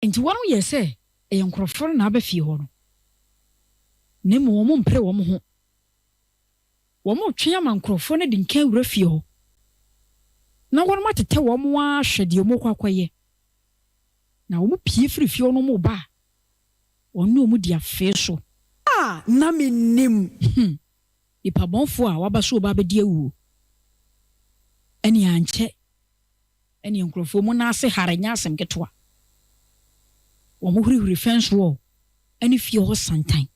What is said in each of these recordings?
Enti wɔn yɛɛ sɛ ɛyɛ nkurɔfoɔ no na aba fie hɔ no, na mmom wɔmpere wɔn ho. Wɔretwɛn ama nkurɔfoɔ no adi nkan awura fie hɔ, na wɔatetɛ wɔn ara ahwɛ deɛ wɔrekɔ akɔyɛ. Na wɔpue firi fie hɔ na wɔreba a, wɔne wɔn di afee so. A na mennim. Hmm, nipa bɔnfoɔ a waba so reba abɛdi awuo. Ɛnneɛ ankyɛ, ɛnneɛ nkurɔfoɔ mu nan ase hare nyɛ asɛm ketewa. Wɔhurihuri fence wall ne fie hɔ santan.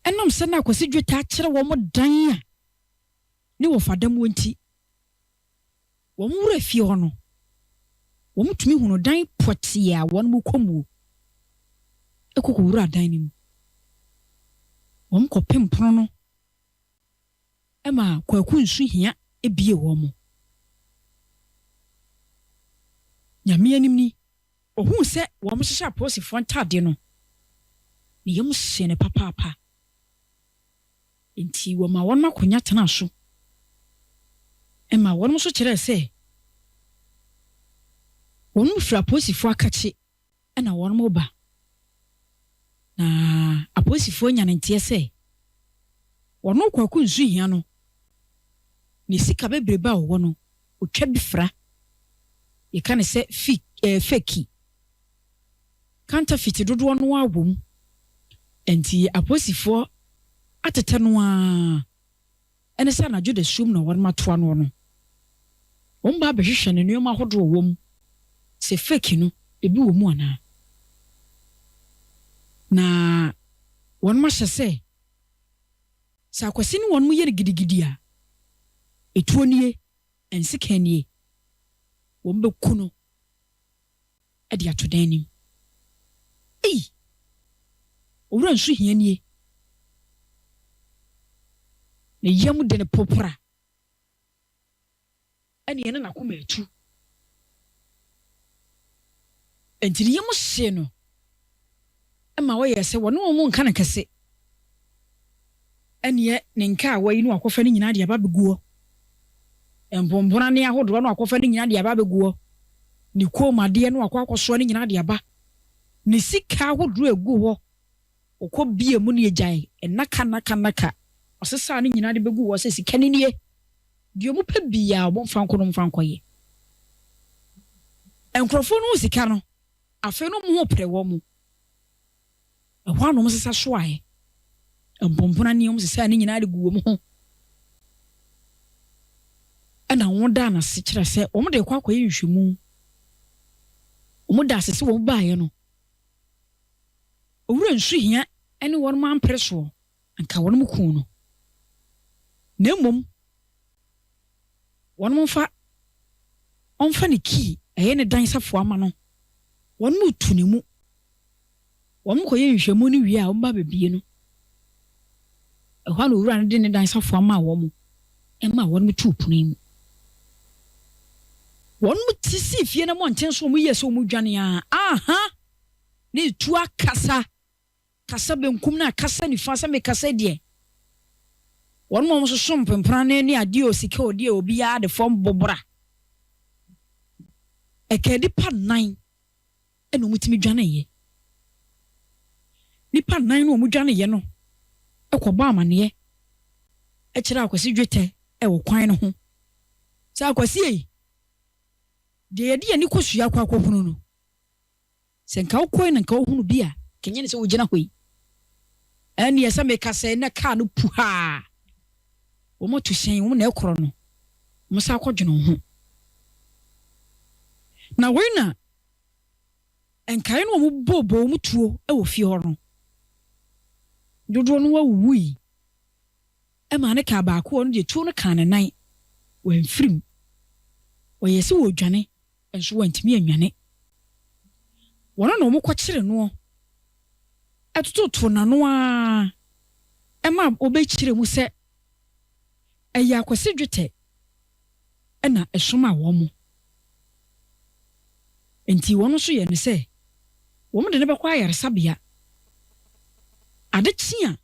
Ɛnam sɛ na Akwasi Dwetɛ akyerɛ wɔn dan a ne wɔfa da muo nti, wɔn wura fie hɔ no, wɔtumi hunu dan pɔtee a wɔn kɔ muo kɔ kɔwura dan no mu. Wɔkɔpem pono no ma Kwaku Nsu Hia bie wɔn. Nyame anim ni, ohuu sɛ wɔhyehyɛ apolisifoɔ ntaadeɛ no, ne yam hyee no papaapa. Enti wɔmaa wɔn akonnwa tenaa so ma wɔn nso kyerɛɛ sɛ wɔfiri apolisifoɔ akakye na wɔreba. Na apolisifoɔ anya no nteɛ sɛ wɔno Kwaku Nsuhia no, ne sika bebrebe a ɔwɔ no, ɔtwa bi fra. Yɛka no sɛ fi ɛɛ feki. Counterfeit dodoɔ no ara wɔ mu. Enti apolisifoɔ atetɛ no ara ne sɛ anadwo dasuom na wɔatoa noɔ no, wɔba abɛhwehwɛ ne nneɛma ahodoɔ a ɔwɔ mu, sɛ fake no, ebi wɔ mu anaa. Na wɔahyɛ sɛ, sɛ Akwasi ne wɔn yɛ no gidigidi a, etuo nie, nsekan nie, wɔbɛku no de ato dan no mu. Ei! Owura nso hia nie. Ne yam de no popra. Ɛne ɛne n'akoma atu. Enti ne yam hyee no ma ɔyɛɛ sɛ wɔne wɔn nka no kɛse. Ɛneɛ ne nka a wayi no akɔfa no nyinaa de aba abɛgu hɔ. Mpomponane ahodoɔ no akɔfa no nyinaa de aba abɛgu hɔ. Ne kɔnmuadeɛ no akɔ akɔsoa no nyinaa de aba. Ne sika ahodoɔ a ɛgu hɔ, ɔkɔ bie mu no yɛgyae nnaka nnaka nnaka. Ɔsesaa ne nyinaa de bɛgu hɔ sɛ sika no nie. Deɛ wɔpɛ biara wɔmfa nkɔ na wɔmfa nkɔyɛ. Nkurɔfoɔ no hu sika no, afei no wɔn ho pere wɔn. Ɛhɔ ara na wɔsesa soaeɛ. Mpɔmpɔn ne wɔsesaa ne nyinaa de guu wɔn ho. Ɛna wɔdaa no ase kyerɛ sɛ wɔde rekɔ akɔyɛ nhwehwɛmu. Wɔda ase sɛ wɔbaeɛ no, Owura Nsuhia ne wɔn ampere soɔ, anka wɔn kuu no. Na mmom, wɔn mfa ɔmfa ne kii, ɛyɛ ne dan safoa ma no, wɔn retu ne mu. Wɔkɔyɛ nhwehwɛmu no wie a, wɔba bɛbue no. Ɛhɔ ara na owura no de ne dan safoa maa wɔn ma wɔtoo pono yi mu. Wɔte sii fie no mmɔnten so, wɔyɛɛ sɛ wɔredwane a, aha! Na etu akasa, kasa benkum na akasa nifa sɛ mekasa deɛ. Wɔn a wɔsoso mpempranne ne adeɛ o, sika o, deɛ obiara de fam bobra. Ɛkaa nnipa nnan. na wɔtumi dwaneeɛ. Nnipa nnan no a wɔdwaneeɛ no kɔbɔɔ amaneɛ kyerɛɛ Akwasi Dwetɛ wɔ kwan no ho sɛ, Akwasi ei, deɛ yɛde yɛn ani kɔsua akɔ akɔhunu no, sɛ nka wokɔe na nka wohunu bi a, nka ɛnyɛ ne sɛ wogyina hɔ yi. Ɛnneɛ sɛ meka sɛ na kaa no puhaa, wɔatu hyɛn, wɔn na ɛkorɔ no, wɔsan akɔdwene wo ho. Na wei na Nkae no a wɔbobɔɔ wɔn tuo wɔ fie hɔ no, dodoɔ no ara wuwui. Ɛmaa no kaa baako a ɔno deɛ tuo no kaa ne nan, wamfiri mu. Ɔyɛɛ sɛ ɔredwane, nso wantumi annwane. Wɔn na wɔkɔkyeree noɔ tototoo n'ano ara ma wɔbɛkyerɛɛ mu sɛ ɛyɛ Akwasi Dwetɛ na ɛsomaa wɔn. Enti wɔn nso yɛɛ no sɛ wɔde no bɛkɔ ayaresabea. Ade kye a,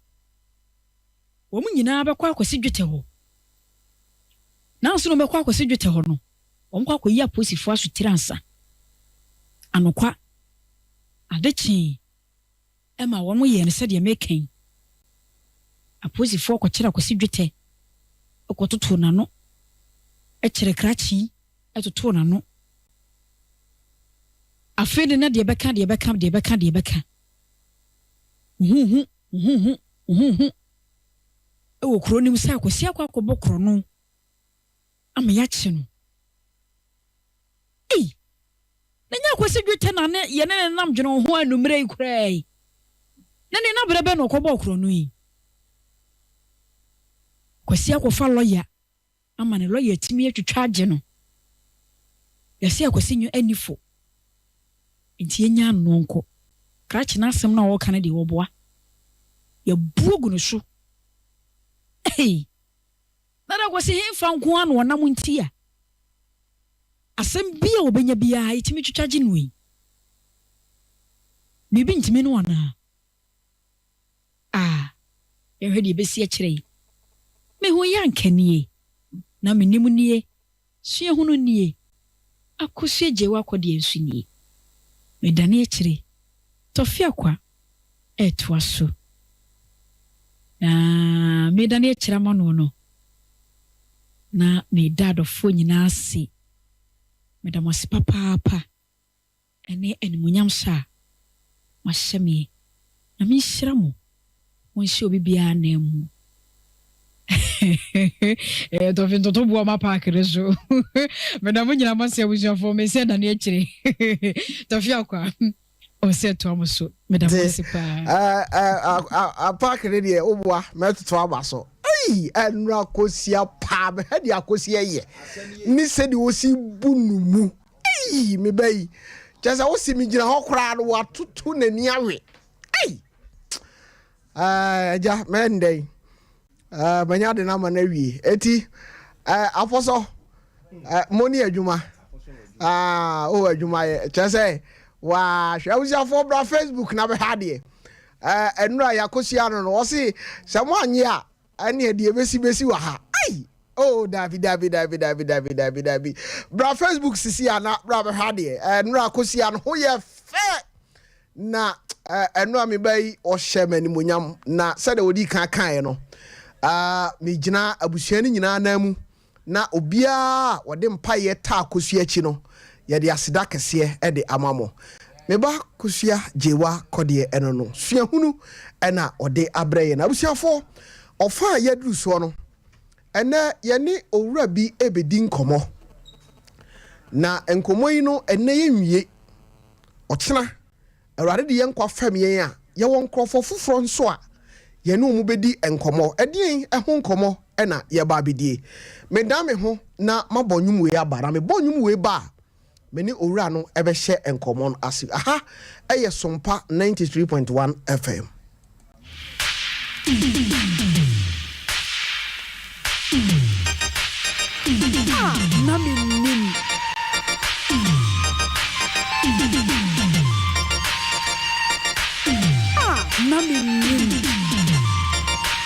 wɔn nyinaa bɛkɔ akɔsi dwetɛ hɔ. Nanso na wɔbɛkɔ akɔsi dwetɛ hɔ no, wɔkɔ akɔyi apolisifoɔ asotire ansa. Anokwa, ade kyee ma wɔyɛɛ no sɛdeɛ mereka yi. Apolisifoɔ kɔkyeree Akwasi dwetɛ kɔtotoo n'ano, kyeree krakye yi totoo n'ano. Afei de na deɛ ɛbɛka, deɛ ɛbɛka, deɛ ɛbɛka, deɛ ɛbɛka. Huhu, huhu, huhu wɔ kuro no mu sɛ Akwasi akɔ akɔbɔ korɔno ama yɛakye no. Ei! Na nyɛ Akwasi dwetɛ na ne yɛne no nam dwene wo ho anwummerɛ yi koraa yi. Na ne na berɛ bɛn na ɔkɔbɔɔ korɔno yi? Kwasi akɔfa lɔya ama ne lɔya atumi atwitwa agye no. Yɛse Akwasi nyo ani fo nti yɛnyaa no no ɔnkɔ. Krakye no asɛm no a ɔreka no deɛ ɔboa. Yɛabu agu no so. Ei! Na na Kwasi henfa nko ara na ɔnam nti a asɛm bi a ɔbɛnya biara yɛtumi twitwa gye no yi? Biribi ntumi no anaa? Ah, yɛnhwɛ deɛ ɛbɛsi akyerɛ yi. Mehu yɛ anka nie, na menim nie. Suahunu nie, Akosua Gyewa Kɔdeɛ nso nie. Medane akyire, Tɔfe Akwa retoa so. Na meredane akyire ama no no, na meda adɔfoɔ nyinaa ase. Meda mo ase papaapa. Ɛne animuonyam hyɛ a moahyɛ me. Nyame nhyira mo. Monhyɛ obi biara anan mu. Ɛyɛ tɔfe ntoto boɔ ma park no so. Meda mo nyinaa mo ase abusuafoɔ. Me sɛ dane akyire. Tɔfe akwa. Ɔsɛ toa mo so. Meda mo ase paa. Park no deɛ woboa mɛtoto aba so. Ei ɛnora akosia paa mehwɛ deɛ akosia yɛ ne sɛdeɛ ɔsi bu no mu. Ei, me ba yi, kyerɛ sɛ wose megyina hɔ koraa no watoto n'ani awe. Ei, agya, mɛndɛn. Manya de no ama no awie. Eti, afɔsɔ, mo ne adwuma. Ah, oh, adwuma yɛ. Kyerɛ sɛ, wahwɛ abusuafoɔ bra Facebook na bɛhwɛ adeɛ. Ɛnura yɛakɔhyia no no, ɔse sɛ mo anye a, Ɛneɛ deɛ ɛbɛsi bɛsi wɔ ha ai oh dabi dabi dabi dabi dabi dabi dabi bra Facebook sisi a na bra bɛhwɛ adeɛ ɛnora akɔsia no ho yɛ fɛ na ɛno a meba yi ɔhyɛ m'animonyam na sɛdeɛ wɔdi kan kaeɛ no megyina abusua no nyinaa nan mu Na obiara a ɔde mpaeɛ taa Kosua akyi no, yɛde aseda kɛseɛ de ama mo. Me ba Kosua Gyewa kɔdeɛ ɛno no, suahunu na ɔde abrɛ yɛn. Abusuafoɔ, ɔfa a yɛaduru soɔ no, ɛnnɛ yɛne owura bi rebɛdi nkɔmmɔ. Na nkɔmmɔ yi no, ɛnnɛ yɛnwie. Ɔkyena Awurade de yɛn nkwa fɛm yɛn a, yɛwɔ nkurɔfoɔ foforɔ nso a yɛne wɔn bɛdi nkɔmmɔ. Ɛdeɛn ho nkɔmmɔ na yɛreba abɛdie? Medan me ho na mabɔ nnwom wei aba, na mebɔ nnwom wei ba a, me ne owura no bɛhyɛ nkɔmmɔ no ase. Aha yɛ Sompa 93.1 FM. A na mennim. A na mennim.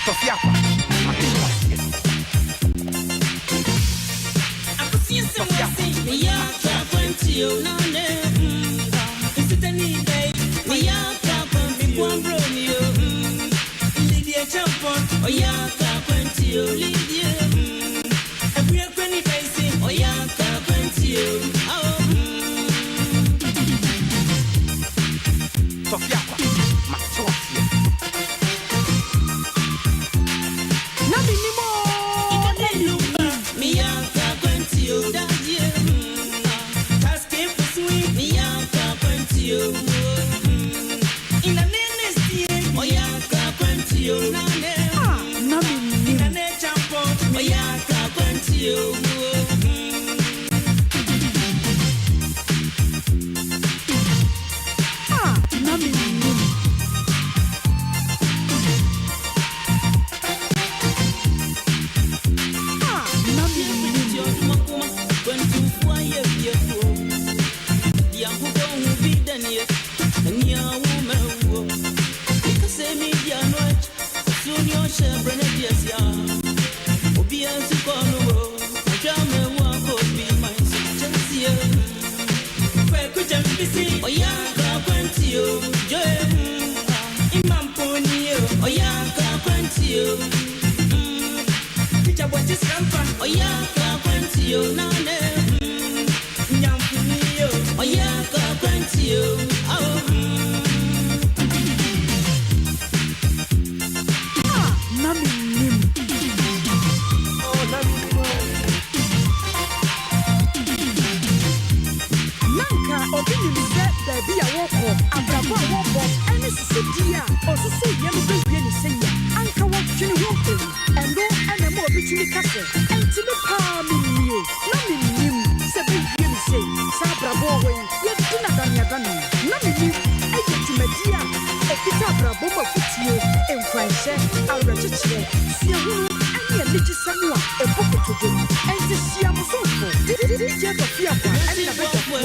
Tɔfe akwa, mate wo aseɛ. Tɔfe akwa. Tɔfe akwa, mate wo aseɛ. Na mennim oo, na mennim. A na mennim. A na mennim. A na mennim. A na mennim. Na anka obi nim sɛ baabi a wɔrekɔ, abrabɔ a wɔrebɔ, ne susudie a ɔsusuiɛ no bɛwie ne sɛi a, anka wɔdwene ho mpo. Ɛno na ɛma obi tumi ka sɛ, Enti me paa mennie? Na mennim sɛ ɛbɛwie me sei. Saa abrabɔ wɔ hɔ yi, yɛdi no adaneadane. Na mennim ɛyɛ dwumadie a ɛkita abrabɔ mu afotuo, nkuranhyɛ, awerɛkyekyerɛ, suahunu, ne anigyesɛm a ɛbɔ kotodwe. Enti hyia mo somfo, DJ Kofi Akwa ne n'abadwafoɔ.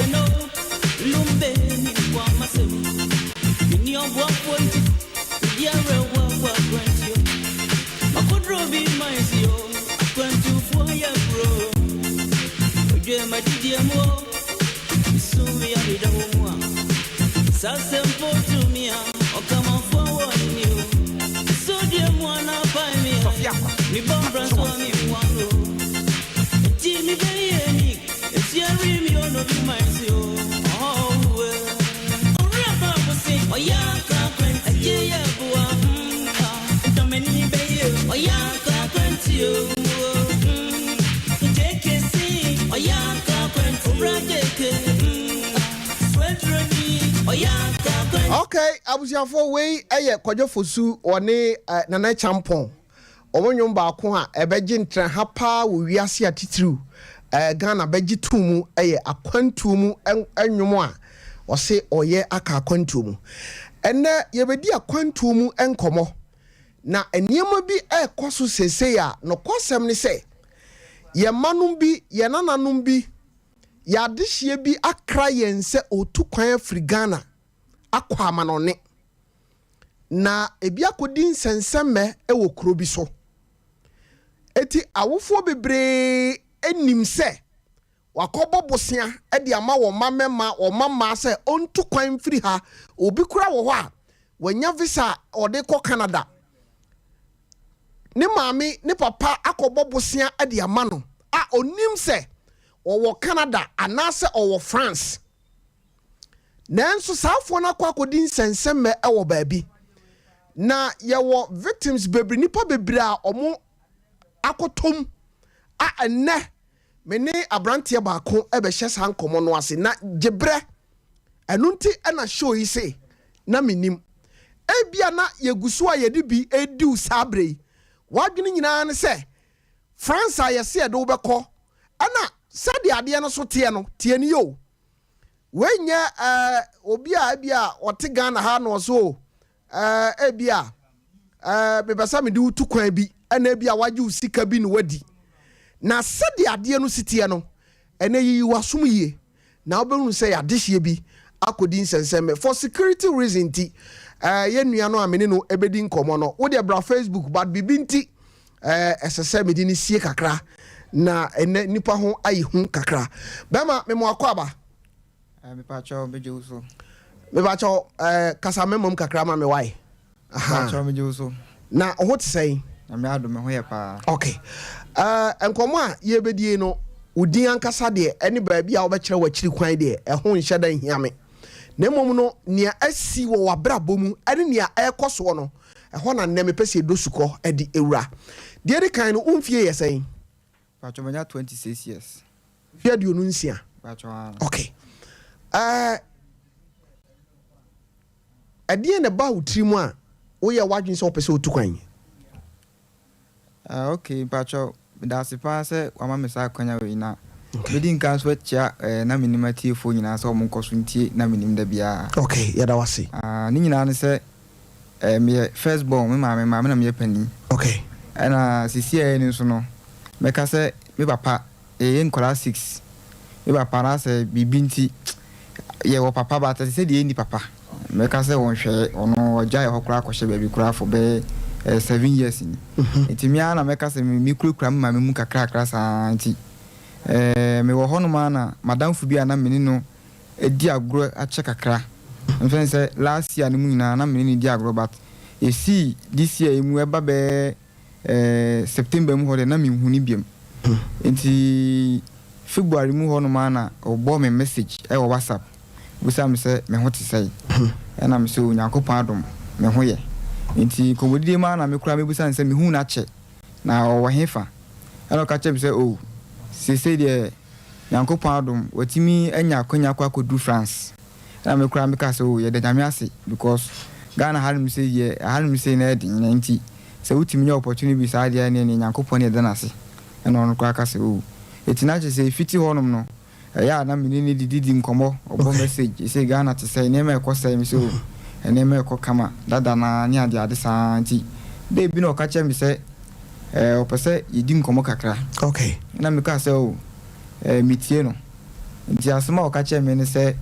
Okay, abusuafoɔ wei yɛ Kwadwo Fosu wɔne eh, Nana Kyampɔn wɔn nnwom baako a ɛbɛgye ntraha paa wɔ wiase atitiriw eh, Ghana bɛgye too mu yɛ akwantuo mu nnwom a ɔse ɔyɛ aka akwantuo mu. Ɛnnɛ yɛbɛdi akwantuo mu nkɔmmɔ na nneɛma bi ɛrekɔ so seesei a nokwasɛm ne sɛ yɛn mmanom bi, yɛn nananom bi, yɛn adehyeɛ bi akra yɛn sɛ ɔretu kwan afiri Ghana akɔ amanɔne na ebi akɔdi nsɛnsɛmmɛ wɔ kuro bi so. Eti awofoɔ bebree nim sɛ wakɔbɔ bosea de ama wɔn mma mmarima, wɔn mma mmaa sɛ ɔntu kwan mfiri ha. Obi koraa wɔ hɔ a, wanya visa a ɔde kɔ Canada. Ne maame, ne papa akɔbɔ bosea de ama no a ɔnim sɛ ɔwɔ Canada anaasɛ ɔwɔ France. Nanso saa afoɔ no akɔ akɔdi nsɛnsɛmmɛ wɔ baabi. Na yɛwɔ victims bebree, nnipa bebree a wɔn akɔtɔ mu a ɛnnɛ me ne aberanteɛ baako bɛhyɛ saa nkɔmmɔ no ase na gyebrɛ. Ɛno nti na show yi se na mennim. Ebia na yɛgu so a yɛde bi redi wo saa berɛ yi. W'adwene nyinaa ne sɛ France a yɛse yɛde wo bɛkɔ ɛna sɛdeɛ adeɛ no so teɛ no, tie no yie o. Wei nyɛ eh, obi a ebia ɔte Ghana ha na ɔse o, eh, ebia eh, mepɛ sɛ mede wo tu kwan bi, ɛna ebia wagye wo sika bi na wadi. Na sɛdeɛ adeɛ no si teɛ no, ɛnɛ yiyi w'asom yie na wobɛhunu sɛ yɛadehyeɛ bi akɔdi nsɛnsɛmmɛ. For security reason nti, eh, yɛn nua no a me ne no bɛdi nkɔmmɔ no, wo deɛ bra Facebook, but biribi nti, eh, ɛsɛ sɛ mede no sie kakra na ɛnɛ nnipa ho ayɛ hu kakra. Bɛrima, mema wakɔ aba. Eh, mepakyɛw, megye wo so. Mepakyɛw, eh, kasa mɛmam kakra ma me wae. Mepakyɛw, megye wo so. Na wo ho te sɛn? Nyame adom, me ho yɛ paa. Okay. Eh, nkɔmmɔ a yɛrebɛdie no, wo din ankasa deɛ, ɛne baabi a wobɛkyerɛ w'akyiri kwan deɛ, ɛho nhyɛ da nhia me. Na mmom no, nea asi wɔ w'abrabɔ mu ne nea ɛrekɔ soɔ no, Ɛhɔ na nnɛ mepɛ sɛ yɛdɔ sukɔ de wura. Deɛ ɛdi kan no, wo mfie yɛ sɛn? Mpakyɛ manya 26 years. Mfie 26? Mpakyɛ aa. Ok. Ɛɛ, ɛdeɛn na ɛbaa wo tiri mu a woyɛɛ w'adwene sɛ wopɛ sɛ wotu kwan? Ah ok mpakyɛw medase paa sɛ wama me saa akwanya wei na medi nkan nso akyia eh, na menim atiefoɔ nyinaa sɛ wɔn nkɔ so ntie na menim da biara. Ok yɛda wo ase. Ah ne nyinaa ne sɛ eh, meyɛ first born me maame maa me na meyɛ panin. Ok. Ɛna sisi a ɛyɛ no nso no mɛka sɛ me papa Yɛyɛ nkwadaa six, me papa no asɛ biribi nti yɛwɔ papa but ɛte sɛ deɛ yɛnni papa. Mɛka sɛ ɔnhwɛɛ, ɔno ɔgyae hɔ koraa kɔhyɛ baabi koraa for bɛyɛ eh, 7 years ni. Nti me ara na mɛka sɛ me mekurakura me maame mu kakrakra saa nti eh, mewɔ hɔnom ara na madamfo bi a na me ne no adi agorɔ akyɛ kakra. Mfɛn sɛ last year no mu nyinaa na me ne no di agorɔ, but ɛsii this year yi mu ɛba bɛyɛ September mu hɔ deɛ, na menhu no biom. Nti February mu hɔ nom a na ɔbɔ me message ɛwɔ WhatsApp, bisa me sɛ me ho te sɛe. Ɛna me sɛ Onyankopɔn adom, me ho yɛ. Nti nkɔmmɔdidie mu a na me koraa mebusa no sɛ mehu no akyɛ na ɔwɔ he fa. Ɛna ɔka kyerɛ me sɛ, oh, seesei deɛ Nyankopɔn adom, watumi anya akwanya akɔ akɔduru France. Ɛna me koraa meka sɛ, oh, yɛda Nyame ase, because Ghana hanom sɛ deɛ, hanom sei na ɛden na nti sɛ wotumi nya opportunity bi saa deɛ, ɛne Nyankopɔn ne yɛda no ase. Ɛna ɔno koraa ka sɛ, oh, ɛti na kyerɛ sɛ ɛfiti hɔnom no, ɛyɛ a na mene ne dididi nkɔmmɔ. Ɔbɔ message ɛsɛ Ghana te sɛ nneɛma ɛkɔ sɛe. Me sɛ, oh, nneɛma ɛkɔ kama dada naa ne ade ade saa. Nti da bi na ɔka kyerɛ me sɛ ɔpɛ sɛ yɛdi nkɔmmɔ kakra. Na meka sɛ, oh, metie no. Nti asɛm a ɔka kyerɛ me ne sɛ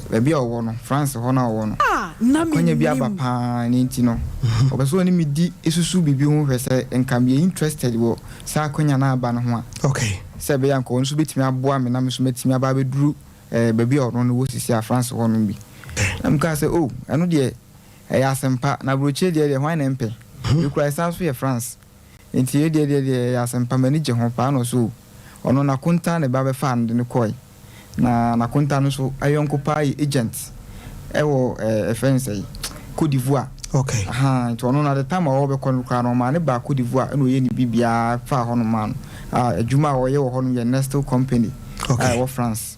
baabi a ɔwɔ no, France hɔ no a ɔwɔ no, A na akwanya bi aba mennim. paa ne nti no ɔpɛ sɛ ɔne me di esusu biribi ho hwɛ sɛ nka meyɛ interested wɔ saa akwanya no aba no ho a, sɛ ɛbɛyɛ a nka ɔno nso bɛtumi aboa me na me nso mɛtumi aba abɛduru baabi a ɔno no wɔ sisi a, France hɔ no bi. Na mekaa sɛ, oh, ɛno deɛ ɛyɛ asɛmpa, na aburokyire deɛ hwan na ɛmpɛ? Mekura ɛsan so yɛ France, nti ɛdeɛ deɛ ɛyɛ asɛmpa, m'ani gye ho paa. Na ɔso ɔno nakonta ne ba bɛfaa no de no kɔe, na nakonta no nso ayɔnko paa yɛ agent ɛwɔ ɛfɛ no sɛ Cote d'Ivoire. Aha, nti ɔno na the time a ɔbɛkɔ no koraa no, ɔmaa ne ba Cote d'Ivoire, ɛna ɔyɛ ne biribiara faa hɔ nom maa no a adwuma a ɔyɛ wɔ hɔ no yɛ Nestle company a ɛwɔ France.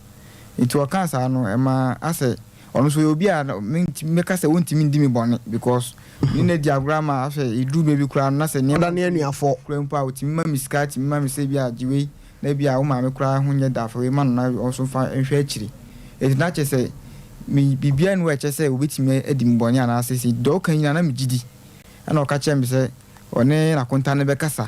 Nti ɔkaa saa no, ɛma asɛ ɔno nso ɔyɛ obi a mɛka sɛ ɔntumi ndi me bɔne, because ne na di agorɔ ama asɛ ɛduru baabi koraa no na sɛ nneɛma Ɔda ne anuafoɔ. Koraa mpo a, ɔtumi ma me sika, tumi ma me sɛ bi a gye wei na bi a wo maame koraa ho nyɛ da, fa wei ma no na ɔnso fa nhwɛ akyire. Ɛnti na kyerɛ sɛ me biribiara nni hɔ a ɛkyerɛ sɛ obɛtumi adi me bɔne anaasɛ sɛ deɛ ɔka nyinaa na megye di. Ɛna ɔka kyerɛ me sɛ ɔne n'akonta no bɛkasa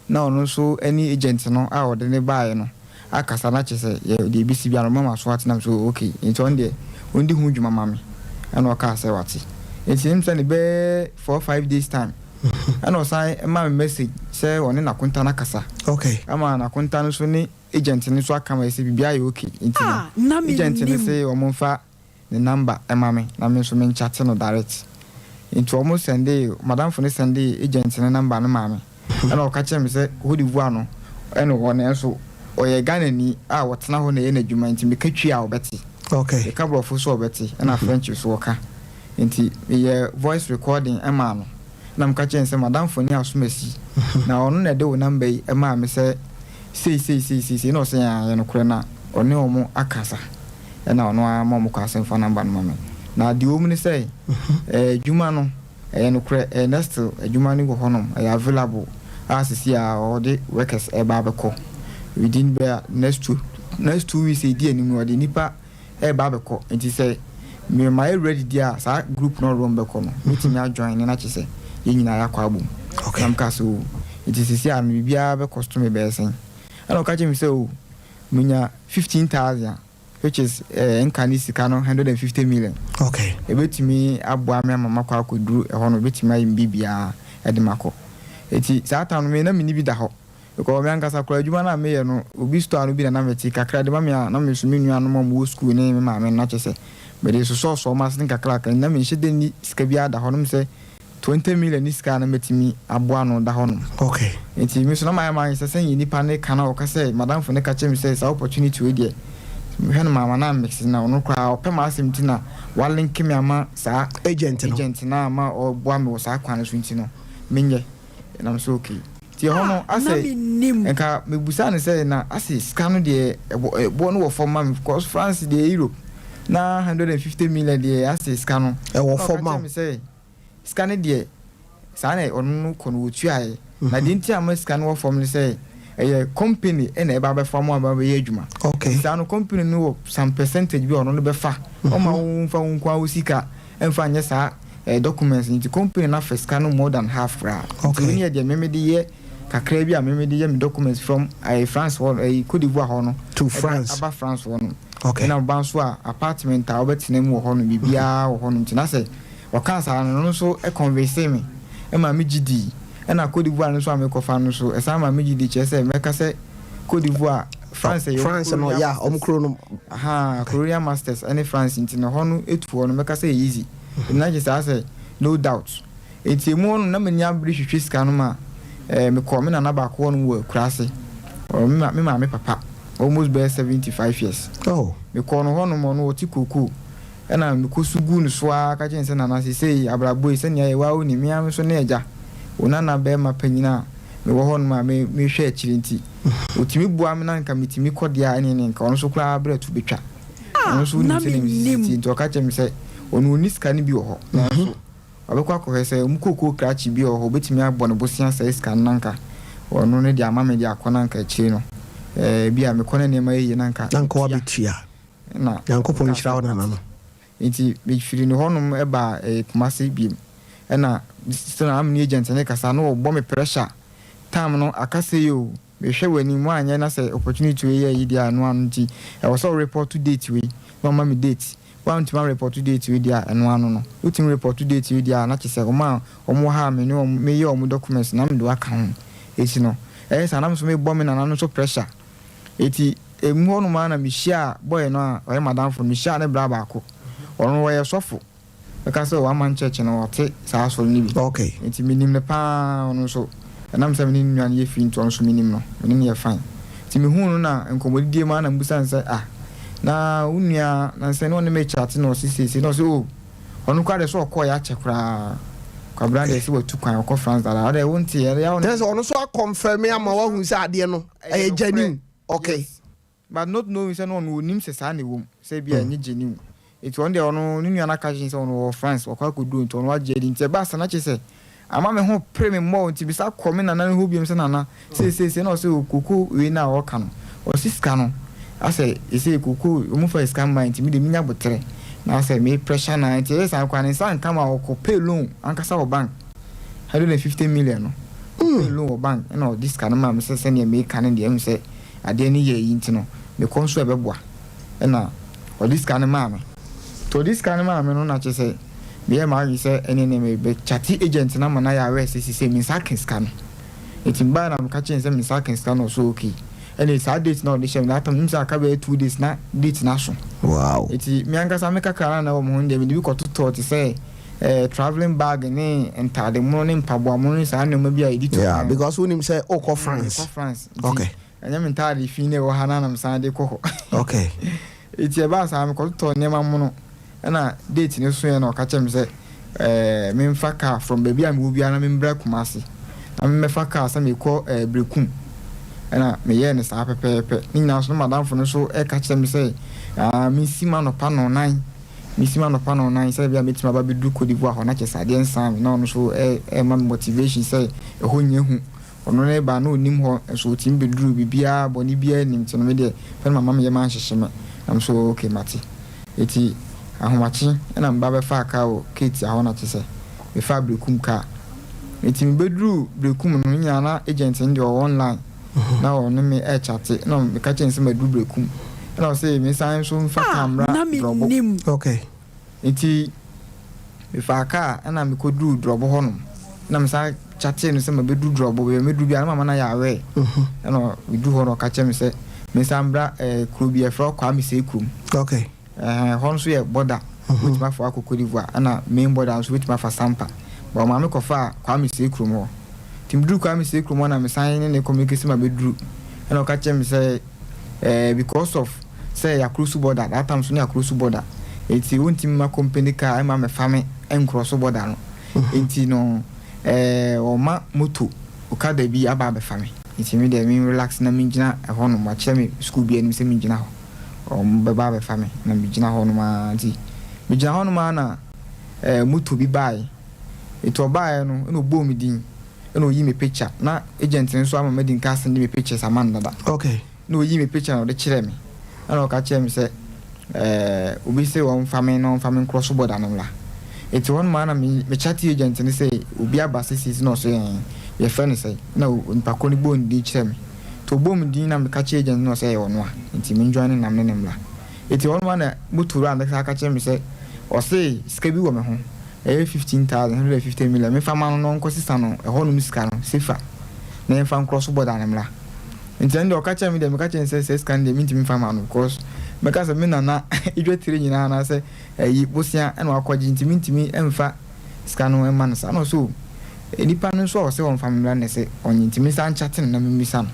na ɔno nso ne agent no a ɔde ne baeɛ no akasa, na kyerɛ sɛ yɛ deɛ ɛbɛsi biara no ɔma so ate. Nam so, okay, nti ɔno deɛ ɔndi ho dwuma ma me. Ɛna ɔkaa sɛ wate. Nti ɛm sɛ ne bɛyɛ 4, 5 days time, ɛna ɔsan ma me message sɛ ɔne n'akonta no akasa ama n'akonta no nso ne agent no nso aka ma sɛ biribiara yɛ okay. Nti A no na agent no mennim. sɛ ɔmo mfa ne number ɛma me na me nso me nkyate no direct. Nti ɔmo sende, madamfo no sende agent no number no maa me. Ɛna ɔka kyerɛ me sɛ Cote d'Ivoire no ɛna ɔwɔ, nanso ɔyɛ Ghanani a ɔtena hɔ na ɛyɛ n'adwuma, nti meka Twi a ɔbɛte, meka Borɔfo so ɔbɛte, ɛna French so ɔka. Nti meyɛ voice recording ɛmaa no na meka kyerɛ no sɛ madamfo ne asomasi na ɔno na ɛde wo number yi ɛmaa me sɛ sei sei sei sei sei. Na ɔsɛ yɛn ayɛ nokorɛ na ɔne ɔmo akasa, ɛna ɔno ara ma ɔmo kɔ asɛmfa number no ma me. Na deɛ ɔmu ne sɛ adwuma no ɛyɛ nokorɛ, ɛyɛ Nestle adwuma no wɔ hɔnom, ɛyɛ available a sisi a ɔde workers ɛba abɛkɔ within bɛyɛ next 2 weeks edi anim no, ɔde nipa ɛba abɛkɔ. Nti sɛ mema yɛ ready di a, saa group no ɔde wɔn bɛkɔ no, metumi ajoin ne na kyerɛ sɛ yɛn nyinaa yɛakɔ abom. Na meka sɛ o, nti sisi a no biribiara bɛkɔ so me bɛyɛ sɛn? Ɛna ɔka kyerɛ me sɛ, o, menya 15,000, which is nka ne sika no 150 million. Ebetumi aboa me ama makɔ akɔduru ɛhɔ no, ebetumi ayɛ me biribiara ɛde makɔ. Eti saa time no me na me ni bi da hɔ, because me ankasa koraa adwuma no a meyɛ no, obi store no bi na na mete kakra de ma me a na me nso me nuanom a wɔwɔ school ne me maame no, na kyerɛ sɛ mede sosɔɔsɔ ɔmo ase nkakraka. Na menhyɛ da ni sika biara da hɔ nom sɛ 20 million ne sika a na mɛtumi aboa no da hɔ nom. Nti me nso na mayɛ maa sɛ sɛnyɛ nipa ne ka na ɔka sɛ madamfo ne ka kyerɛ me sɛ saa opportunity wei deɛ, mehwɛ no maama na mix na ɔno koraa ɔpɛ ma asɛm nti na walinke me ama saa agent no. Agent na ama ɔboa me wɔ saa kwan no so, nti no menyɛ nam so okay. Nti ɛhɔ no A na asɛ mennim. Nka mebusa no sɛ na asɛ sika no deɛ ɛbɔ ɛboɔ no wɔ fam ma me, because France deɛ, Europe na 150 million deɛ, asɛ sika no ɛwɔ na ɔka fam ma kyerɛ wo. Me sɛ sika no deɛ, saa na ɔno no kɔ no wɔtuaeɛ, na deɛ nti a ma sika no wɔ fam no sɛ ɛyɛ company ɛna ɛba abɛfa mu aba abɛyɛ adwuma. Saa no company no wɔ some percentage bi a ɔno no bɛfa, ɔma wo mfa wo nko ara wo sika ɛmfa nyɛ saa documents. Nti company no afa sika no more than half koraa. Nti wei ne yɛ deɛ meme de yɛ kakra bi a meme de yɛ me documents from France hɔ, Cote d'Ivoire hɔ no to ɛde France. Aba France hɔ no. Ɛna ɔba nso a apartment a wobɛtena mu wɔ hɔ no, biribiara wɔ hɔ no. Nti na sɛ ɔka saa no, ɔno nso convince me ɛma me gye dii. Ɛna Cote d'Ivoire no nso a mekɔfa no nso, ɛsan ma me gye di, kyerɛ sɛ mɛka sɛ Cote d'Ivoire. France yɛ France no ya ɔmo kuro no. Aha, Colonial Masters ɛne France nti no hɔ no etu hɔ no mɛka sɛ ɛyɛ easy. Ɛna kyerɛ sɛ asɛ no doubt. Eti emu hɔ no na m'ani abere hwehwɛ sika no ma mekɔ me nana baako hɔ nom wɔ akuraase. Ɔno me maame papa almost bɛyɛ 75 years. Oh. Mekɔɔ no hɔ nom, ɔno ɔte kookoo. Ɛna mekɔ su guu no so ara ka kyerɛ no sɛ, Nana, seesei abrabɔ yi sɛnea ɛyɛ wo ara wonim, me ara me nso ne agya, wo nana barima panyin a mewɔ hɔ nom a me mehwɛ akyire nti, ɔtumi boa me na nka metumi kɔ deɛ a ɛneɛ ne nka ɔno nso koraa berɛ to bɛtwa. Ɔno nso wonim na sɛdeɛ me sisi mennim. teɛ nti ɔka kyerɛ me sɛ ɔno ɔnni sika no bi wɔ hɔ nanso ɔbɛkɔ akɔhwɛ sɛ wɔn kookoo krakye bi wɔ hɔ ɔbɛtumi abɔ ne bosea saa sika no na nka ɔno no de ama me de akɔ na nka akyire no ɛɛ bi a mekɔ na nneɛma yɛ yie na nka Na nka metua. wabɛtua. Na Nyankopɔn ɔkaa nhyira sɛ wo nana wate. no. Nti mefiri ne hɔnom baa ɛɛ Kumasi biom. Ɛna sɛ na me ne agent no kasa na ɔbɔ me pressure. Time no aka sei o, mehwɛ w'anim woanyɛ na sɛ opportunity wei yɛ ayi deɛ a ɛno ano nti ɛwɔ sɛ wo report date wei na ɔma me date. Woantumi anreport date wei deɛ a ɛno ano no. Wotumi report date wei deɛ a na kyerɛ sɛ wɔn a wɔwɔ ha a me ne wɔn meyɛ wɔn documents no na mede wo aka ho. Enti no ɛyɛ saa na me nso mebɔ me nana no nso pressure. Enti emu hɔnom ara na mihyiaa boy no a ɔyɛ m'adamfo no, mihyiaa ne bra baako. Ɔno ɔyɛ sɔfo. Mɛka sɛ one man church no, ɔte saa asɔre no bi. Okay. Enti minim no paa. Ɔno nso, ɛnam sɛ me ne ne nua no yɛ fi nti, ɔno nso minim no. Me ne no yɛ fine. Enti mihuu no na nkɔmmɔdidie mu ara na mibisa no sɛ, Ah, na wo nua, nansa yi na ɔne me rekyate na ɔse seesei, na ɔse oh, ɔno koraa deɛ sɛ ɔkɔeɛ akyɛ koraa. Kwabena deɛ sɛ watu kwan, ɔkɔ France dada. Ɔdeɛ wonteeɛ, ɛyɛ a wo ne. Kyerɛ sɛ ɔno nso akɔnfɛme ama woahu sɛ adeɛ no Ɛyɛ ɛyɛ nokorɛ. genuine. Okay. Yes. But not knowing sɛ na ɔno ɔnim sɛ saa na ɛwɔ mu, sɛ ebia ɛnyɛ genuine. Nti ɔno deɛ ɔno ne nua no aka akyerɛ no sɛ ɔno ɔwɔ France, wakɔ akɔduru nti ɔno agye adi. Nti ɛbaa saa na kyerɛ sɛ ama me ho pere me more nti mesan kɔ me nana no hɔ biom sɛ nana sei sei sei na ɔse oh koko wei no a ɔka no ɔse sika no asɛ seisei koko ɔmo fa sika mmae nti me deɛ menya boterɛ na asɛ me pressure no ara nti ɛyɛ saa koraa ne nsa anka ma ɔkɔ pay loan ankasa wɔ bank. 150 million no, ɔpɛɛ loan wɔ bank ɛna ɔde sika no maa me sɛ sɛdeɛ meka no deɛ ɛhu sɛ adeɛ no yɛ ayi nti no mekɔ nso ɛbɛboa, ɛna ɔde sika no maa me. Nti ɔde sika no maa me no na kyerɛ sɛ meyɛɛ m'adwene sɛ ɛne ne mebɛkyate agent no ama no ayɛ aware sɛ sisei me nsa aka sika no. Nti mebaeɛ na meka kyerɛɛ no sɛ me nsa aka sika no, ɔsɛ okay. Ɛne saa date na ɔde hyɛ me that time nim sɛ aka bɛyɛ 2 days na date no aso. Nti me ankasa me kakra na na ɛwɔ me ho no deɛ mede bi kɔtotɔɔ te sɛ travelling bag ne ntaade mono ne mpaboa mono ne saa nneɛma bi a yɛde tu Yeah, kwan. because wonim sɛ wokɔ France. Mekɔ France. Nti ɛnyɛ me ntaade fi na ɛwɔ ha na na mesan de kɔ hɔ. Nti ɛbaa saa mekɔtotɔɔ nneɛma mono ɛna date no soeɛ na ɔka kyerɛ me sɛ memfa car from baabi a mewɔ biara na membra Kumasi na memmɛfa car sɛ mekɔ Berekum. Ɛna meyɛɛ no saa pɛpɛɛpɛ. Ne nyinaa nso na m'adamfo no nso ɛka kyerɛ me sɛ ah, mensi mu anɔpa nnɔnnan. Mesi mu anɔpa nnɔnnan sɛ ebia mɛtumi aba abɛduru Cote d'Ivoire hɔ na kyerɛ sɛ adeɛ nsaa me na ɔno nso ɛrema me motivation sɛ ɛhɔ nyɛ hu. Ɔno ne ba na ɔnim hɔ nso ɔtumi bɛduru biribiara bɔne biara nnim nti no me deɛ pɛ na mama me yam anhyehye me na me nso okay mate. Enti ahomakye na meba bɛfaa kaa wɔ Ketia hɔ na kyerɛ sɛ mefaa Berekum kaa. Enti mebɛduruu Berekum no ne nyinaa na agent no deɛ ɔwɔ online na ɔne me ɛrekyate na meka kyerɛ no sɛ maduru Berekum ɛna ɔse mensan nso mfa kaa Ah, mmra na Drɔbo. mennim. Enti mefaa kaa ɛna mekɔduruu Drɔbo hɔnom na mesan kyatee no sɛ mabɛduru Drɔbo, baabi a mɛduru biara na mama no ayɛ aware. Ɛna meduru hɔ no ɔka kyerɛ me sɛ mensan mbra kuro bi yɛfrɛ hɔ Kwame Sei kurom. Ɛhɛn, hɔ nso yɛ border, wobɛtumi afa hɔ akɔ Cote d'Ivoire, ɛna main border nso wobɛtumi afa Sampa. But ɔmaa me kɔfaa Kwame Sei kurom hɔ. Nti meduru Kwame Sei kurom hɔ na mesan ne no communicate sɛ mabɛduru. Ɛna ɔka kyerɛ me sɛ because of sɛ yɛacross border, that time nso na yɛacross border, nti wontumi mma company car mma mmɛfa me ncross border no. Nti no ɔma moto, okada bi aba abɛfa me. Nti me deɛ me relax na mengyina ɛhɔnom, wakyerɛ me school bi anim sɛ mengyina hɔ. Wɔbɛba abɛfa me na megyina hɔnom ara nti megyina hɔnom ara na moto bi baeɛ. Nti ɔbaeɛ no na ɔbɔɔ me din na ɔyii me picture. Na agent no nso ama madi nka asɛnde me pictures ama no dada. Na ɔyii me picture na ɔde kyerɛɛ me. Ɛna ɔka kyerɛɛ me sɛ obi se ɔmfa me na ɔmfa me nkorɔ so border no mmra. Nti hɔnom ara na me me chatee agent no sɛ obi aba sesei na ɔse ɛɛn yɛfrɛ no sɛn. Na onipa korɔ no bɔɔ ne din kyerɛɛ me. Nti ɔbɔɔ me din na meka kyerɛɛ agent no na ɔse ɛyɛ ɔno a nti me njoine no na me ne no mmra. Nti hɔnom ara na moto wura no san ka kyerɛɛ me sɛ ɔse sika bi wɔ me ho ɛyɛ 15,000, 150 million memfa ma no na ɔnkɔ sesa no ɛhɔnom sika no sefa na yɛmfa nkorɔ so border no mmra. Nti ɛno deɛ ɔka kyerɛɛ me deɛ meka kyerɛɛ no sɛ saa sika no deɛ mentumi mfa mma no because mɛka sɛ me nana dwatire nyinaa anaasɛ ayi bosea na wakɔgye nti mentumi mfa sika no mma no saa. Ɛna ɔse oh nipa no nso a ɔse ɔmfa me mmra no na ɛsɛ ɔnye nti mensan nkyate no na memmisa no.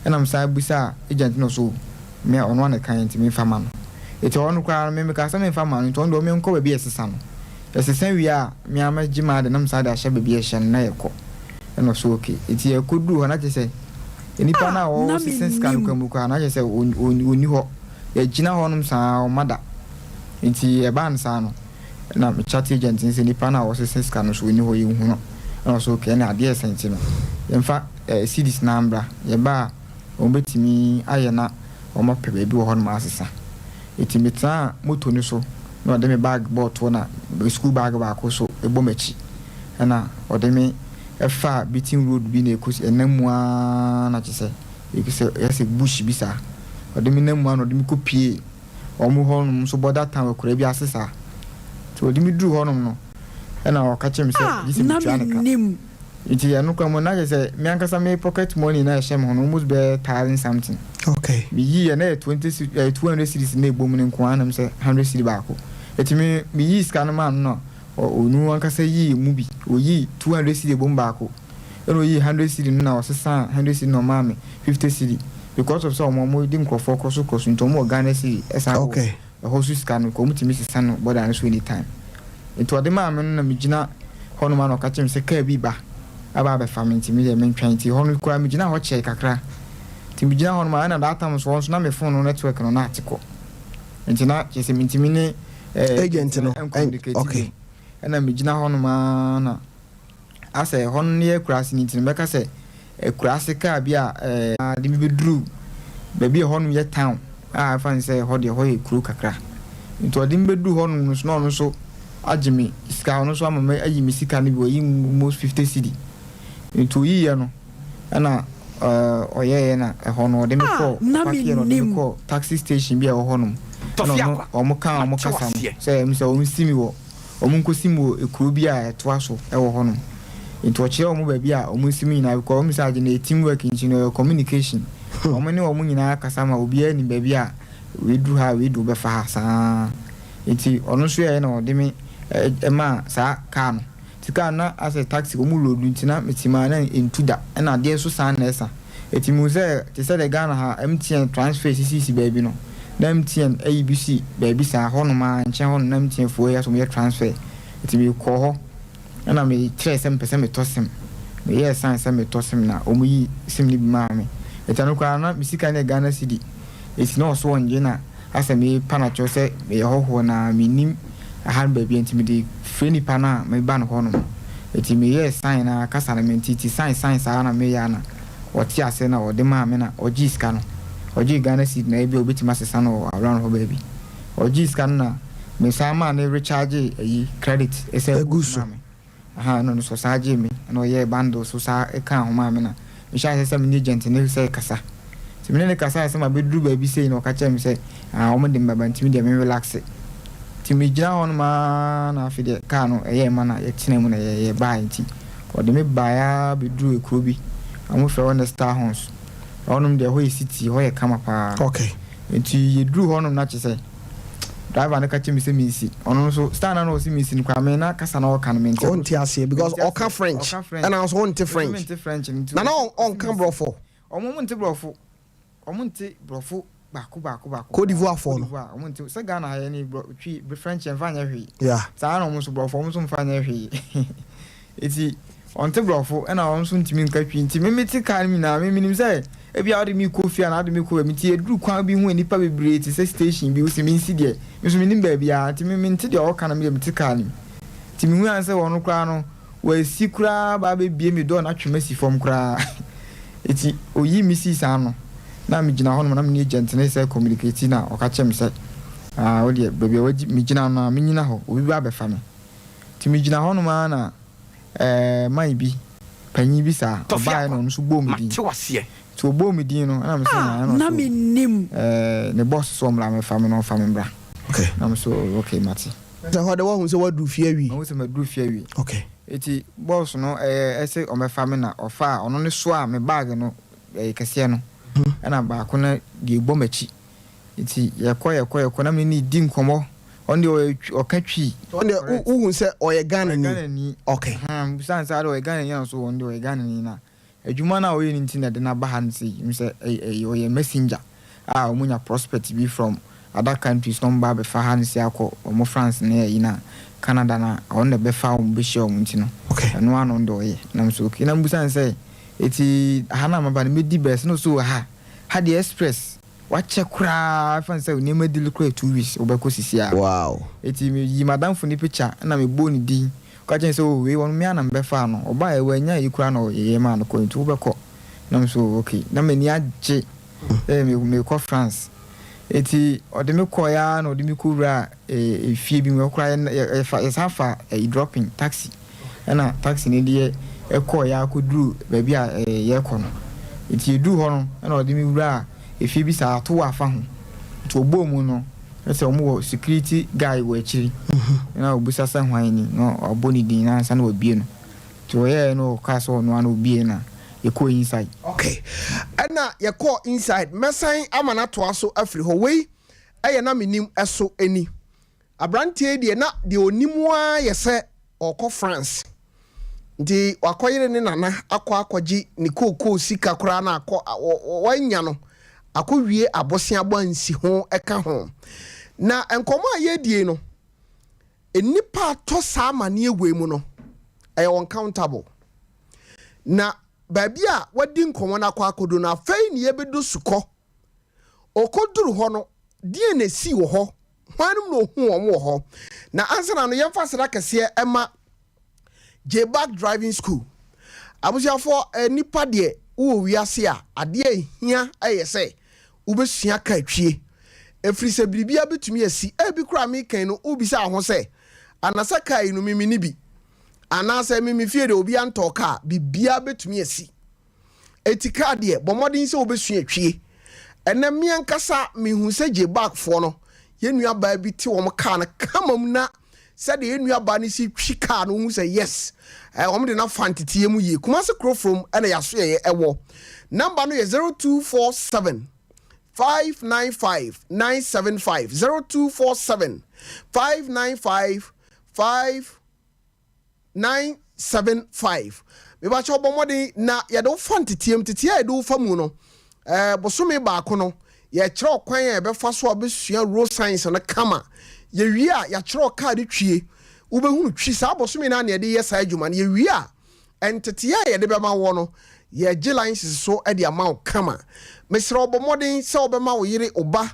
Ɛna mesan bisaa agent no ɔse oh me a ɔno ara na ɛkaeɛ nti memfa mma no. Nti ɛhɔ no koraa no me mekaa sɛ memfa mma no nti ɔno deɛ ɔmenkɔ baabi a ɛsesa no. Yɛsesa wie a me ara mɛgye m'ade na mesan de ahyɛ baabi a ɛhyɛ no na yɛkɔ. Ɛna ɔse okay. Nti yɛkɔduruu hɔ na kyerɛ sɛ nipa no A, a na ɔresesa sika no mennim. koraa mu koraa no na kyerɛ sɛ ɔnni hɔ. Yɛgyina hɔnom saa ɔmma da. Nti ɛbaa no saa no ɛna me chat agent no sɛ nipa no a ɔresesa sika no nso ɔnni hɔ yɛnhu no. Ɛna ɔse okay ɛna adeɛ resa nti no yɛmfa cedis no ara mmra. Yɛba a wɔbɛtumi ayɛ na wɔapɛ baabi wɔ hɔnom asesa. Enti metenaa moto no so na ɔde me bag bɔɔ toɔ na me sukuu bag baako nso bɔ m'akyi. Ɛna ɔde me faa beaten road bi na ɛkɔsi ɛnam mu ara na kyerɛ sɛ ɛkɔ sɛ ɛyɛ sɛ bush bi saa. Ɔde me nam mu ara na ɔde me kɔpuee wɔn hɔnom nso border town akuraa bi ase saa. Nti ɔde me duruu hɔnom no ɛna ɔka kyerɛɛ me sɛ A gye sɛ na metua ne ka. mennim. Nti ɛno koraa mu no na kyerɛ sɛ me ankasa me pocket money na ɛhyɛ me ho no almost bɛyɛ thousand something. Okay. Me yii yɛ na ɛyɛ 20 cedi ɛyɛ 200 cedis na ɛbɔ mu no nko ara na me sɛ 100 cedi baako. Nti me me yii sika no maa no na ɔno ankasa yii emu bi. Ɔyii 200 cedi ɛbɔ mu baako. Ɛna ɔyii 100 cedi no na ɔsesaa 100 cedi na ɔmaa me 50 cedi. Because of sɛ ɔmo ɔmo de nkorɔfoɔ kɔ so kɔ so nti ɔmo wɔ Ghana cedi ɛsan wɔ Okay. Ɛhɔ so sika no nka wɔtumi sesa no bɔda no so anytime. Nti ɔde maa me no na megyina hɔnom a na ɔka kyerɛ me sɛ kaa bi reba aba abɛfa me nti me deɛ mentwɛn. Nti hɔ no koraa megyina hɔ kyɛe kakra. Nti megyina hɔnom a ɛna that time nso hɔ nso na me phone no network no na ate kɔ. Nti na kyerɛ sɛ mentumi ne eh, Agent no, ɛncommunicate okay. bio. Ɛna megyina hɔnom ara na Asɛ ɛhɔ no yɛ akuraase no nti no, mɛka sɛ akuraase kaa bi a ɛɛ. De me bɛduru baabi a ɛhɔnom yɛ town a ɛfa no sɛ ɛhɔ deɛ ɛhɔ yɛ kuro kakra. Nti ɔde me bɛduru hɔnom no nso na ɔno nso agye me sika, ɔno nso ama me ayi me sika no bi, wayi almost 50 cedi. Nti ɔyiiɛ no ɛna ɛɛ ɔyɛeɛ na ɛhɔ no ɔde me A kɔɔ, na ɔpakeeɛ no ɔde me mennim. kɔɔ taxi station bi a ɛwɔ hɔnom. Ɛna Tɔfi ɔno akwa, wɔn kaa wɔn mate kasa no waseɛ. sɛ ɛm sɛ wɔnsi me wɔ wɔnkɔsi mu wɔ kuro bi a ɛtoa so wɔ hɔ nom. Nti ɔkyerɛ wɔn baabi a wɔnsi mu nyinaa because wɔn sɛ agye no ɛyɛ team work nti no ɛyɛ communication. Wɔn ne wɔn nyinaa kasa ma obiara nim baabi a wei duru ha a wei de wo bɛfa ha saa. Nti ɔno nso yɛɛ na ɔde me maa saa car no. Nti car no na asɛ taxi wɔn load nti na mete mu a na ɛntu da ɛna adeɛ nso san na ɛsa. Enti mehu sɛ te sɛ deɛ Ghana ha MTN transfer sisisisi baabi no, na MTN ayi bi si baabi saa, hɔnom ara nkyɛn hɔ no na MTN foɔ yi asɛ wɔyɛ transfer. Enti mekɔɔ hɔ ɛna mekyerɛɛ sɛ mepɛ sɛ metɔ sim. Meyɛɛ sign sɛ metɔ sim na wɔyi sim no bi maa me. Enti ɛno koraa na me sika no yɛ Ghana cedi. Enti na ɔso ɔngye na asɛ mepa no akyɛw sɛ meyɛ hɔhoɔ na mennim ɛha no baabi a nti mede frɛ nipa no a meba no hɔ nom. Nti meyɛɛ sign no ara kasa no mente nti sign sign saa na meyɛ a na ɔte aseɛ na ɔde maa me na ɔgyee sika no. Ɔgyee Ghana cedi na ebia ɔbɛtumi asesa no wɔ around hɔ baabi. Ɔgyee sika no na mesan maa no recharge ayi credit san Egu guu so. so maa me. Ahaa ɛna ɔno nso ɔsan gyee me ɛna ɔyɛɛ bundle so saa kaa ho maa me na mehyɛɛ aseɛ sɛ me ne agent no sɛ kasa. Nti me ne no kasaeɛ sɛ mabɛduru baabi sei na ɔka kyerɛɛ me sɛ ah wɔn de me bɛba nti me deɛ me relaxe. Nti megyina hɔ nom ara na afei deɛ car no ɛyɛɛ ma na yɛtenaa mu na yɛ yɛbaeɛ nti ɔde me baeɛ ara bɛduruu ekuro bi wɔfrɛ hɔ Nestar Horns. Ɛhɔnom deɛ ɛhɔ yɛ city ɛhɔ yɛ kama paa. Okay. Nti yɛduruu hɔnom na kyerɛ sɛ driver no ka kyerɛ me sɛ mensi ɔno nso style no a na ɔse mensi no koraa me na kasa na ɔka no mente Wonte aseɛ because mente ɔka aseɛ French ɔka French ɛna nso wonte me nso French mente French no nti na na ɔse ɔnka mensi borɔfo. ɔmo ɔmo nte borɔfo ɔmo nte borɔfo baako baako baako Cote koraa d'Ivoire foɔ Cote no. d'Ivoire ɔmo nte sɛ Ghana ha yɛne borɔ twi French yɛmfa nyɛ hwee Yeah. saa na ɔmo nso borɔfo ɔmo nso mfa nyɛ hwee Enti ɔnte borɔfo ɛna ɔno nso ntumi nka twi nti me mete car no mu nyinaa me menim sɛ ebia wode me kɔ fie anaa wode me kɔ baabi nti yɛduru kwan bi ho nnipa bebree te sɛ station bi wose mensi deɛ me nso menim baabiara nti me mente deɛ ɔka no me deɛ mete car no mu nti mehu ara sɛ ɔno koraa no wasi koraa ba abɛbie me door no atwe me asi fam koraa nti ɔyi me sii saa no na megyina hɔ nom na me ne agent no sɛ communicate na ɔka kyerɛ me sɛ ah wodeɛ baabi a megyina no a menyina hɔ obi ba abɛfa me. Nti megyina hɔnom ara na ɛɛ man bi, panyin bi saa, Tɔfe ɔbaeɛ na akwa, ɔno nso bɔɔ me din. mate wo aseɛ. Nti ɔbɔɔ me din no, ɛna mese A na ɛna na ɔse o, mennim. ɛɛ ne boss sɛ ɔmmra mmɛfa me na ɔmfa me mmra. Okay. Na mese o okay mate. Sɛ hɔ de woahu sɛ woaduru fie awie? Mahu sɛ maduru fie awie. Okay. Nti boss no ɛɛ ɛse ɔmmɛfa me na ɔfaa, ɔno ne soaa me bag no ɛɛ kɛseɛ no. Ɛna baako no deɛ ɛbɔ m'akyi. Nti yɛkɔ yɛkɔ yɛkɔ na me ne no di nkɔmmɔ. Ɔno deɛ ɔyɛ ɔka Twi. Ɔno deɛ wohu sɛ ɔyɛ Ghanani? Ɔyɛ Ghanani. Okay. Ahaa, mebisaa no sɛ adɛn ɔyɛ Ghanani a ɔse ɔno deɛ ɔyɛ Ghanani na adwuma no a ɔyɛ no nti na ɛde no aba ha no sei. Mehu sɛ ɛyɛ ɔyɛ messenger a wɔnya prospect bi from other countries na wɔba abɛfa ha no sei akɔ wɔn France ne ayi na Canada na ɔno na ɛbɛfa wɔn bɛhyia wɔn nti no ɛno ara na ɔno deɛ ɔyɛ. Na mese okay. Na mebisaa no sɛ eti ha no a maba no mɛdi bɛɛ sɛ na ɔse oh ha ha deɛ express Wakyɛ koraa ɛfa no sɛ nneɛma dili koraa 2 weeks wobɛkɔ sisi a. Eti me yi madamfo no picture ɛna me bɔɔ ne din ɔka kyerɛ me sɛ oh wei ɔno me ara na me bɛfaa no ɔbaeɛ wannya ayi koraa na ɔyeyɛ maa no kɔɛ nti wobɛkɔ na me so oh okay na m'ani agye sɛ me mekɔ France eti ɔde me kɔɛ ara na ɔde me kɔ wuraa efie bi mu ɛhɔ koraa yɛ yɛfa yɛsan fa ɛyi dropping taxi. Ɛna taxi no deɛ ɛkɔeɛ ara kɔduruu baabi a yɛrekɔ no. Nti yɛduruu hɔ no ɛna ɔde me wuraa efie bi saa ato afa ho. Nti ɔbɔɔ mu no na sɛ wɔwɔ security guy wɔ akyiri. Na ɔbisa sɛ hwan ni na wabɔ ne din na ansa na wabue no. Nti ɔyɛeɛ no ɔkaa sɛ ɔno ara na ɔbue na yɛkɔɔ inside. Okay, ɛna yɛkɔɔ inside. Mɛsan ama no atoa so afiri hɔ. Wei yɛ na mennim ɛso ni. Aberanteɛ yi deɛ na deɛ ɔnim ara yɛ sɛ ɔrekɔ France. Nti wakɔyere ne nana akɔ akɔgye ne kookoo sika koraa na akɔ wanya no akɔwie aboseabɔ ansi ho ka ho. Na nkɔmmɔ a yɛredie no, nnipa atɔ saa amaneɛ wei mu no, ɛyɛ uncountable. Na baabi a wadi nkɔmmɔ no akɔ akɔdu no, afei ne yɛbɛdɔ sukɔ. Ɔkɔduru hɔ no, deɛn na ɛsii wɔ hɔ? Hwannom na ɔhuu wɔn wɔ hɔ? Na ansa na no, yɛmfa aseda kɛseɛ mma J-Back Driving School. Abusuafoɔ, nnipa deɛ wowɔ wiase a, adeɛ a ɛhia yɛ sɛ wobɛsua kaa twie. Ɛfiri sɛ biribiara bɛtumi asi. Ebi koraa meka yi no, wobisa wo ho sɛ, anasa kaa yi no me menni bi? Anaasɛ me me fie deɛ obiara ntɔɔ kaa? Biribiara bɛtumi asi. Enti kaa deɛ, bɔ mmɔden sɛ wobɛsua twie. Ɛnnɛ, me ankasa mehu sɛ J-Bagfoɔ no, yɛn nuabaa bi te wɔn kaa no kama mu na sɛdeɛ yɛn nuabaa no si twi kaa no, wohu sɛ yes, eh, wɔn de no afa nteteeɛ mu yie. Kumasi Kurofurom na yɛasoɛeɛ ɛwɔ. Namba no yɛ 0247 595 975, 0247 595 5. 975. Mebakyɛw bɔ mmɔden na yɛde wo fa nteteɛ mu. Nteteɛ a yɛde wo fa mu no, eh, bosome baako no, yɛkyerɛ wo kwan a yɛbɛfa so a wobɛsua road science no kama. Yɛwie a, yɛakyerɛ wo kaa de twie. Wobɛhunu twi. Saa bosome no a na yɛde yɛ saa adwuma no. Yɛwie a, nteteɛ a yɛde bɛma woɔ no, yɛgye license so de ama wo kama. Mesrɛ wo bɔ mmɔden sɛ wobɛma wo yere, wo ba,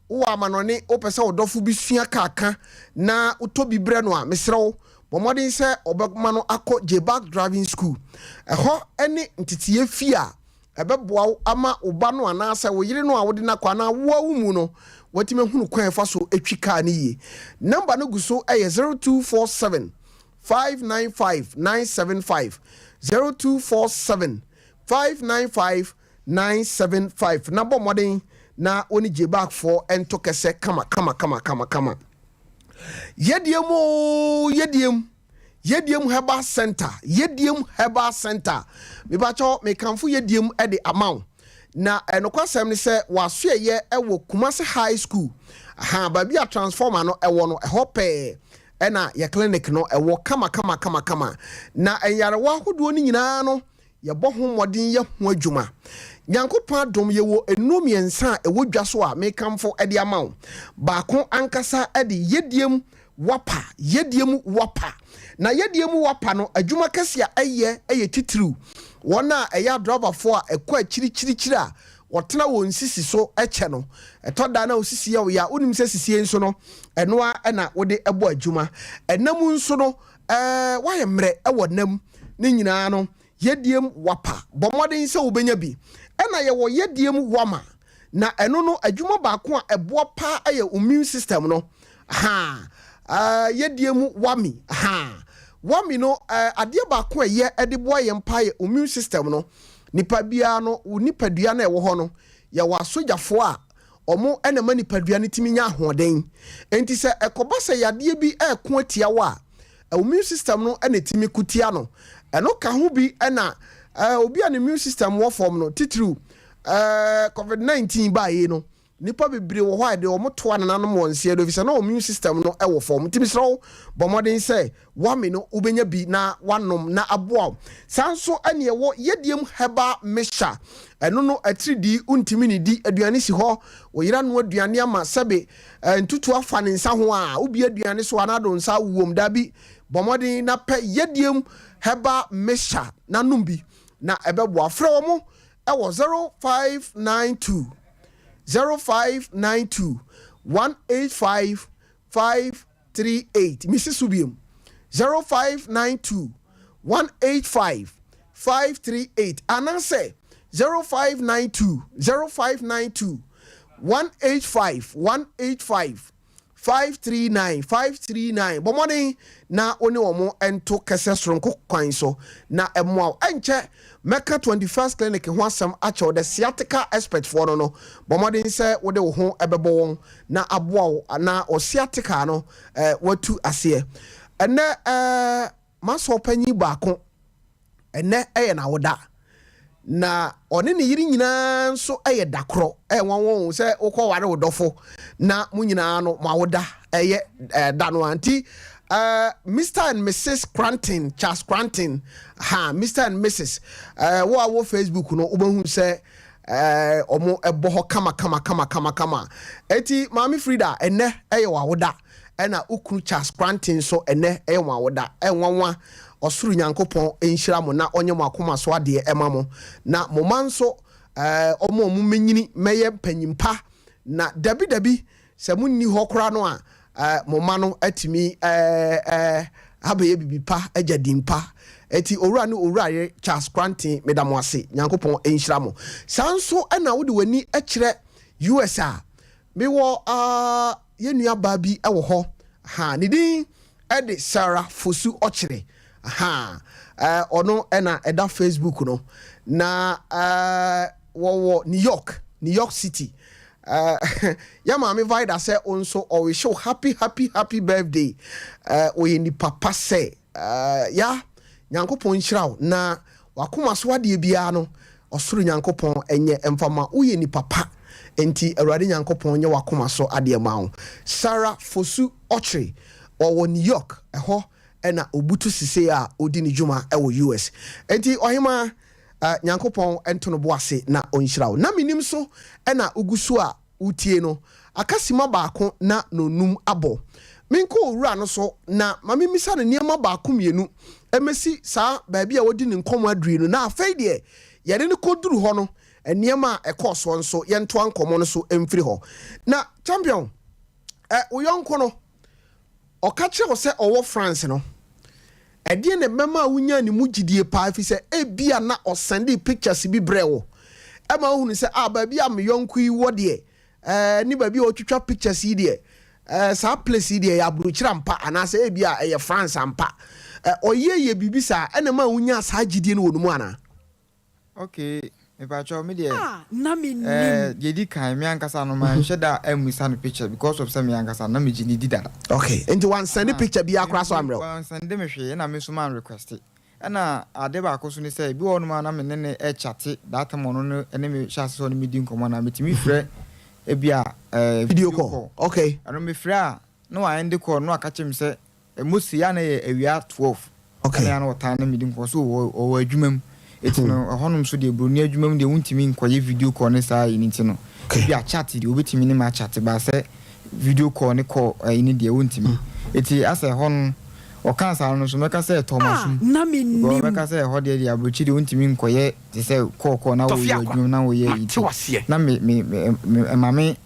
wowɔ amanɔne, wopɛ sɛ wo dɔfo bi sua kaa ka na wotɔ bi brɛ no a, mesrɛ wo, Bɔ mmɔden sɛ wɔbɛma no akɔ J-Back Driving School. Ɛhɔ ne nteteeɛ fie a ɛbɛboa wo ama wo ba no anaasɛ wo yere no a wode no akɔ anaa wo ara wo mu no, woatumi ahunu kwan a ɛfa so twi kaa no yie. Nɔmba no gu so yɛ 0247 595 975, 0247 595 975. Na bɔ mmɔden na wo ne J-Backfoɔ nto kɛsɛ kama kama kama kama kama. Yɛdiem oo yɛdiem yɛdiem herbal center yɛdiem herbal center mebakyɛw mekamfo yɛdiem de ama wo na ɛnokwasɛm ne sɛ wɔasoɛyɛ wɔ Kumasi high school ha baabi a transformer no ɛwɔ no ɛhɔ pɛɛ ɛna yɛ clinic no ɛwɔ kama kama kama kama na nyarewa ahodoɔ no nyinaa no Yɛbɔ ho mmɔden yɛ ho adwuma. Nyankopɔn adom, yɛwɔ nnuro mmiɛnsa a ɛwɔ dwa so a mekamfo de ama wo. Baako ankasa de Yɛdiem Wapa, Yɛdiem Wapa. Na Yɛdiem Wapa no, adwuma kɛse a ɛyɛ yɛ titiriw. Wɔn a ɛyɛ adraivafoɔ a ɛkɔ akyirikyirikyiri a wɔtena wɔn sisi so kyɛ no, ɛtɔ da na wo sisi yɛ wo ya, wonim sɛ sisie nso no, ɛno ara na wode bɔ adwuma. Ɛna mu nso no, Ɛɛ, woayɛ mmerɛ wɔ nna mu. Ne nyinaa no, yɛdiem wapa. Bɔ mmɔden sɛ wobɛnya bi. Ɛna yɛwɔ yɛdiem wama. Na ɛno no, adwuma baako a ɛboa paa yɛ immune system no. Ahaa. Ɛɛ, yɛdiem wami. Ahaa. Wami no, ɛɛ, adeɛ baako a ɛyɛ de boa yɛn paa yɛ immune system no. Nipa biara no, wo nipadua no a ɛwɔ hɔ no, yɛwɔ asogyafoɔ a Wɔn na ɛma nipadua no tumi nya ahoɔden. Enti sɛ ɛkɔba sɛ yadeɛ bi reko atia wo a, wo immune system no na ɛtumi ko tia no. Ɛno ka ho bi na obi a ne immune system wɔ fam no, titiriw Covid 19 baeɛ no, nnipa bebree wɔ hɔ a ɛde wɔn toa nananom wɔn nseɛ do efisɛ na wɔn immune system no wɔ fam. Nti mesrɛ wo, bɔ mmɔden sɛ wame no wobɛnya bi na wanom na aboa wo. Saa nso ɛne ɛwɔ Yɛdiem Herbal Mixture. Ɛno no atiridii wontumi nnidi, aduane si hɔ, wo yere anoa aduane ama sɛbe ntutu afa ne nsa ho a, wobie aduane so a na ade wo nsa wom. Dabi, bɔ mmɔden na pɛ Yɛdiem Herbal Mixture na nom bi na ɛbɛboa. Frɛ wɔn wɔ 0592 0592 185 538. Mesi so biom, 0592 185 538 anaasɛ 0592 0592 185 185 539 539. Bɔ mmɔden na wo ne wɔn nto kɛsɛ soronko kwan so na ɛmmoa wo. Ɛnkyɛ mɛka 21st Clinic ho asɛm akyɛ wo, the sciatica expert foɔ no. Bɔ mmɔden sɛ wode wo ho bɛbɔ wɔn na aboa wo na wɔ sciatica no watu aseɛ. Ɛnɛ masɔ panyin baako, ɛnɛ ɛyɛ n'awoda na ɔne ne yere nyinaa nso yɛ da korɔ. Ɛyɛ wɔn wɔn sɛ wokɔ ware wo dɔfo na mo nyinaa no mo awoda ɛyɛ ɛda no anti Mr and Mrs Cranton, Charles Cranton ha, Mr and Mrs wo a wɔ Facebook no, wobɛhu sɛ ɔmo ɛbɔ hɔ kama kama kama kama kama. Eti Maame Frida, ɛnɛ ɛyɛ wɔ awoda, ɛna ukunu Charles Cranton nso ɛnɛ ɛyɛ wɔn awoda. Ɛnwanwa, ɔsoro Nyankopɔn nhyira mo na ɔnyɛ mo akoma so adeɛ ɛma mo, na mo ma nso ɔmo mɛnyini mɛyɛ mpanyimpa na dabi dabi sɛ mo nni hɔ koraa no a mo ma no atumi ɛɛ ɛɛ abɛyɛ bibi pa agya din pa. Eti owura ne owura yere Charles Cranton, meda mo ase, Nyankopɔn nhyira mo. Saa nso ɛna wode w'ani kyerɛ US a, mewɔ yɛn nua baa bi wɔ hɔ ha, ne din ɛde Sarah Fosu Ɔkyerɛ ha. Ɔno ɛna ɛda Facebook no na wɔwɔ New York, New York City. Yɛ maame Vida sɛ wo nso ɔrehyɛ wo happy happy happy birthday. Ɔyɛ nipa pa sɛ ya Nyankopɔn nhyira wo na wakoma so adeɛ biara no ɔsoro Nyankopɔn ɛnyɛ mfama. Woyɛ nipa pa nti Awurade Nyankopɔn nyɛ wakoma so adeɛ ma wo. Sarah Fosu Ɔkyere, ɔwɔ New York ɛhɔ ɛna obutu sise a ɔdi ne dwuma ɛwɔ US. Nti ɔhema, Nyankopɔn nto no bo ase na ɔnhyira wo. Na menim so ɛna wogu so a wotie no, akasima baako na nonum abɔ. Menkɔ owura no so na ma memisa no nneɛma baako mmienu ɛmɛsi saa baabi a wɔdi ne nkɔmmɔ aduri no, na afei deɛ yɛde no kɔduru hɔ no, nneɛma a ɛkɔɔ soɔ nso yɛntoa nkɔmmɔ no so mfiri hɔ. Na champion, wo yɔnko no ɔka kyerɛ wo sɛ ɔwɔ France no, ɛdeɛ na ɛbɛma a wonya ne mu gyidie paa, ɛfiri sɛ ebia na ɔsɛnde pictures bi brɛ wo ɛma wohunu sɛ a baabi a me yɔnko yi wɔ deɛ ne baabi a ɔtwitwa pictures yi deɛ, saa place yi deɛ ɛyɛ aburokyire ampa, anaasɛ ebia ɛyɛ France ampa. Ɔyɛ yɛ biribi saa ɛna ma wonya saa gyidie no wɔ no mu anaa? Okay, mepakyɛw, me deɛ Ah, na mennim. Deɛ di kan, me ankasa no manhyɛ da ammisa no picture because of sɛ me ankasa na megye ne di dada. Okay, nti wansɛnde picture biara koraa so ammerɛ wo? Wansɛnde me hwee, ɛna me nso man request. Ɛna ade baako so ne sɛ, ebi wɔ hɔnom a na me ne no ɛkyate that time, ɔno no ne me hyɛ ase sɛ ɔne me di nkɔmmɔ na metumi frɛ ebi a video call. Ɛno mefrɛ a na wa end call no, aka kyerɛ me sɛ mostly ya na yɛ awia 12. Ɛna ya na ɔtaa ne me di nkɔmmɔ so ɔwɔ adwuma mu. Eti no ɛhɔnom so deɛ, buroni adwuma mu deɛ, wontumi nkɔyɛ video call ne saa yi ne ti no. Ebi a chat deɛ, wobɛtumi ne ma chat ba, sɛ video call ne call ɛyi ne deɛ, wontumi. Eti asɛ ɛhɔ no ɔka saa no so, mɛka sɛ ɛtɔ ma Ah, som. na Because mennim. mɛka sɛ ɛhɔ deɛ aburokyi deɛ, wontumi nkɔyɛ te sɛ call call na Tɔfe wɔyɛ akwa, adwuma na wɔyɛ yi mate ti. waseɛ. Na me ɛma me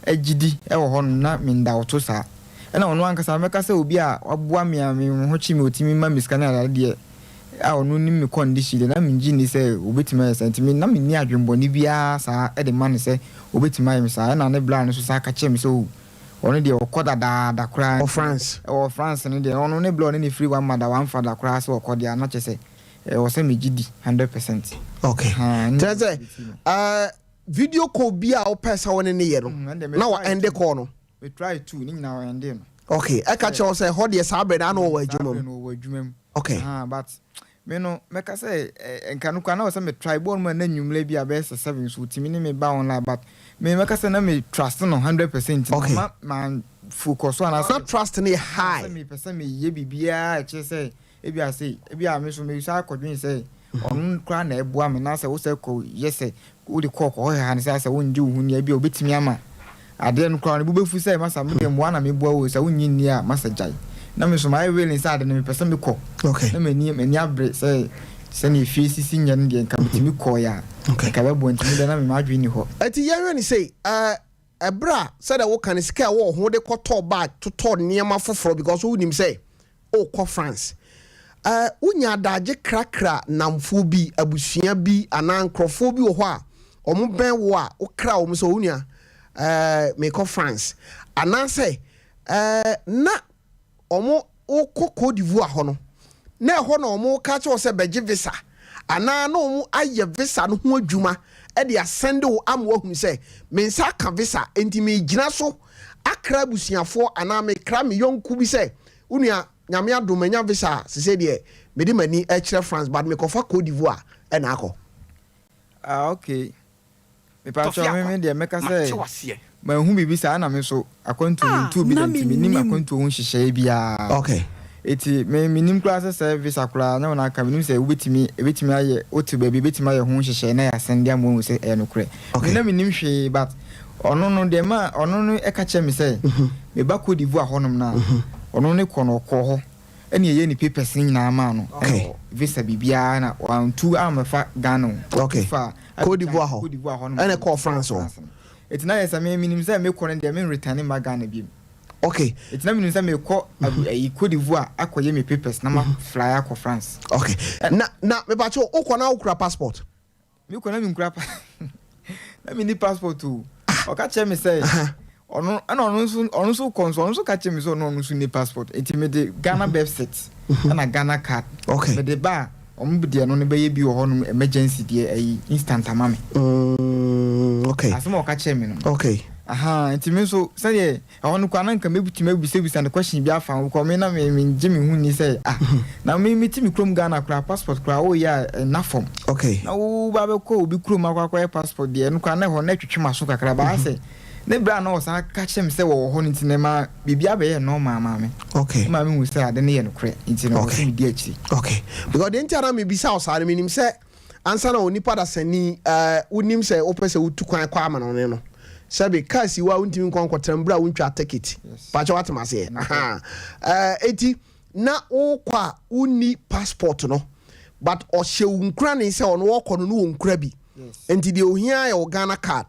agyidi ɛwɔ hɔ no na me ndawto saa. Ɛna ɔno ankasa mɛka sɛ obi a waboa me a me ho kye me, otumi ma me sika ne adeade deɛ a ɔno nim me condition deɛ, na mengye nni sɛ obetumi ayɛ saa. Nti me na menni adwembɔne biara saa ɛde ma no sɛ obetumi ayɛ me saa. Ɛna ne bra no nso saa ka kyerɛ me sɛ o ɔno deɛ ɔkɔ dadaada koraa. Wɔ France? Ɛwɔ France no deɛ, ɔno ne bra ɔne ne firi one mother one father koraa sɛ ɔkɔ deɛ a, na kyerɛ sɛ ɛwɔ sɛ megye di 100%. Kyerɛ sɛ video call bi a wopɛ sɛ wo ne ne yɛ no na wɔ end call no? Me try two ne nyinaa, ɔɛnde no. Okay, ɛka kyerɛ wo sɛ hɔ deɛ saa berɛ no ana ɔwɔ adwuma mu? Saa berɛ no ɔwɔ adwuma mu. Okay. But Me no mɛka sɛ eh, nka no koraa na wɔ sɛ me try bɔɔl mu a na nwummerɛ bi a bɛyɛ sɛ 7 so ɔtumi ne me ba online, but me mɛka sɛ na me trust no 100% nti na ma ma focus so anaasɛ na trust no yɛ high. Sɛ mepɛ sɛ meyɛ biribiara a ɛkyerɛ sɛ ebia sei, ebia me nso mesan akɔdwen sɛ ɔno koraa na ɛboa me na sɛ wo sɛ kɔ yɛ sɛ wode kɔ kɔ hɔ ne sɛ asɛ wongye wo ho nni a ebia obetumi ama adeɛ no koraa no bo bɛfu sɛ masa me deɛ mmoa na meboa wo sɛ wonnye nni a masa gyae na me nso mayɛ willing sɛ ade no mepɛ sɛ mekɔ okay. Na m'ani m'ani abere sɛ sɛnea efie sisi nyɛ no deɛ nka metumi kɔɔeɛ a nka bɛboa nti me deɛ na me m'adwene nni hɔ. Ɛti yɛnhwɛ no sei, ɛɛ ɛberɛ a sɛdeɛ woka no sika a ɛwɔ wo ho wode kɔtɔɔ bag totɔɔ nneɛma foforɔ because wonim sɛ worekɔ France. Ɛɛ wonya adagye krakra nnamfoɔ bi, abusua bi anaa nkurɔfoɔ bi wɔ hɔ a wɔbɛn wo a wokra wɔn sɛ onua ɛɛ merekɔ France anaasɛ ɛɛ na wɔn wokɔ Cote d'Ivoire hɔ no na ɛhɔ na wɔka kyerɛ wo sɛ bɛgye visa anaa na wɔn ayɛ visa no ho adwuma de asɛnde wo ama woahunu sɛ me nsa aka visa nti megyina so akra abusuafoɔ anaa mekra me yɔnko bi sɛ wo nua Nyame adom manya visa a sesei deɛ mede m'ani rekyerɛ France but mekɔfa Cote d'Ivoire na akɔ. Ah ok mepakyɛw me me deɛ mɛka sɛ manhu biribi saa na me nso akwantuo Ah mentuu bi da na nti mennim mennim. akwantuo ho nhyehyɛeɛ biara Ok. eti me mennim koraa sɛ sɛ visa koraa nyɛ wo na aka mennim sɛ wobɛtumi ɛbɛtumi ayɛ wote baabi ɛbɛtumi ayɛ ho nhyehyɛeɛ na yɛasɛnde ama woahu sɛ ɛyɛ nokorɛ me Ok. na mennim hwee but Ɔno no, deɛ ɛmaa ɔno no ka kyerɛɛ me sɛ, meba Côte d'Ivoire hɔnom no a, ɔno ne kɔ no, ɔkɔɔ hɔ, ɛna yɛyɛɛ ne papers no nyinaa maa no, ɛna visa biribiara, na wantu ammɛfa Ghana o, ɔtu faa Côte d'Ivoire hɔ, Côte d'Ivoire hɔnom ɛna ɛkɔɔ France hɔ. No. Eti na yɛ sɛ me menim sɛ mekɔ no deɛ men return mma Ghana biom. Okay. Eti na menim sɛ mekɔ ayi Côte d'Ivoire akɔyɛ me papers na ma fly akɔ France. Okay. Na na mepakyɛw wokɔ na wokura passport? Me kɔ na me nkura pa na me ni passport o. Ɔka kyerɛ me sɛ ɔno ɛna ɔno nso ɔno nso kɔ nso ɔno nso ka kyerɛ me sɛ ɔno ɔno nso ni passport nti me de Ghana birth cert ɛna Ghana card. Okay. Me de ba a ɔmo deɛ no no bɛyɛ bi wɔ hɔ nom emergency deɛ ɛyi instant ama me. Okay. Asɛm a ɔka kyerɛ me no. Okay. Ahaa nti me nso sɛdeɛ Ɛhɔ no koraa na nka mɛtumi abisabisa no question bi afa ho because me na me mengye me ho nni sɛ ah na me mete me kurom Ghana koraa passport koraa woyɛ a ɛnna fam. Okay. Na wo ba bɛkɔ obi kurom akɔ akɔyɛ passport deɛ ɛno koraa na ɛhɔ na ɛtwetwe m'aso kakra baa sɛ ne berɛ a na ɔsan ka kyerɛ me sɛ wɔwɔ hɔ no nti na ɛma biribi abɛyɛ normal maa me. Okay. Ɛma mehu sɛ ade no yɛ nokorɛ nti no okay. sɛ medi akyiri. Okay. Because deɛ nti a na mebisa wo saa no menim sɛ Ansa na onipa dasani a wonim sɛ wopɛ sɛ wotu kwan kɔ amanɔne no, sɛbe kaa si hɔ a wontumi nkɔ nkɔtena mu bere a wontwaa tekiti. Pakyɛ woate m'aseɛ? Ahaa. Ɛɛ, enti na wokɔ a wonni passport no, but ɔhyɛ wo nkurane sɛ ɔno ɔkɔ no na ɔnkura bi. Enti deɛ ohia ara yɛ wo Ghana card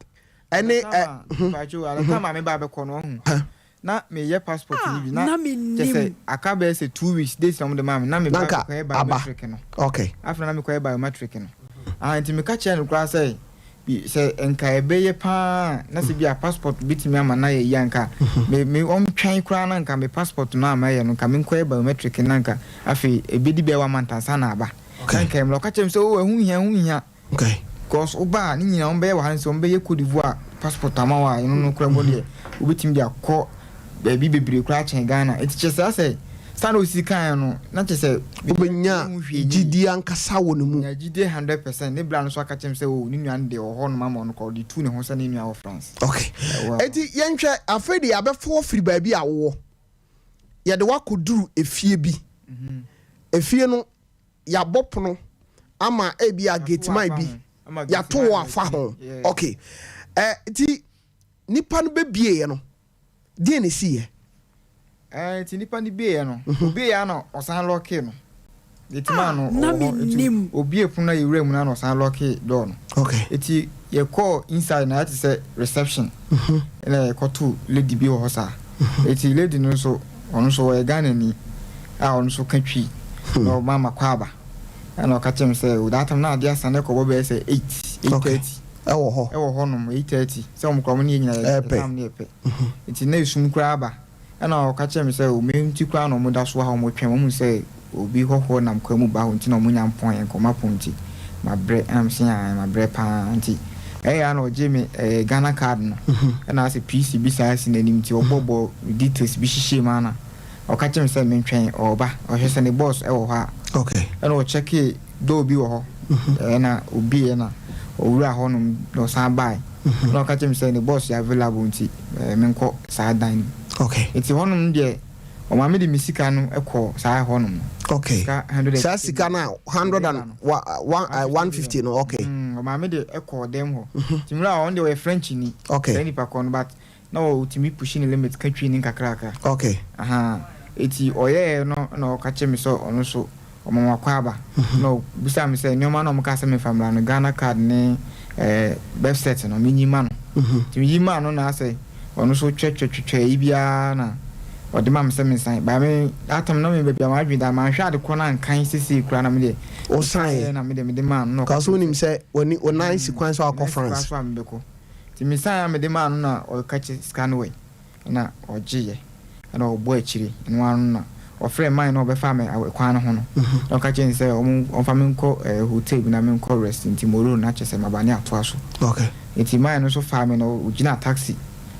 ɛne ɛ. Pakyɛ, at the time a me ba bɛkɔ no, wahu. Na meyɛ passport no Ah, bi na na kyerɛ mennim. sɛ aka bɛyɛ sɛ 2 weeks dates na wɔde maa me na me Na ba nka mekɔyɛ aba. biometric no. Okay. Afei na mekɔyɛ biometric no. Ah, nti meka kyerɛɛ no koraa sɛ bi sɛ nka ɛbɛyɛ paa na sɛ bi a passport betumi ama na yɛ yi a nka me me ɔntwɛn koraa na nka me passport no a mayɛ no nka menkɔyɛ biometric no na nka afei ebedi bɛyɛ 1 month ansa na aba. Na Okay. nka ɛmmra. Ɔka kyerɛɛ me sɛ oh ɛho nhia ɛho nhia. Okay. Cause wo ba a ne nyinaa wɔn bɛyɛ wɔ ha nso wɔn bɛyɛ Cote d'Ivoire passport ama wo a ɛno no koraa mpo deɛ wobɛtumi de akɔ baabi bebree koraa kyɛn Ghana nti kyerɛ sɛ asɛ saa na osi kan no na kyerɛ sɛ Wobɛnya gyidie ankasa wɔ ne mu. Nya gyidie 100% ne bra no nso aka kyerɛ me sɛ oh ne nua no deɛ ɔwɔ hɔ nom ama ɔno koraa ɔde tu ne ho sɛ ne nua wɔ France. Okay. Ɛwɔ. Enti yɛnhwɛ afei deɛ yɛabɛfa wo afiri baabi a wowɔ yɛde wo akɔduru efie bi. Efie no yɛabɔ pono ama ebi a gate man bi yɛato wɔ afa ho ok ɛ nti nipa no bɛbieɛ no deɛ na ɛsiiɛ. Ɛɛ nti nipa no bieɛ no obieɛ a na ɔsan lɔkee no gate man no na ɔwɔ hɔ nti mennim. obie pono na yɛwura mu no a na ɔsan lɔkee door no ok nti yɛkɔɔ inside na ayɛ te sɛ reception ɛna yɛkɔtoo lady bi wɔ hɔ saa nti lady no nso Ɔno nso ɔyɛ Ghanani a ɔno nso ka Twi na ɔma m'akwaaba ɛna ɔka kyerɛ me sɛ o that time na adeɛ asa na ɛkɔbɔ bɛyɛ sɛ 8, 8:30 ɛwɔ hɔ ɛwɔ hɔ nom 8:30 sɛ wɔn koraa wɔn ne yɛ nyinaa yɛ Ɛpɛ. time no yɛ pɛ nti na esum koraa aba ɛna ɔka kyerɛ me sɛ o me nti koraa na wɔn da so wɔ ha wɔn twɛn wɔn hu sɛ obi hɔhoɔ nam kwan mu ba hɔ nti na wɔn nya mpɔn yɛn nkɔma pɔn nti mabrɛ ɛna me se ae mabrɛ paa nti ɛyɛ a na ɔgye me ɛɛ Ghana card no ɛna asɛ PC bi saa si n'anim nti ɔbɔ bɔ details bi hyehyɛ mu ana. ɔka kyerɛ me sɛ mentwɛn ɔɔba, ɔhwɛ sɛ ne boss ɛwɔ hɔ a. Okay. Ɛna ɔkyɛkee door bi wɔ hɔ, ɛna obiee na ɔwuraa hɔ nom na ɔsan bae. Ɛna ɔka kyerɛ me sɛ ne boss yɛ available nti menkɔ saa dan no mu. Okay. Nti hɔ nom deɛ ɔma me de me sika no kɔɔ saa hɔ nom no. Okay. Sika 150 Saa sika no a 100 and 150 no, okay. Ɔma me de kɔɔ dɛm hɔ. Nti mmerɛ a ɔno deɛ ɔyɛ French ni. Okay. Saa nipa korɔ no, but na ɔtumi pushi ne limit ka twi ne nkakrakra. Okay. Ahaa. Eti ɔyɛɛ no na ɔka kyerɛ me sɛ ɔno nso ɔma makɔ aba. Na ɔbisaa me sɛ nneɛma no a wɔkaa sɛ memfa mmra no, Ghana card ne birth cert no, menyi ma no. Nti meyi maa no na asɛ ɔno nso twɛtwɛtwɛtwɛ yi biara na ɔde ma me sɛ mensan. But me, that time na me baabi a m'adwene da, manhwɛ ade korɔ no ankan sesei koraa na me deɛ. Wosaeɛ? Na me deɛ mede maa no na ɔka Ka so kyerɛ me wonim sɛ. sɛ w'ani, wo nan si kwan sɛ wakɔ Me nan si kwan France. so a mebɛkɔ. Nti mesan a mede maa no na ɔka kyerɛ sika no wɛ na ɔgyeeɛ na ɔbɔ akyire ɛno ara no na ɔfrɛɛ man na ɔbɛfaa me kwan no ho no na ɔka kyerɛ no sɛ ɔmo ɔmfa me nkɔ eh, hotel bi na menkɔ rest nti moro na kyerɛ sɛ maba ne atoa so. Okay. Nti man no nso faa me na ɔgyinaa taxi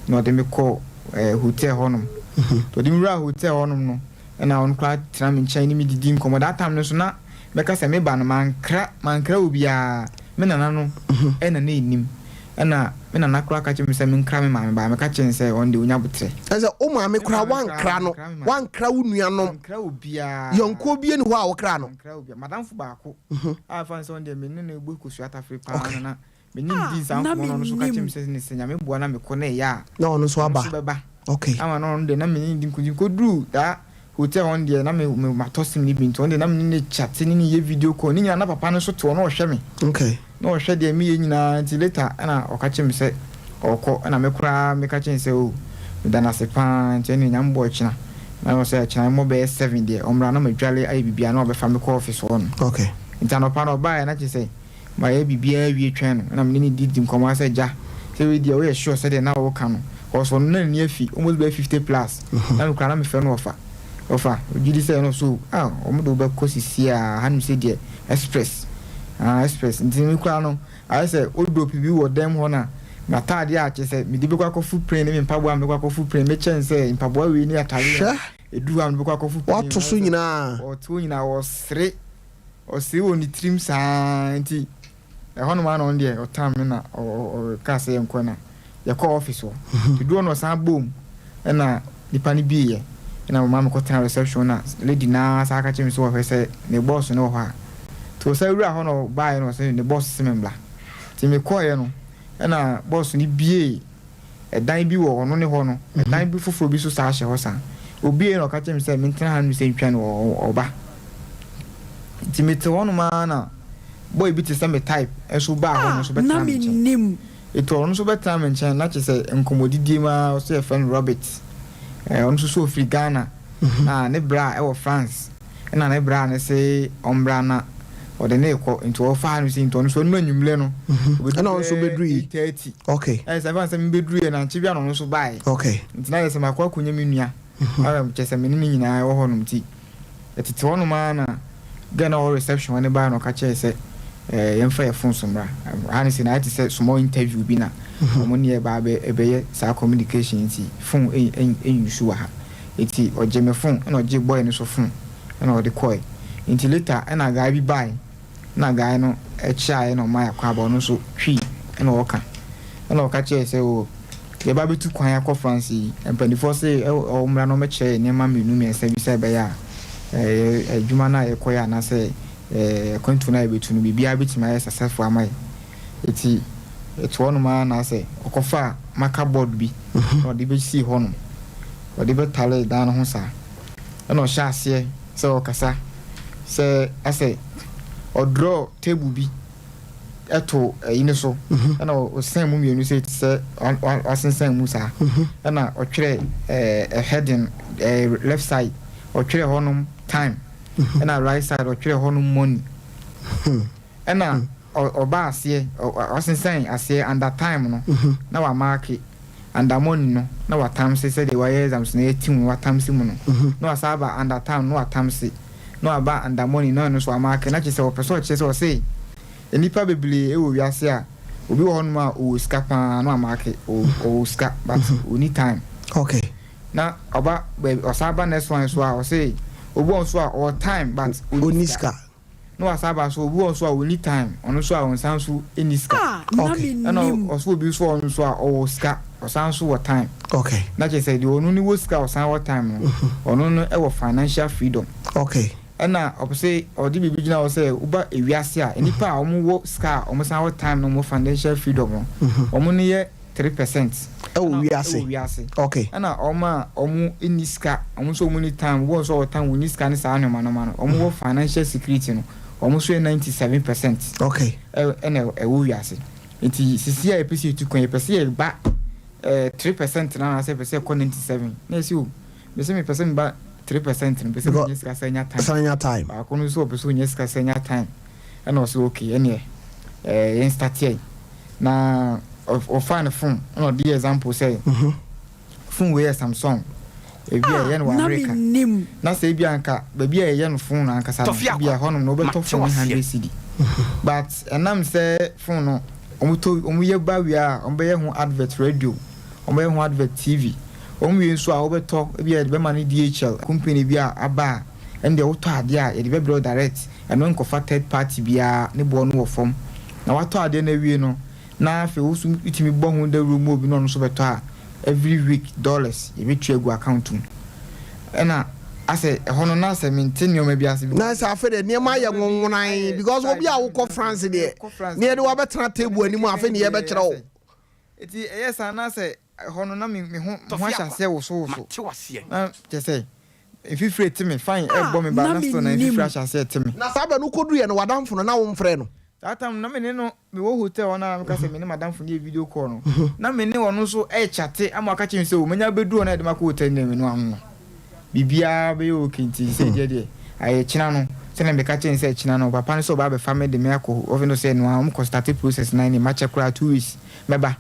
na ɔde me kɔɔ eh, hotel hɔnom. Nti ɔde me wuraa hotel hɔnom no ɛna ɔno koraa tena me nkyɛn ne me didi nkɔmmɔ. That time no nso na mɛka sɛ meba no mankra mankra obiara, me nana no ɛna na ɛnim. Ɛna me nana koraa ka kyerɛ me sɛ menkra me maame but meka kyerɛ no sɛ ɔno deɛ ɔnya aboterɛ. Ɛsɛ sɛ wo maame Me koraa maame koraa woankra no, mankra me maame. woankra wo nuanom, Mankra obiara. yɔnkoɔ bi nni hɔ a wokra no. Mankra obiara. M'adamfo baako a ɛfa no sɛ ɔno deɛ me ne no bɔ kosua tafere paa Okay. na na me ne no Ah, di saa na nkɔmmɔ no ɔno nso ka kyerɛ mennim. me sɛ ne sɛ Nyame boa na mekɔ na ɛyɛ a Na ɔno nso ɔno aba. nso bɛba. Okay. Ama na ɔno deɛ na me ne no di nkɔmmɔ nti mekɔduruu daa Hotel hɔ no deɛ na me me matɔ sim no bi nti ɔno deɛ na me ne no chate ne no yɛ video call ne nyinaa na papa no nso te hɔ na ɔhwɛ me. Okay. Na ɔhwɛ deɛ meyɛ nyinaa nti later ɛna ɔka kyerɛ me sɛ ɔrekɔ ɛna me koraa meka kyerɛ no sɛ oh meda no ase paa nti ɛneɛ Nyame boa ɔkyena na ɔsɛ ɔkyena mmɔ bɛyɛ 7 deɛ ɔmmra na madwale ayɛ biribiara na wabɛfa me kɔ office hɔ no. Okay. Nti anɔpa no ɔbaeɛ na kyerɛ sɛ Mayɛ biribiara awie twɛn no na me ne no didi nkɔmmɔ ara sɛ agya sɛ wei deɛ woyɛ sure sɛdeɛ na woka no cause ɔno na n'ani afi almost bɛyɛ 50 plus na me koraa na mefrɛ no ɔfa ɔfa ɔgye di sɛ ɛno so ah wɔn de wobɛkɔ sisi a hanom sɛ deɛ express ah express nti me koraa no ayɛ sɛ wardrobe bi wɔ dɛm hɔ na m'ataadeɛ a kyerɛ sɛ mede bɛkɔ akɔfo plane ne me mpaboa a mede bɛkɔ akɔfo plane mekyɛn sɛ mpaboa wei ne ataadeɛ Hwɛ ɛduru hɔ a mede bɛkɔ akɔfo plane wato so nyinaa. ɔto nyinaa ɔsere Ɔsere wɔ ne tirim saa ara nti ɛhɔnom ara na ɔno deɛ ɔtam me na ɔkaa sɛ yɛnkɔ na yɛkɔɔ office hɔ. Nti doɔ no ɔsan boom ɛna nipa no bieeɛ ɛna ɔmaa me kɔtena reception na lady no ara san ka kyerɛ me sɛ ɔhwɛ sɛ ne boss no wɔ hɔ a. Nti ɔsan wuraa hɔ na ɔbaeɛ na ɔsɛ ne boss se me mmra. Nti mekɔeɛ no ɛna boss no biee ɛdan bi wɔ ɔno ne hɔ no, ɛdan bi foforɔ bi nso saa hyɛ hɔ saa. Obiee na ɔka kyerɛ me sɛ mentena ha nom sɛ ntwa no ɔba. Nti mete hɔ nom ara na boy bi te sɛ me type nso baa hɔ no Ah, nso na bɛtena me nkyɛn. mennim. Nti ɔno nso bɛtena me nkyɛn na kyerɛ sɛ nkɔmmɔdidie mu ara ɔsɛ yɛfrɛ no Robert. Ɛɛ ɔno nso so ɔfiri Ghana na ne bra ɛwɔ France. Ɛna ne bra no se ɔmbra na ɔde no rekɔ nti ɔfaa no sei nti ɔno nso ɔno anwummerɛ no ɔbɛdu Ɛna ɔno nso bɛyɛ bɛdurui. 8:30. Okay. Ɛna sɛ ɛfa sɛ mebɛduruiɛ no ankye bia na ɔno nso baeɛ. Okay. Nti na ayɛ sɛ makɔ akɔnya me nua. Ɛna kyerɛ sɛ me ne no nyinaa ɛwɔ hɔnom nti yɛtete hɔnom ara na girl no a ɔwɔ reception hɔ no baeɛ na ɔka kyerɛɛ sɛ ɛɛ yɛmfa yɛn phones mmra. Ha no sei na ayɛ te sɛ small interview bi na wɔn ne yɛ ba abɛ ɛbɛyɛ saa communication nti phone ɛn use wɔ ha. Ntsi ɔgyee me phone na ɔgyee boy no so phone na ɔde kɔe. Ntsi later na guy bi bae na guy no kyeae na ɔmaa yɛakɔ aba ɔno so Twi na ɔka. Nna ɔka kyerɛɛ sɛ oh yɛba abɛtu kwan akɔ France yi mpaninfoɔ se ɔmmra na ɔmmɛkyerɛ yɛn nneɛma mmienu mmiɛnsa bi sɛ ɛbɛyɛ a adwuma no a yɛkɔyɛ anaasɛ akwantuo no a yɛbɛtu no biribiara bɛtumi ayɛ successful ama yɛn. Eti ɛte hɔnom ara na asɛ ɔkɔfaa marker board bi na ɔde bɛsii hɔnom. Ɔde bɛtaree dan no ho saa. Ɛna ɔhyɛɛ aseɛ sɛ ɔrekasa sɛ asɛ ɔdrɔɔ table bi to ayi no so. Ɛna ɔsɛn mu mmienu sɛ te sɛ wasensɛn mu saa. Ɛna ɔtwerɛ ɛɛ heading ɛɛ left side ɔtwerɛ hɔnom time. Ɛna right side ɔtwerɛ hɔnom money. Ɛna ɔba aseɛ, ɔsensɛn aseɛ under time no na wamaake, under money no na watamse sɛdeɛ wayɛ exams no yɛte mu no watamse mu no, na wasan aba under time no na watamse, na waba under money na ɔno nso wamaake, na kyerɛ sɛ ɔpɛ sɛ ɔkyerɛ sɛ ɔse nnipa bebree wɔ wiase a obi wɔ hɔnom a ɔwɔ sika paa na wamaake, ɔwɔ sika but ɔnni time. Okay. Na ɔba baabi ɔsan ba next one nso a ɔse obi wɔ hɔ nso a ɔwɔ time but ɔnni Ɔnni sika. sika. Na wasan aba nso obi wɔ hɔ nso a ɔnni time ɔno nso a ɔnsan nso nni sika. Ah, na Okay. Ɛna mennim. ɔso obi nso wɔ hɔ nso a ɔwɔ sika ɔsan nso wɔ time. Okay. Na kyerɛ sɛ deɛ ɔno no wɔ sika a ɔsan wɔ time no ɔno no wɔ financial freedom. Okay. Ɛna ɔpɛ sɛ ɔde biribi gyina hɔ sɛ woba ewiase a nnipa a wɔn wɔ sika a wɔn san wɔ time na wɔn wɔ financial freedom no wɔn no yɛ 3% Ɛwɔ ɛna wiase. ɛwɔ wiase. Okay. Ɛna wɔn a wɔn nni sika wɔn nso wɔn nni time wɔn nso wɔ time wɔn nni sika ne saa nneɛma nneɛma no wɔn wɔ financial security no wɔn nso yɛ 97% Okay. ɛna ɛwɔ wiase. Nti sisi a yɛpɛ sɛ yɛtu kwan yɛpɛ sɛ yɛba 3% na anaasɛ yɛpɛ sɛ yɛkɔ 97 na yɛsi o mese mepɛ sɛ meba 3% no mepɛ sɛ Because menya sika sɛ nya time. San nya time. Baako no nso ɔpɛ sɛ ɔnya sika sɛ nya time ɛna ɔsɛ okay ɛneɛ yɛn start yɛ na ɔfaa ne phone ɛna ɔde yɛ example sɛ phone wei yɛ Samsung ebi a Ah, ɛyɛ no wɔ na America mennim. na sɛ ebi anka baabi a ɛyɛ no phone no ankasa no Tɔfe ebi a akwa. hɔnom no wobɛtɔ Mate phone no waseɛ. 100 cedi but ɛnam sɛ phone no ɔmo tɔ ɔmo yɛ ba wie a ɔmo bɛyɛ ho advert radio, ɔmo bɛyɛ ho advert TV, ɔmo wie nso a wobɛtɔ ebi a yɛde bɛma no DHL company bi a aba a ɛno deɛ wotɔ adeɛ a yɛde bɛbrɛ wo direct, ɛno nkɔfa third party biara, ne boɔ no wɔ fam. Na watɔ adeɛ no awie no na afei wo nso wotumi bɔ ho dawuro mu obi na ɔno nso bɛtɔ a every week dollars yɛbɛtua agu account mu. Ɛna asɛ ɛhɔ no na asɛ mente nneɛma bi ase. Na sɛ afei deɛ nneɛma ayɛ nwonwonan because obi a wokɔ France deɛ ne yɛde wabɛtena table anim a afei ne yɛbɛkyerɛ wo. Eti ɛyɛ saa na sɛ ɛhɔ no na me me ho me ho Tɔfe ahyɛ akwa. aseɛ wosowoso. Mate waseɛ. Na kyerɛ sɛ mfifire te me fine Ah, ɛbɔ me ba na na still na mennim. mfifire ahyɛ aseɛ te me. Na saa bɛ no wokɔduiɛ no w'adamfo no na womfrɛ no? Saa time no na me ne no mewɔ hotel hɔ na meka sɛ me ne madamfo no yɛ video call no na me ne ɔno nso ɛrekyate ama ɔka kyerɛ me sɛ o manya bɛduru hɔ na yɛde makɔ hotel no deɛ me no ano no biribiara bɛyɛ okay nti sɛ deɛ deɛ ayɛ kyena no sɛdeɛ meka kyerɛ no sɛ kyena no papa no sɛ ɔba abɛfa me de me akɔ ɔfe no sɛ no a ɔmkɔ start process na ne makyɛ koraa 2 weeks mɛba.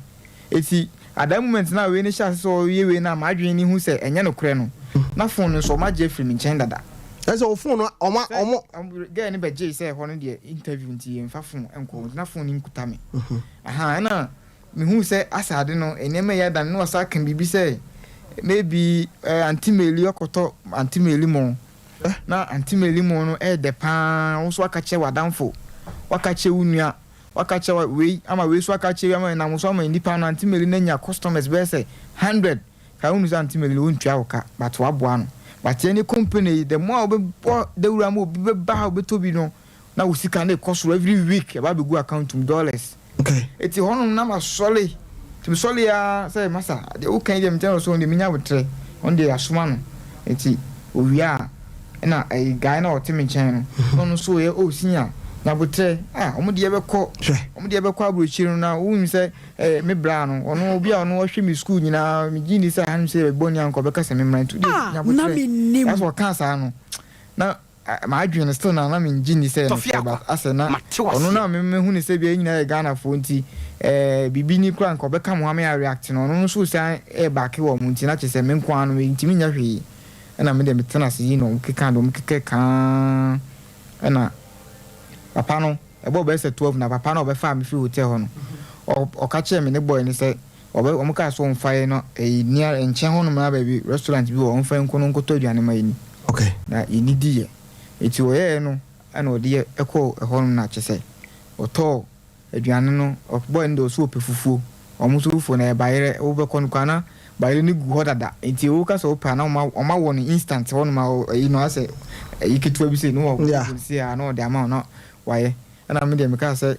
Eti at that moment na wei ne hyɛ ase sɛ ɔyɛ wei na m'adwene ne hu sɛ ɛnyɛ nokorɛ no na phone no nso ɔmo agye afiri me nkyɛn dada. Ɛsɛ wo phone no ɔma ɔmo. Sɛ girl no bɛgyee sɛ ɛhɔ no deɛ interview nti yɛmfa phone nkɔ nti na phone no nkuta me. Aha ɛna mehu sɛ asa ade no nneɛma yɛ adan na wasa aka biribi sɛ maybe Auntie Meli ɔkɔtɔ Auntie Meli mo na Auntie Meli mo no ɛyɛ dɛ paa, wo nso waka kyerɛ w'adamfo, waka kyerɛ wo nua, waka kyerɛ wei ama wei so aka kyerɛ wei ama nam so ama nipa no Auntie Meli no anya customers bɛyɛ sɛ 100 ka wonu sɛ Auntie Meli no wɔntua wo ka but waboa no. But yɛne company yi, the more a wobɛbɔ dawura ma obi bɛba ha wobɛtɔ bi no na wo sika no ɛkɔ soro every week ɛba abɛgu account mu dollars. Eti hɔnom na masɔre nti mesɔre a sɛ masa deɛ woka yi deɛ metɛ no so deɛ menya abotrɛ ɔno deɛ yɛasoma no. Nti owie a ɛna ɛyi guy na ɔte me nkyɛn no na ɔno nso yɛ o sinya nyabotrɛ a ɔmo deɛ bɛkɔ ɔmo deɛ bɛkɔ aburokyire no na wonim sɛ me bra no ɔno obi a ɔno ɔhwɛ me school nyinaa megye ni sɛ hanom sɛ yɛbɔ ni anka ɔbɛka sɛ memmra nti deɛ Ah, na nyabotrɛ mennim. ɛsɛ ɔka saa no na m'adwene no still na na mengye ni sɛ Tɔfe nokorɛ akwa. but asɛ na Mate ɔno na waseɛ. mehu ne sɛ bia nyinaa yɛ Ghanafoɔ nti biribi ni koraa nka ɔbɛka mo ho ama yɛ react no ɔno nso san ɛɛbaake wɔ mo nti na kyerɛ sɛ me nko ara no mentumi nyɛ hwee. Ɛna me deɛ metena ase yi na ɔmo keka deɛ ɔmo keka kaa ɛna papa no ɛbɔ bɛyɛ sɛ 12 na papa no ɔbɛfa me firi hotel hɔ no ɔka kyerɛ me ne boy no sɛ ɔbɛ ɔmo kaa so ɔmfa yɛ no ɛyi nia nkyɛn hɔnom na baabi restaurant bi wɔ ɔmfa nko no nkɔtɔ aduane ma yɛ ni na yɛni di yɛ. Eti ɔyɛɛ no ɛna ɔde yɛ ɛkɔɔ ɛhɔnom na kyerɛ sɛ ɔtɔɔ aduane no boy no deɛ ɔso ɔpɛ fufuo, ɔmo nso fufuo na ɛyɛ bayerɛ. Wobɛkɔ no koraa na bayerɛ no gu hɔ dada nti woka sɛ wopɛ a na ɔma ɔma wɔ no instant hɔnom a ɛyi no asɛ ɛyi ketewa bi sɛ ne wɔ si a na ɔde ama wo na wayɛ. Ɛna me deɛ meka sɛ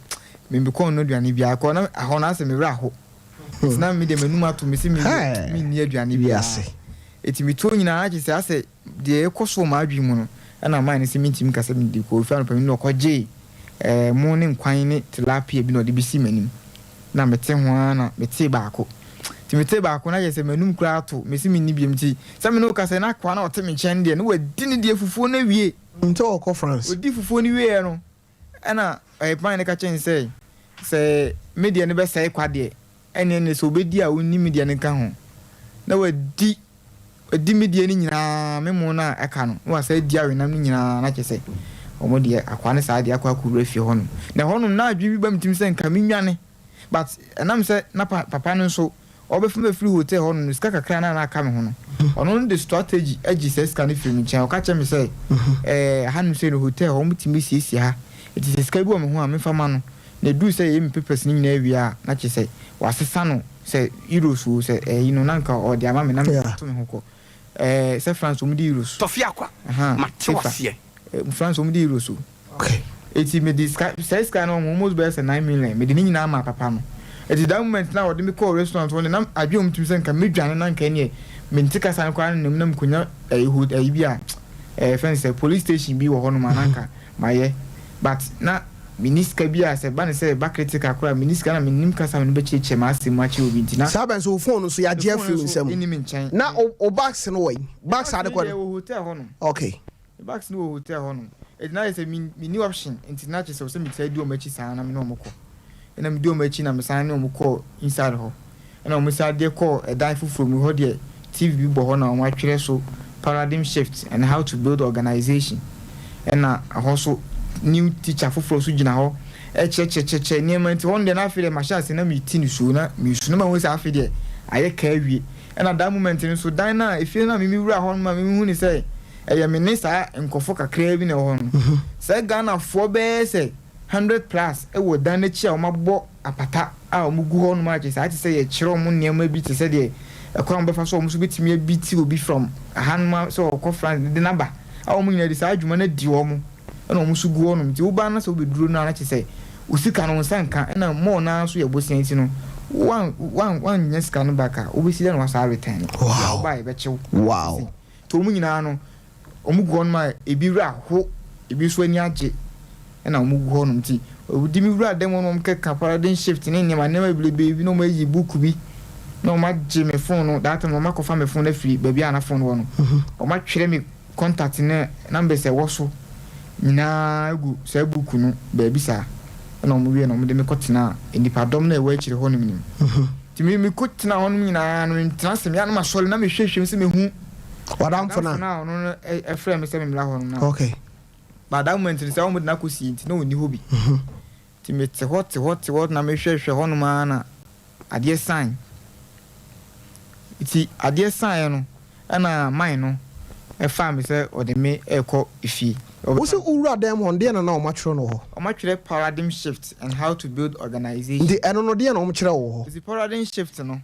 mebɛkɔɔ no aduane biara kɔ na ɛhɔ no asɛ me werɛ aho nti na me deɛ m'anum ato me sɛ me menni aduane biara. Wiase. Eti metuo nyinaa akyi sɛ asɛ deɛ ɛkɔ so wɔ m'adwene mu no ɛna maa ne sɛ mentumi kasa medi kɔ ofi anɔpa mi na ɔkɔgyee mo ne nkwan ne tilapia bi na ɔde bɛsi m'anim na mete ho ara na metee baako nti metee baako na yɛ sɛ m'anum koraa ato mesi menni biom nti sɛ me ne wo kasa na akoa na ɔte me nkyɛn deɛ ne wadi ne deɛ fufuo no awie. Nti ɔkɔ France. Ɔdi fufuo no wieɛ no ɛna pan no ka kyerɛ ne sɛ sɛ me deɛ no bɛsɛe kwa deɛ ɛne ne sɛ obɛdi a ɔnni me deɛ no nka ho na wadi wadi me deɛ no nyinaa me mo no a ɛka no na wasa adi awenam no nyinaa na kyerɛ sɛ ɔmo deɛ akoa no saa deɛ akɔ akɔwura fie hɔnom na hɔnom na adwene bi ba me tirim sɛ nka menwane but ɛnam sɛ na papa no nso ɔbɛfa me afiri hotel hɔnom no sika kakra na aka me ho no. Ɔno no de strategy agye saa sika no firi me nkyɛn. Ɔka kyerɛ me sɛ, ɛɛ, hanom sei no hotel hɔ, wɔtumi siesie ha. Nti sɛ sika bi wɔ me ho a, memfa ma no. Na ɛduru sɛ yɛyɛ me papers no nyinaa wie a, na kyerɛ sɛ wasesa no sɛ euros o, sɛ ɛyi no, na nka ɔde ama me na meto me ho kɔ. Ɛɛ, sɛ France wɔde euros. Tɔfe Akwa, Ahaa, mate CFA. waseɛ. France wɔn de euros o. Okay. Eti me de sika saa sika no almost bɛyɛ sɛ 9 million, me de ne nyinaa maa papa no. Eti that moment na ɔde me kɔɔ restaurant hɔ no, na adwene mu tumi sɛ nka me dwane, na nka ɛneɛ me nte kasa no koraa no nam na mkonya ɛyi ho ɛyi bi a fɛn sɛ police station bi wɔ hɔ nom a na nka mayɛ, but na me ni sika bi a sɛ ba ne sɛ ba critical koraa, me ni sika na me nim kasa me no bɛkyerɛkyerɛ m'asɛm mu akyerɛ obi, nti na Saa bɛn so wo phone no so me yɛagye phone afiri wo nso nsam? ɛni me nkyɛn. Na wo bags no wɔ yi? Bags Bags ade no kɔ deɛ no? wɔ hotel hɔ nom. Me bags no wɔ hotel hɔ nom. Enti na ayɛ sɛ me menni option, nti na kyerɛ sɛ sɛ metaa di wɔn akyi saa na me ne wɔn kɔ. Ɛna medi wɔn akyi na mesan ne wɔn kɔɔ inside hɔ. Ɛna wɔn san de kɔɔ ɛdan foforɔ mu hɔ deɛ, TV bi bɔ hɔ na wɔn atwerɛ so "Paradigm Shift and how to build organization". Ɛna ɛhɔ so new teacher foforɔ so gyina hɔ ɛkyerɛkyerɛkyerɛkyerɛ nneɛma, nti hɔ no deɛ na afei deɛ mahyɛ ase na meti nisuo na mesu na mahu sɛ afei deɛ ayɛ ka awie. Ɛna that moment no so, dan no a efie no a mimi wura hɔ no ma mimi hu ne sɛ ɛyɛ me ne saa nkɔfo kakraa bi na ɛwɔ hɔ no. Sɛ Ghanafoɔ bɛyɛ sɛ 100 plus ɛwɔ dan n'akyi a wɔabɔ apata a wɔn gu hɔ nom a kyerɛ sɛ ate sɛ yɛkyerɛ wɔn nneɛma bi te sɛ deɛ ɛkwan a wɔbɛfa so a wɔn nso bɛtumi abiti obi from hanom a sɛ ɔkɔ France de n'aba a, wɔn nyinaa de saa adwuma no adi wɔn, ɛna wɔn nso gu hɔ nom. Nti woba na sɛ wobɛduro no a, na kyerɛ sɛ wo sika no wo nsa nka, ɛna mall naa nso yɛ bosea, nti no wan wan wanyɛ sika no back a, wobɛsi dɛ na wasa return no. Woba a yɛbɛkyew. Nti wɔn nyinaa no wɔn gu hɔ nom a ebi wura ho, ebi nso ani agye, ɛna wɔn gu hɔ nom. Nti odi mi wura dɛm hɔ nom kɛka paradigm shift ne nneɛma nneɛma bebrebe bi, na wɔn ayi book bi na wɔn agye me phone no. That time wɔn akɔfa me phone afiri baabi a na phone wɔ no, wɔn atwerɛ me contact ne numbers a ɛwɔ so nyinaa gu saa book no baabi saa. Ɛna wɔn wie na wɔn de me kɔ tena nipadɔm na ɛwɔ akyire hɔ nom nim. Nti me kɔ tena hɔ nom nyinaa no, me tena ase me anam asɔre na me hwehwɛ mu sɛ me hu wadamfo no a ɔno no ɛfrɛ me sɛ me mmra hɔ nom na but that moment no sɛ wɔn de no akɔ sie, nti na ɔnni hɔ bi. Nti me te hɔ te hɔ te hɔ na mehwɛhwɛ hɔ nom ara na adeɛ san. Nti adeɛ san no, ɛna man no ɛfaa me sɛ ɔde me ɛrekɔ efie. Wo sɛ wowura dan mu hɔ no, deɛ na na ɔmo atwerɛ no wɔ hɔ? Ɔmo atwerɛ "Paradigm Shift and how to build organization". Nti ɛno no, deɛ na ɔmo kyerɛ wɔ hɔ? Nti paradigm shift no,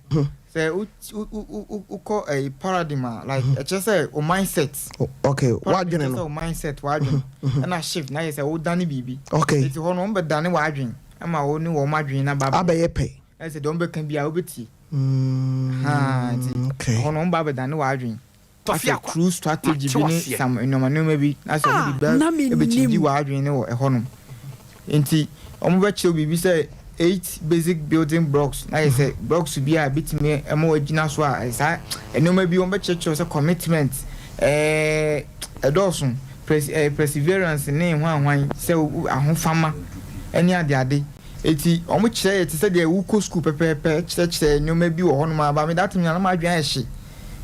sɛ wo wo wokɔ ɛyi paradigm a, like ɛkyerɛ sɛ o mindset. Okay, wadwene no. Sɛ o mindset, wadwene, ɛna shift na yɛ sɛ wodane biribi. Nti hɔ no wɔn bɛ dane wadwene ɛma wo ne wɔn adwene na ba abɛyɛ pɛ. Ɛsɛ deɛ wɔn bɛka biara wobɛtie. Nti hɔ no wɔn ba abɛdane wadwene asɛ true strategy bi ne some nneɛma nneɛma bi na sɛ wɔn de bɛ ɛbɛkyingyi wadwene ne wɔ ɛhɔ nom. Nti wɔn bɛkyerɛw biribi sɛ eight basic building blocks, na yɛ sɛ blocks bi a bitumi ɛma wɔagyina so a saa nneɛma bi wɔn bɛkyerɛkyerɛw sɛ commitment, ɛdɔɔso, perseverance ne hwanhwan sɛ ahofama ɛne adeade. Eti wɔn kyerɛ yɛ te sɛ deɛ wokɔ sukuu pɛpɛɛpɛ, kyerɛkyerɛ nneɛma bi wɔ hɔnom aba mi dat mi anam adwene ayɛ hye,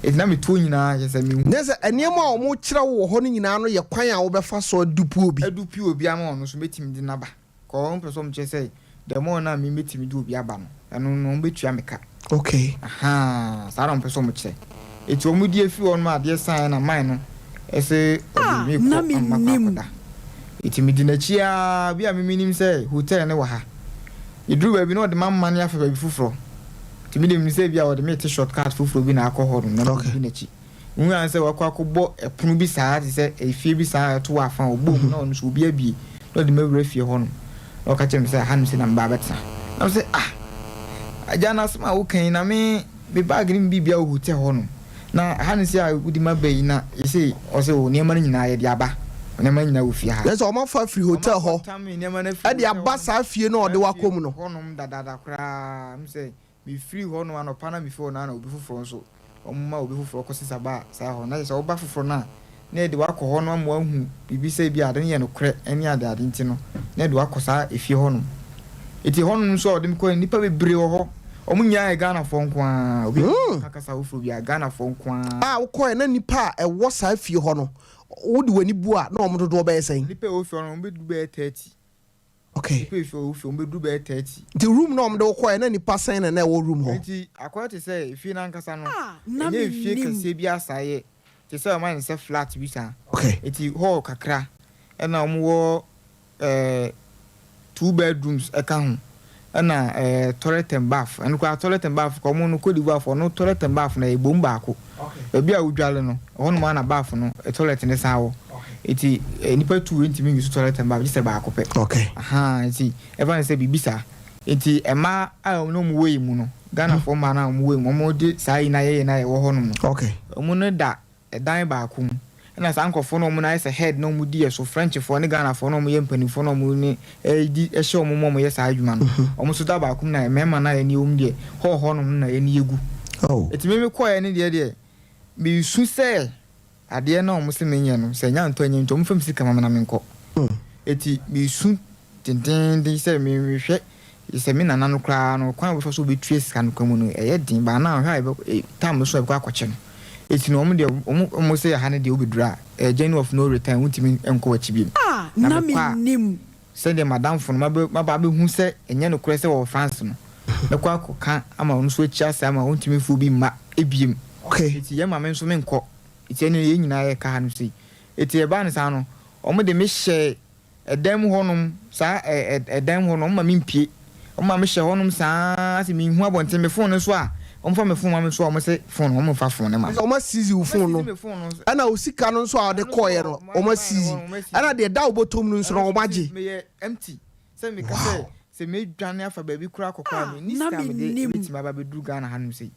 eti na mi tuo nyinaa kyerɛ sɛ mi hu. Ne sɛ nneɛma a wɔn kyerɛ wo wɔ hɔ no nyinaa no yɛ kwan a wobɛfa so adupe obi. Adupe obi ama ɔno nso mɛtumi de n'aba kɔ. Wɔn pɛ sɛ wɔn kyerɛ sɛ the more na mi mɛtumi de obi aba no, ɛno no wɔn bɛtua mi ka. Saa na wɔn pɛ sɛ wɔn kyerɛ. Eti wɔn di efi hɔ nom, adeɛ san na man no ɛsɛ ɔde mi kɔ ama kɔ akɔda. Eti mi di n'akyi aa bi a mi mi nim sɛ hotel ne wɔ ha. Eduru baabi na ɔde ma mma ne afa baabi foforɔ, nti mi de mi sɛ bi a ɔde mi te short cut foforɔ bi na akɔ hɔ nom, na mi di n'akyi nhu sɛ wakɔ akɔbɔ ɛpono bi saa te sɛ efie bi saa ɛto wɔ afa ɔbɔ mu, na ɔno nso obi abie na ɔde ma wura fie hɔ nom, na ɔka kyerɛ mi sɛ ha nom sɛ na mba abɛtena, na mi sɛ, "Ah, agya, na asɛm a woka yi na me bag ne me biribia wɔ hotel hɔ nom, na ha no sɛ a wodi ma ba yi na yɛsɛ." Ɔsɛ o nneɛma no nyinaa yɛde aba, nneɛma no nyinaa wɔ fie ha. Yɛ sɛ ɔmo afa firi hotel hɔ ɛde aba saa fie no a ɔde wakɔ mu no. Hɔnom dadaada koraa m sɛ mefiri hɔ nom anɔpa na mefiri hɔ no na obi foforɔ nso ɔmo ma obi foforɔ kɔ sesa ba saa hɔ, na kyerɛ sɛ ɔba foforɔ no a na yɛde wakɔ hɔ no ama wahu biribi sɛ bi ade no yɛ nokorɛ ne ade ade, nti no na yɛde wakɔ saa efie hɔ nom. Eti hɔnom nso a ɔde me kɔ, nnipa bebree wɔ hɔ, ɔmo nyinaa yɛ Ghanafoɔ nko ara, obi kasa foforɔ bi a, Ghanafoɔ nko ara. A wokɔɛ na nipa a ɛwɔ saa fie hɔ no, wode w'ani bu a, na ɔmo dodoɔ bɛyɛ sɛn? Nipa a ɛwɔ fie hɔ no, ɔmo bɛdu bɛyɛ 30. Okay. Nnipa efi hɔ fi wɔn bɛduru bɛyɛ 30. Nti room na wɔn de wo kɔɛ na nipa sɛn na na ɛwɔ room hɔ? Nti akɔyɛ te sɛ efie no ankasa no, Ah, na ɛnyɛ efie mennim. kɛseɛ bi asa yɛ te sɛ wɔn ayɛ no sɛ flat bi saa. Okay. Nti hall kakra ɛna wɔn wɔ ɛɛ two bedrooms ɛka ho ɛna ɛɛ toilet and bath. Ɛno koraa toilet and bath koraa wɔn no Cote d'Ivoire foɔ no toilet and bath no ɛyɛ bom baako. Baabi a wodware no ɛhɔ nom ara na bath no toilet no san wɔ. Nti nnipa tu ntumi nyi so toilet and bath gye sɛ baako pɛ. Okay. Ahaa nti ɛfa no sɛ biribi saa. Nti mmaa a wɔn ne wɔn wɔ yi mu no Ghanafoɔ mmaa no a wɔn wɔ yi mu wɔn de saa yi no ayɛ yɛn a yɛwɔ hɔ nom no. Okay. Wɔn no da ɛdan baako mu. Ɛna saa nkorɔfoɔ no a wɔn no ayɛ sɛ head na wɔn di yɛ so Frenchfoɔ ne Ghanafoɔ no a wɔn yɛ mpanimfoɔ no a wɔn ne ɛredi ɛhyɛ wɔn ma wɔn yɛ saa adwuma no. Wɔn nso da baako mu na mmarima no a yɛne wɔn deɛ hall hɔ nom no na yɛne yɛgu. Oh. Nti me me kɔeɛ no deɛ deɛ meresu sɛ Adeɛ no a wɔse menyɛ no, sɛ ɛnyɛ antɔ anyɛ nti, wɔmfa me sika ma me na menkɔ. Enti mesu dendeenden sɛ merehwɛ sɛ me nana no koraa no, kwan a wɔbɛfa so wɔbɛtua sika no koraa mu no, ɛyɛ den. But now hwɛ a yɛbɛ, time no so a yɛbɛkɔ akɔkyɛ no. Enti no wɔn deɛ, wɔn, wɔn se ɛha no deɛ wobɛduru a, ɛyɛ journey of no return, wontumi nkɔ w'akyi bio. A Na na mekɔ a, mennim. sɛdeɛ m'adamfo no, mabɛ, maba abɛhu sɛ ɛnyɛ nokorɛ sɛ wɔwɔ France no, mɛkɔ akɔka ama ɔno nso akyi asɛe ama ɔntumi mfa obi mma bio. Okay. Enti yɛn maame nso menkɔ. Enti ɛnneɛ yɛn nyinaa yɛka ha no sei. Enti ɛbaa no saa no, wɔde me hyɛɛ ɛdan mu hɔnom, saa ɛ, ɛ, ɛdan mu hɔ no, wɔmma mempue. Wɔma me hyɛ hɔnom saa ara sɛ menhu abɔnten. Me phone no nso a, wɔmfa me phone ma me nso a, wɔse phone no, wɔmfa phone no mma me. Wɔaseize wo phone no, Wɔaseize me phone no nso. ɛna wo sika no nso a wode Ɛno nso kɔeɛ no, wɔ, wɔaseize. wɔaseize. Ɛna deɛ ɛda wo bɔtɔm no nso no, Ɛno nso wɔagye. meyɛ empty. Sɛ meka sɛ, Wow. sɛ mɛdwane afa baabi koraa akɔ koraa a, A menni na sika a mede mennim. bɛtumi aba abɛduru Ghana hanom sei.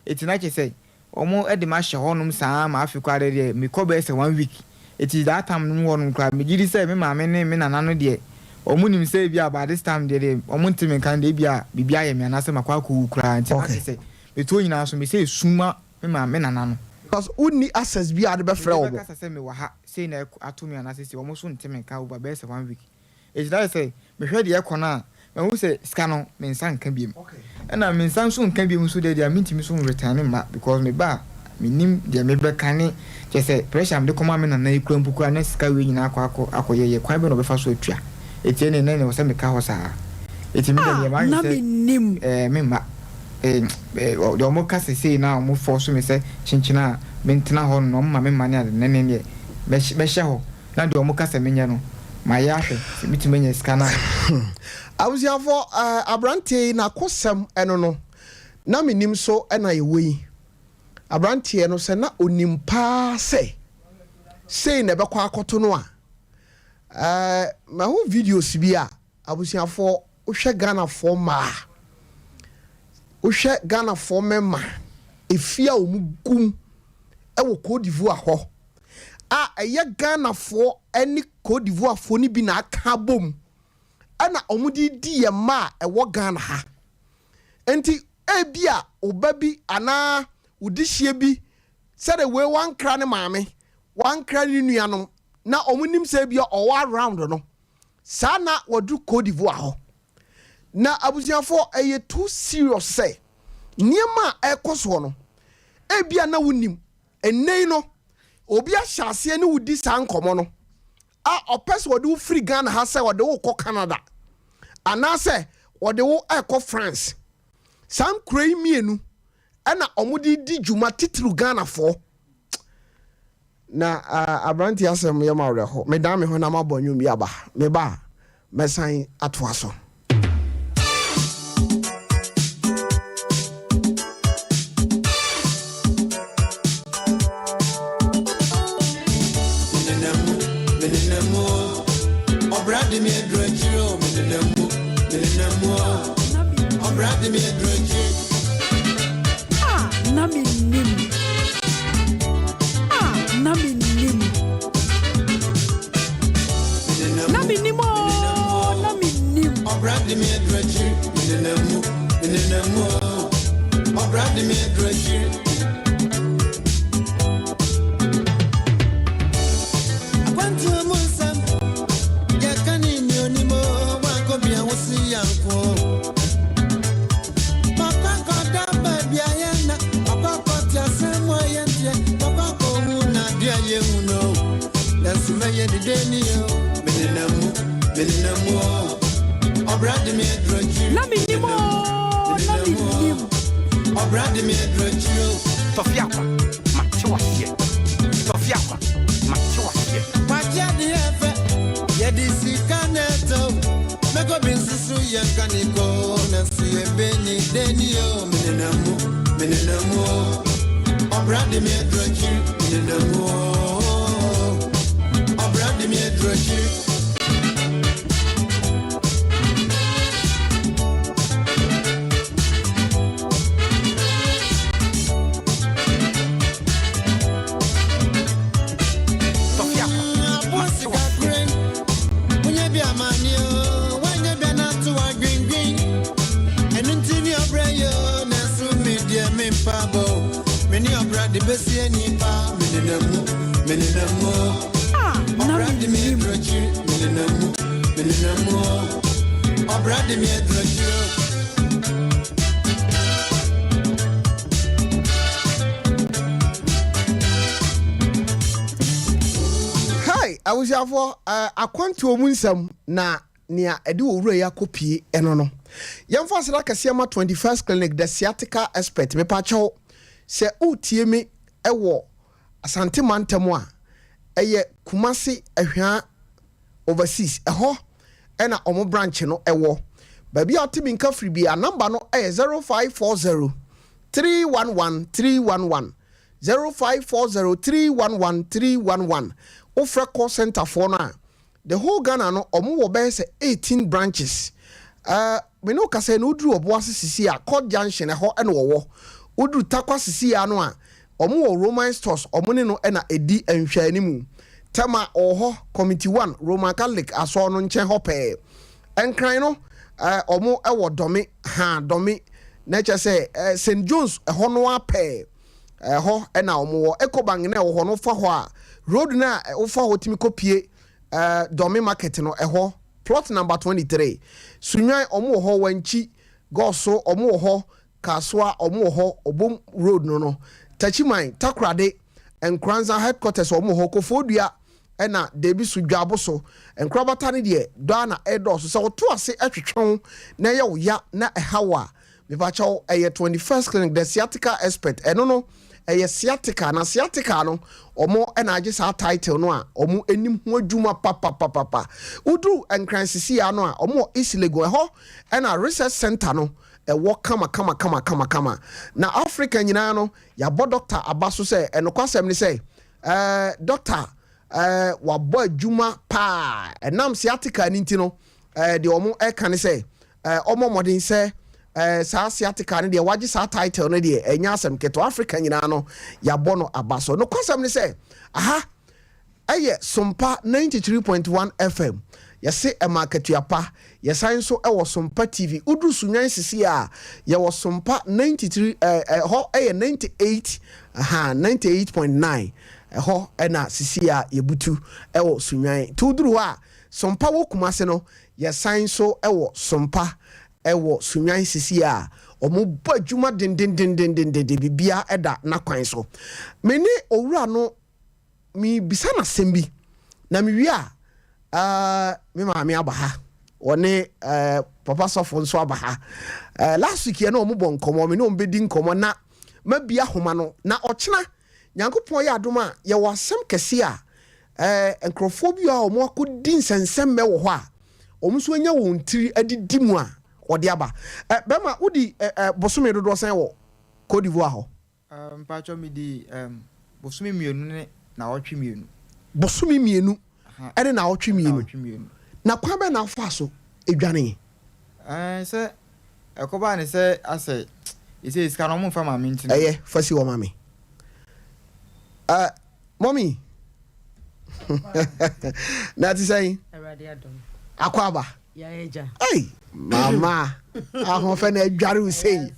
Enti na kyerɛ sɛ wɔn de me ahyɛ hɔ nom saa ma afei koraa deɛ deɛ mekɔ bɛyɛ sɛ one week. Enti that time no mu hɔ nom koraa megye di sɛ me maame ne me nana no deɛ wɔn nim sɛ ebia by this time deɛ deɛ wɔn nte me nka no deɛ ebia biribi ayɛ me anaasɛ makɔ akɔwu koraa nti na Okay. kyerɛ sɛ metuo nyinaa so mesɛ esu ma me maame me nana no. Because wonni access biara de bɛfrɛ Mede wɔn. bɛkasa sɛ mewɔ ha sei na ato me anaasɛ sei wɔn nso nte me nka over bɛyɛ sɛ one week. Enti na ayɛ sɛ mehwɛ deɛ ɛrekɔ no a, mahu sɛ sika no me nsa nka biom. Ɛna me nsa nso nka biom nso deɛ deɛ a mentumi nso nretɛne mma because me ba a mennim deɛ mebɛka ne kyerɛ sɛ pressure a mede kɔma me nana yi koraa mpo koraa na sika wei nyinaa akɔ akɔ akɔyɛ yɛ kwan bɛn na ɔbɛfa so atua. Enti ɛnneɛ na ɛwɔ sɛ meka hɔ saa. Enti me deɛ meyɛ A m'adwene na sɛ mennim. ɛɛ memma. Ɛɛ deɛ wɔka sesei no a wɔfɔɔso me sɛ kyenkyen a mentena hɔ no na wɔma me mma ne ade no ɛnneɛ deɛ mɛhyɛ hɔ. Na deɛ wɔka sɛ menyɛ no, mayɛ ahwɛ sɛ mɛtumi anya sika no a. Abusuafoɔ, eh, aberanteɛ yi n'akosɛm ɛno no, na menim so na yɛwɔ yi. Aberanteɛ no, sɛ na ɔnim paa sɛ sei na ɛbɛkɔ akɔto no a, eh, mahu videos bi a, abusuafoɔ, wohwɛ Ghanafoɔ mmaa, wohwɛ Ghanafoɔ mmarima, efie a wɔn gum wɔ Cote d'Ivoire hɔ, a ɛyɛ Ghanafoɔ ne Cote d'Ivoirefoɔ no bi na aka abom ɛna wɔde redi yɛn mma a ɛwɔ Ghana ha. Nti ebi a wo ba bi anaa wo dehyeɛ bi sɛdeɛ wei wankra ne maame, wankra ne nuanom na wɔn nim sɛ ebi a ɔwɔ around no, saa na wɔduru Cote d'Ivoire hɔ. Na abusuafoɔ ɛyɛ too serious sɛ nneɛma a ɛrekɔ soɔ no ebi a na wonim Ɛnnɛ yi no, obi ahyɛ aseɛ ne wo di saa nkɔmmɔ no a, ɔpɛ sɛ ɔde wo firi Ghana ha sɛ ɔde wo rekɔ Canada anaasɛ ɔde wo rekɔ France. Saa nkuro yi mmienu ɛna wɔde di dwuma titiriw Ghanafoɔ. Na aberanteɛ asɛm yɛ ma awerɛho. Medan me ho na mabɔ nnwom bi aba. Meba a, mɛsan atoa so. Ah, na mennim. Ah, na mennim. Na mennim oo, na mennim. Ɔbra de me aduru akyiri, menenam mu, menenam mu oo. Ɔbra de me aduru akyiri. Akwantuo mu nsɛm, yɛka ne nea onim oo, wankɔ bia wo se yɛnko. Makɔ akɔda baabi a yɛnna, makɔ akɔte asɛm a yɛnteɛ, makɔ akɔhu nade a yɛnhu no. Nanso mɛyɛ ne dɛn ni o, menenam mu, menenam mu o. Na mennim oo, na mennim. Tɔfe akwa, mate waseɛ. Tɔfe akwa, mate waseɛ. Kwagye adeɛ fɛ, yɛde sika na ɛtɔ. Mɛkɔ bi nsusu yɛn kaniko, nanso yɛbɛni deni o. Menenam mu, menenam mu o. Ɔbra de me aduru akyiri, menenam mu o. Ɔbra de me aduru akyiri. Tɔfe akwa, mate waseɛ. Wonye bi amani o, wonye bi anato adwendwen. Ɛno nti ne ɔbrɛ yi o, nanso me deɛ mempa bɔ. Me ne ɔbra de besi nipa, menenam mu, menenam mu o. Ah, na Ɔbra de me mennim. aduru akyiri, menenam mu, menenam mu o. Ɔbra de me aduru akyiri o. Hi, abusuafoɔ, akwantuo mu nsɛm na nea ɛde owura yi akɔpie ɛno no. Yɛmfa aseda kɛseɛ ma 21st Clinic, the sciatica expert. Mepakyɛw, sɛ wotie me ɛwɔ Asante mantam a, ɛyɛ Kumase Ahwea Overseas, ɛhɔ ɛna ɔmo branch no ɛwɔ. Baabi a ɔte mi nka firi bi a, number no ɛyɛ 0540 311 311, 0540 311 311. Wofrɛ call center foɔ no a, the whole Ghana no, ɔmo wɔ bɛyɛ sɛ 18 branches. Me ne wo kasa yi no, woduru Ɔboase sisi a, Court Junction ɛhɔ ɛna wɔwɔ. Woduru Takwa sisi a no a, ɔmo wɔ Roman Stores, ɔmo ne no ɛna ɛdi nhwɛanimu. Tɛma ɔwɔ hɔ, Committee 1, Roman Catholic asɔr no nkyɛn hɔ pɛɛ. Nkran no, ɔmo ɛwɔ Dɔme ha, Dɔme na kyerɛ sɛ St John's ɛhɔ no ara pɛɛ, ɛhɔ ɛna ɔmo wɔ. Ecobank na ɛwɔ hɔ no, wofa hɔ a, road no a wofa hɔ tumi kɔpie Dɔme market no, ɛhɔ plot number 23. Sunwan ɔmo wɔ hɔ, Wankyi Gɔso ɔmo wɔ hɔ, Kasoa ɔmo wɔ hɔ, Obom road no, Tachiman, Takorade, Nkoranza headquarters ɔmo wɔ hɔ, Kofoɔdua ɛna Debi so Dwabo so. Nkorabata no deɛ, dɔ a na ɛdɔɔso. Sɛ woto ase ɛtwetwe wo na ɛyɛ wo ya na ɛha wo a, mepakyɛw, ɛyɛ 21st Clinic, the sciatica expert. Ɛno no ɛyɛ sciatica, na sciatica no ɔmo ɛna agye saa title no a ɔmo anim ho adwuma papapapapa. Woduru Nkran sisi ano a, ɔmo wɔ East Legon, ɛhɔ ɛna research center no ɛwɔ kama kama kama kama kama. Na Africa nyinaa no, yɛabɔ doctor aba so sɛ ɛnokwasɛm ne sɛ doctor wabɔ adwuma paa. Ɛnam sciatica no nti no, deɛ ɔmo ɛka ne sɛ ɔmɔ mmɔden sɛ saa sciatica no deɛ, wagye saa title no deɛ, ɛnyɛ asɛm ketewa. Africa nyinaa no, yɛabɔ no aba so. Nokwasɛm ne sɛ aha ɛyɛ Sompa 93.1 FM, yɛse ɛma akatua pa. Yɛsan nso ɛwɔ Sompa TV. Woduru Sunwan sisi a, yɛwɔ Sompa 93, ɛhɔ ɛyɛ 98, aha, 98.9. Ɛhɔ ɛna sisi a yɛbutu ɛwɔ Sunwan. Nti woduru hɔ a, Sompa wɔ Kumase no, yɛsan nso ɛwɔ Sompa ɛwɔ Sunwan sisi a ɔmo bɔ adwuma dendendendendenden. Bibia ɛda n'akwan so. Me ne owura no mebisa n'asɛm bi na mewie a, me maame aba ha, wɔne papa sɔfo nso aba ha. Last week yɛ ne ɔmo bɔ nkɔmmɔ, me ne ɔmo bɛdi nkɔmmɔ na mabia ahoma no. Na ɔkyena Nyankopɔn yɛ adom a, yɛwɔ asɛm kɛse a nkurɔfoɔ bi a ɔmo akɔdi nsɛnsɛmmɛ wɔ hɔ a ɔmo nso anya wɔn tiri adidi mu a wɔde aba. Bɛrima, wodi bosome dodoɔ sɛn wɔ Cote d'Ivoire hɔ? Mpakyɛ, medi bosome 2 ne naawɔtwe 2. Bosome 2 ɛne naawɔtwe 2. Naawɔtwe 2. Na kwan bɛn na afa so edwane? Sɛ ɛkɔbaa ne sɛ asɛ ɛsɛ sika no ɔmo mfa maame nti no. Ɛyɛ fa si hɔ ma me. Mɔmi, na te sɛn? Akɔ aba. Ei, mama ahoɔfɛ na adware wo sei.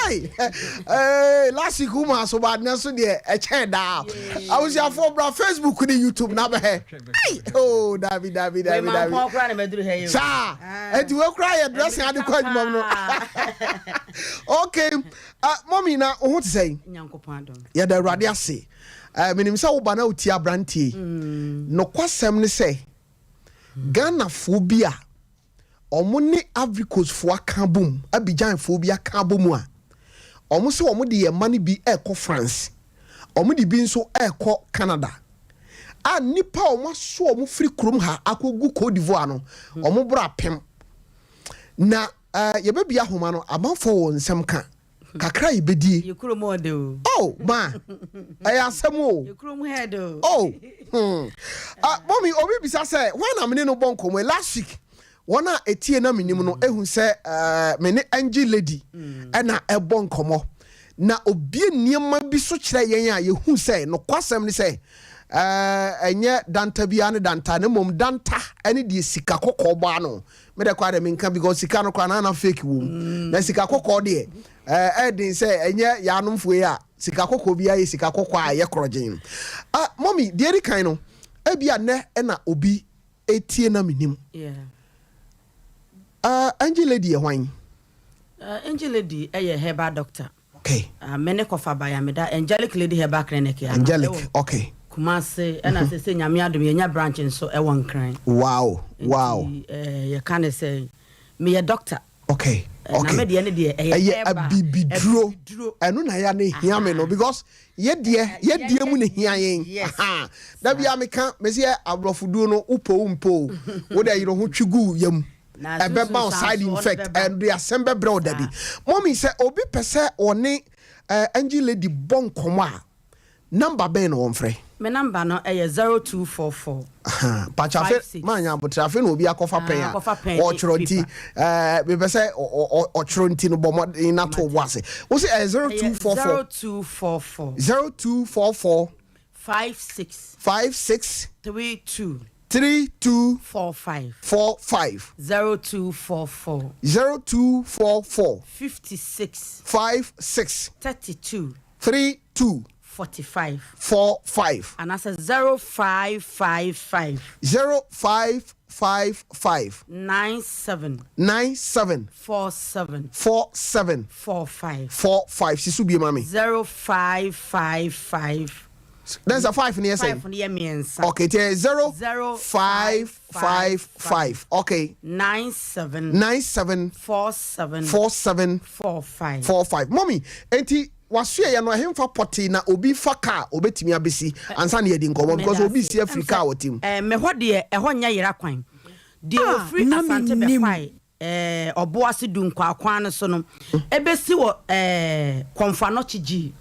Ei, hey, last week wo maa so ba ne so deɛ ɛkyɛn daa. Abusuafoɔ, bra Facebook ne YouTube na bɛhɛ. Ei, oh, dabi dabi dabi dabi. Saa, eti wo kura yɛ dressing ade kɔ adwuma mu no. Okay, mɔmi, na wo ho te sɛn? Yɛda Awurade ase. Menim sɛ woba na wotie aberanteɛ yi. Nokwasɛm ne sɛ, Ghanafoɔ bi a Ɔmo ne Ivory Coast foɔ aka abom, Abidjan foɔ bi aka abom a ɔmo sɛ ɔmo de yɛn mma no bi ɛrekɔ France, ɔmo de bi nso ɛrekɔ Canada. A nnipa a ɔmo aso ɔmo firi kurom ha akɔgu Cote d'Ivoire no, ɔmo boro apem. Na eh, yɛbɛbia ahoma no, amanfoɔ wɔ nsɛm ka kakra a yɛbɛdie. Yɛ kurom ɔde o. Oh, ma, ɛyɛ asɛm o. Yɛ kurom head o. Oh, hmm. Uh, mommy, obi bisa sɛ, hwan na mene no bɔ nkɔmmɔ yi? Last week, wɔn a etie na menim no ehu sɛ uh, me ne Angel Lady ɛna ɛbɔ nkɔmmɔ. Na obie nneɛma bi so kyerɛ yɛn a yɛhu sɛ nokwasɛm ne sɛ uh, ɛnyɛ danta biara ne danta, na mmom danta ɛne deɛ sika kɔkɔɔ bɔ ano. Me dɛ koraa deɛ menka because sika no koraa na na fake wɔ mu. Na sika kɔkɔɔ deɛ ɛɛ ɛden sɛ ɛnyɛ yaanomfoɔ yi a sika kɔkɔɔ bi ayɛ sika kɔkɔɔ a ɛyɛ korɔgyen. Ah, mɔmi, deɛ edi kan no, ebi a nnɛ ɛna obi etie na menim. Ah, Angel Lady yɛ hwan? Angel Lady ɛyɛ herbal doctor. Okay. Me ne kɔfa ba ya meda Angelic Lady Herbal Clinic ya. Angelic, okay. Kumase ɛna sɛ sɛ Nyame adom yɛnya branch nso ɛwɔ Nkran. Wow. Nti yɛka ne sɛ meyɛ doctor. Okay. Na me deɛ ne deɛ ɛyɛ ɛyɛ herbal. Abibiduro. Abibiduro. Ɛno na yɛ ne hia me no because yɛdeɛ yɛdeɛ mu ne hia yɛn. Yes. Da bia meka mesi yɛ aborɔfoduro no, wopɔ wo mpo o, wode ayerɛ ho twi gu yam, Na ɛbɛba wo sunsun side saa so, effect. ɔde bɛba. Ɛde asɛm bɛbrɛ wo dabi. Mɔmi, sɛ obi pɛ sɛ ɔne Angel Lady bɔ nkɔmmɔ a, number bɛn na wɔmfrɛ? Me number no ɛyɛ 0244 Pakyɛ afe 56. maanya abotrɛ afe na obi akɔfa pɛn Ah, a akɔfa pɛn ne ɔtwerɛ nti paper. mepɛ sɛ ɔtwerɛ nti no, bɔ mmɔden na to wo ase. Wo sɛ ɛyɛ 0244? 0244. 0244. 56. 56. 32. 32. 45. 45. 0244. 0244. 56. 56. 32. 32. 45. 45. Anaasɛ 0555. 0555. 97. 97. 47. 47. 45. 45. Si so bie ma me. 0555. Then sɛ 5 ne yɛ 5 sɛn? No yɛ mmiɛnsa. Okay, nti ɛyɛ 0 0 5 5 5, okay. 97. 97. 47. 47. 45. 45. Mɔmi, enti wasoɛ yɛ no, ɛhemfa pɔtee na obi fa kaa obetumi abesi ansa na yɛdi nkɔmmɔ? Because obi si afiri kaa wɔ tim. Me hɔ deɛ, ɛhɔ nyɛ yera kwan deɛ. Ah, Wɔfiri na Asante mennim. bɛkwae Ɔboase du nkwaakwan no so no, ɛbɛsi wɔ Kɔmfo Anɔkye Gyii.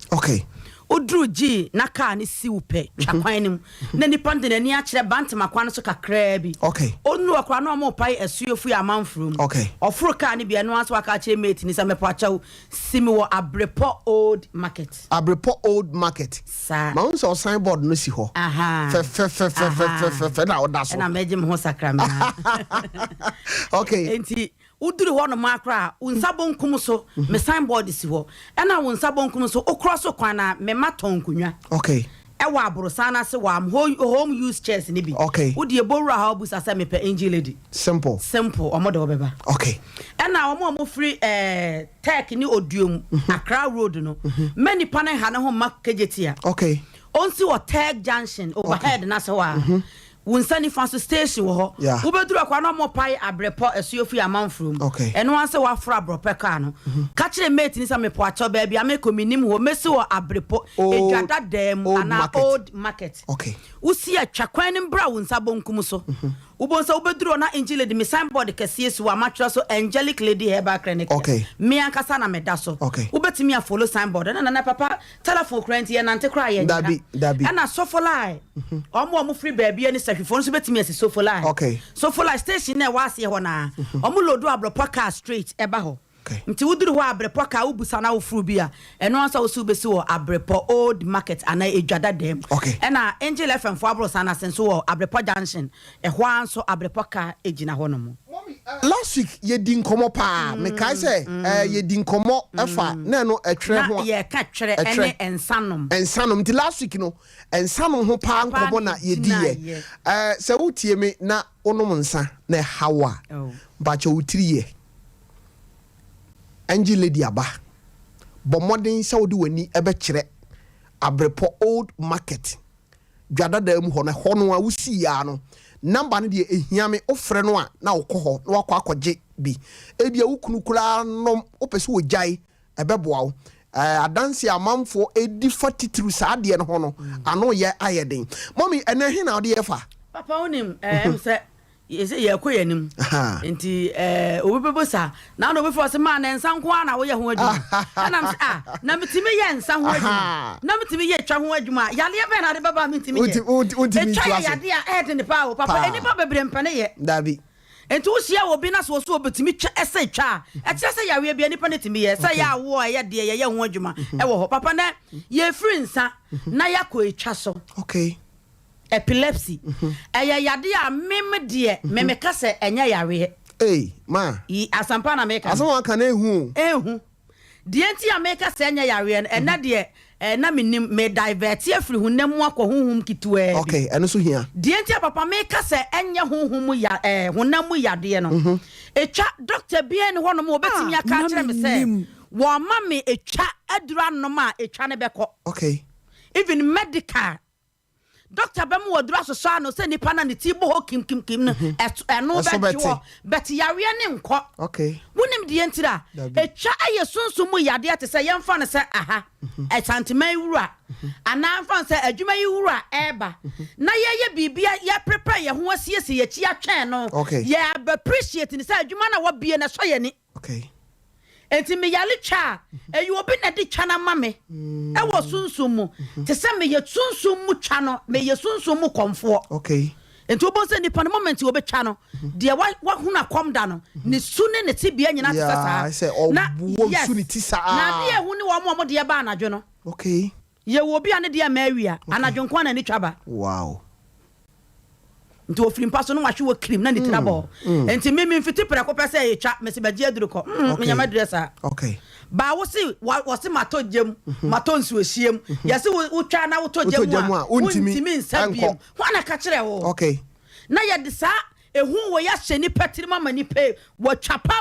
Woduru Gyii na kaa no si wo pɛ, twa kwan no mu na nipa no de n'ani akyerɛ Bantama kwan no so kakraa bi. Ɔnuru ɔkora na ɔmo pae asuofo yi amanforo mu. Ɔforo kaa no bi, ɛno ara nso waka akyerɛ mate ni sɛ, "Mɛpɔ akyɛw, si mi wɔ Abrepɔ Old Market." Abrepɔ Old Market. Saa. Ma wo sɛ ɔsign board no si hɔ fɛfɛfɛfɛfɛfɛ na ɔda so. Ɛna mɛgye me ho sakramena. Nti woduru hɔ nom akora a, wo nsa bonkum so, me signboard si hɔ, ɛna wo nsa bonkum so wokorɔ so kwan na mema tɔn nkonnwa ɛwɔ aborosan no ase wɔ am home use chairs ne bi. Wode ɛbɔwura ha, wobusa sɛ mepɛ Angel Lady. Simple. Simple, ɔmo de wobɛba. Ɛna ɔmo a ɔmo firi Tech ne Oduom Accra Road no, mɛ nipa ne ha ne ho ma Kejetia. Ɔnsi wɔ Tech Junction overhead na sɛ hɔ a, wo nsa nifa so station wɔ hɔ. Wobɛduru akɔ na ɔmo pae Abrɛpɔ asuofi amanforo mu. Ɛno ara sɛ woaforo aborɔpɛ kaa no, ka kyerɛ mate ni sɛ, "Mepɔ akyɛw, baabi a mekɔ menim hɔ, mɛsi wɔ Abrepɔ Old- edwa dadaa mu Old anaa Market. Old Market." Wosi atwa kwan no mbra wo nsa bonkum so, wobɛhu sɛ wobɛduru hɔ na Angel Lady, me signboard kɛseɛ si hɔ a matwerɛ so Angelic Lady Herbal Clinic. Me ankasa na meda so. Wobɛtumi afollow signboard. Ɛna nana papa, telephone kora nti yɛnante kora yɛ. Dabi, dabi. Ɛna Sofoline, ɔmo a ɔmo firi baabi ani sahwifoɔ nso bɛtumi asi Sofoline. Sofoline station na ɛwɔ aseɛ hɔ naa, ɔmo load aborɔpɔ car straight ɛba hɔ. Nti woduru hɔ a, Abrepɔ car wobusa na woforo bi a, ɛno ansa wo so wobɛsi wɔ Abrepɔ Old Market anaa Edwa dada mu. Ɛna Angel FM fo aborosan no ase nso wɔ Abrepɔ Junction ɛhɔ ara nso, Abrepɔ car gyina hɔ nom. Last week yɛdi nkɔmmɔ paa. Mekae sɛ yɛdi nkɔmmɔ ɛfa na ɛno ɛtwerɛ na ho a yɛka twerɛ ɛtwerɛ. Ɛne nsanom. Nsanom. Nti last week no, nsanom ho paa Paa nkɔmmɔ na na yɛdiiɛ. yɛgyinaeɛ. Sɛ wotie me na wonom nsa na ɛha wo a, mpakyɛ wo tiri yɛ Angel Lady aba, bɔ mmɔden sɛ wode w'ani ɛbɛkyerɛ Abrepɔ Old Market dwadadaa mu hɔ no, ɛhɔ no a wosii yaa no. Number no deɛ ɛhia me, wofrɛ no a na wokɔ hɔ na wakɔ akɔgye bi. Ebia wo kunu koraa nom, wopɛ sɛ wɔgyae, ɛbɛboa wo. Adanse a amanfoɔ di fa titiriw saa adeɛ no ho no, ano yɛ ayɛ den. Mummy, ɛnɛ he na wode yɛ fa? Papa wonim ɛm sɛ yɛsɛ yɛkɔ yɛn anim nti obi bɛbɔ sa na na obi fɔ sɛ maa na nsa nko ara na woyɛ ho adwuma ɛnam sɛ ah na metumi yɛ nsa ho adwuma na metumi yɛ twa ho adwuma yadeɛ bɛn na ade bɛba a mentumi yɛ ɛtwa yɛ yadeɛ a ɛyɛ den paa o papa nnipa bebree mpɛ ne yɛ. Dabi. Enti wohyia obi na sɛ ɔse obetumi twa ɛsɛ twa a, ɛkyerɛ sɛ yareɛ biara nipa no tumi yɛ. Sɛ ɛyɛ awoɔ a ɛyɛ deɛ yɛyɛ ho adwuma ɛwɔ hɔ. Papa nɛ yɛfiri nsa na yɛakɔ etwa so. Okay. Epilepsy. Ɛyɛ yadeɛ a me me deɛ me meka sɛ ɛnyɛ yareɛ. Ei, ma. Yi asɛmpa na meka no. Asɛm a waka no ehu o. Ehu. Deɛ nti a meka sɛ ɛnyɛ yareɛ no, ɛnnɛ deɛ eh, na mennim, me divert afiri honam mu akɔ honhom ketewaa bi. Okay, ɛno nso hia. Deɛ nti a papa meka sɛ ɛnyɛ honhom mu ya eh, honam mu yadeɛ no, ɛtwa, doctor biara nni hɔnom a ɔbɛtumi Ah, aka na akyerɛ me sɛ mennim. wɔma me ɛtwa aduru anom a ɛtwa no bɛkɔ. Okay. Even medical, Doctor bɛma waduru asosɔ ano sɛ nipa no a ne ti bɔ hɔ kimkimkim no, ɛso ɛno Ɛso bɛdwo bɛte. hɔ, but yareɛ no nkɔ. Okay. Wonim deɛ ntira? Dabi. Etwa yɛ sunsum mu yadeɛ te sɛ yɛmfa no sɛ aha, Asanteman wura, anaa mfa no sɛ adwuma yi wura ɛreba, na yɛyɛ biribi a yɛ prepare yɛn ho asiesie yɛn akyi atwɛn no, Okay. yɛ abɛ appreciate no sɛ adwuma no a wabue no ɛsɔ yɛn ani. Okay. Enti meyare twa a, ɛyɛ obi na ɛde twa no ama me wɔ sunsum mu. Te sɛ meyɛ sunsum mu twa no, meyɛ sunsum mu kɔmfoɔ. Okay. Enti wobɛhu sɛ nipa no moment wɔbɛtwa no, deɛ wahunu akɔm da no, ne su ne ne tebea nyinaa te sɛ saa. Yeah, Na ɔwɔ yes, su ne ti saa. na adeɛ a ɛhu ne wɔn a wɔn deɛ ba anadwo no. Okay. Yɛwɔ obi a ne deɛ mma awia, anadwo nko ara na ne twa ba. Wow. Nti ofiri mpa so na wahwe wɔ kirim na ne tiri abɔ hɔ. Mm. Nti me memfiti prɛko pɛ sɛ ɛtwa mese bɛgye aduru kɔ. Mm, okay. Menya madurɛ saa. Okay. Baa wo se wɔse matɔ gyam, mhm. matɔ nsuohyia mu. Mhm. Yɛse wotwa na wotɔ gyam mu a wontumi nsa biem. Hwan na ka kyerɛ wo? Okay. Na yɛde saa ehu wɔ yɛahyɛ nipa tirim ama nipa wɔtwa pa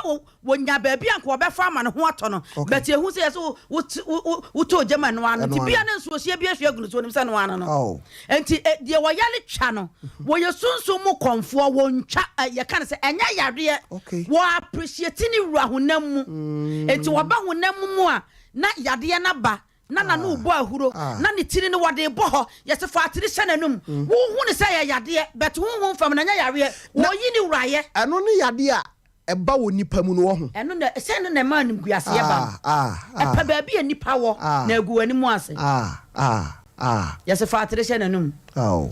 Wɔnya baabi a anka wɔbɛfa ama ne ho atɔ no, but ehu sɛ yɛsɛ wotɔ ogya mu ɛno ano nti bia ne nsuohyeɛ bi ahwie agu no so onim sɛ ɛno ano no. Oh. Nti e, deɛ wɔyare twa no, wɔyɛ sunsum mu kɔmfoɔ, wɔntwa, yɛka no sɛ ɛnyɛ yareɛ, wɔ appreciate ne wura honam mu. Mm. Nti wɔba honam mu a, na yadeɛ no aba, na n'ano rebɔ ahuro, na ne tiri no wɔde rebɔ hɔ, yɛse fa atiri hyɛ n'anum, mm. Wohu no sɛ ɛyɛ yadeɛ, but honhom fam no ɛnyɛ yareɛ, wɔyi ne wurayɛ. Ɛno ne yadeɛ a ɛba wɔ nipa mu no wɔ ho. Ɛno na sɛ ɛno na ɛma animguaseɛ ba no. Ɛpɛ baabi a nipa wɔ na agu w'anim ase. Yɛse fa atere hyɛ n'anum.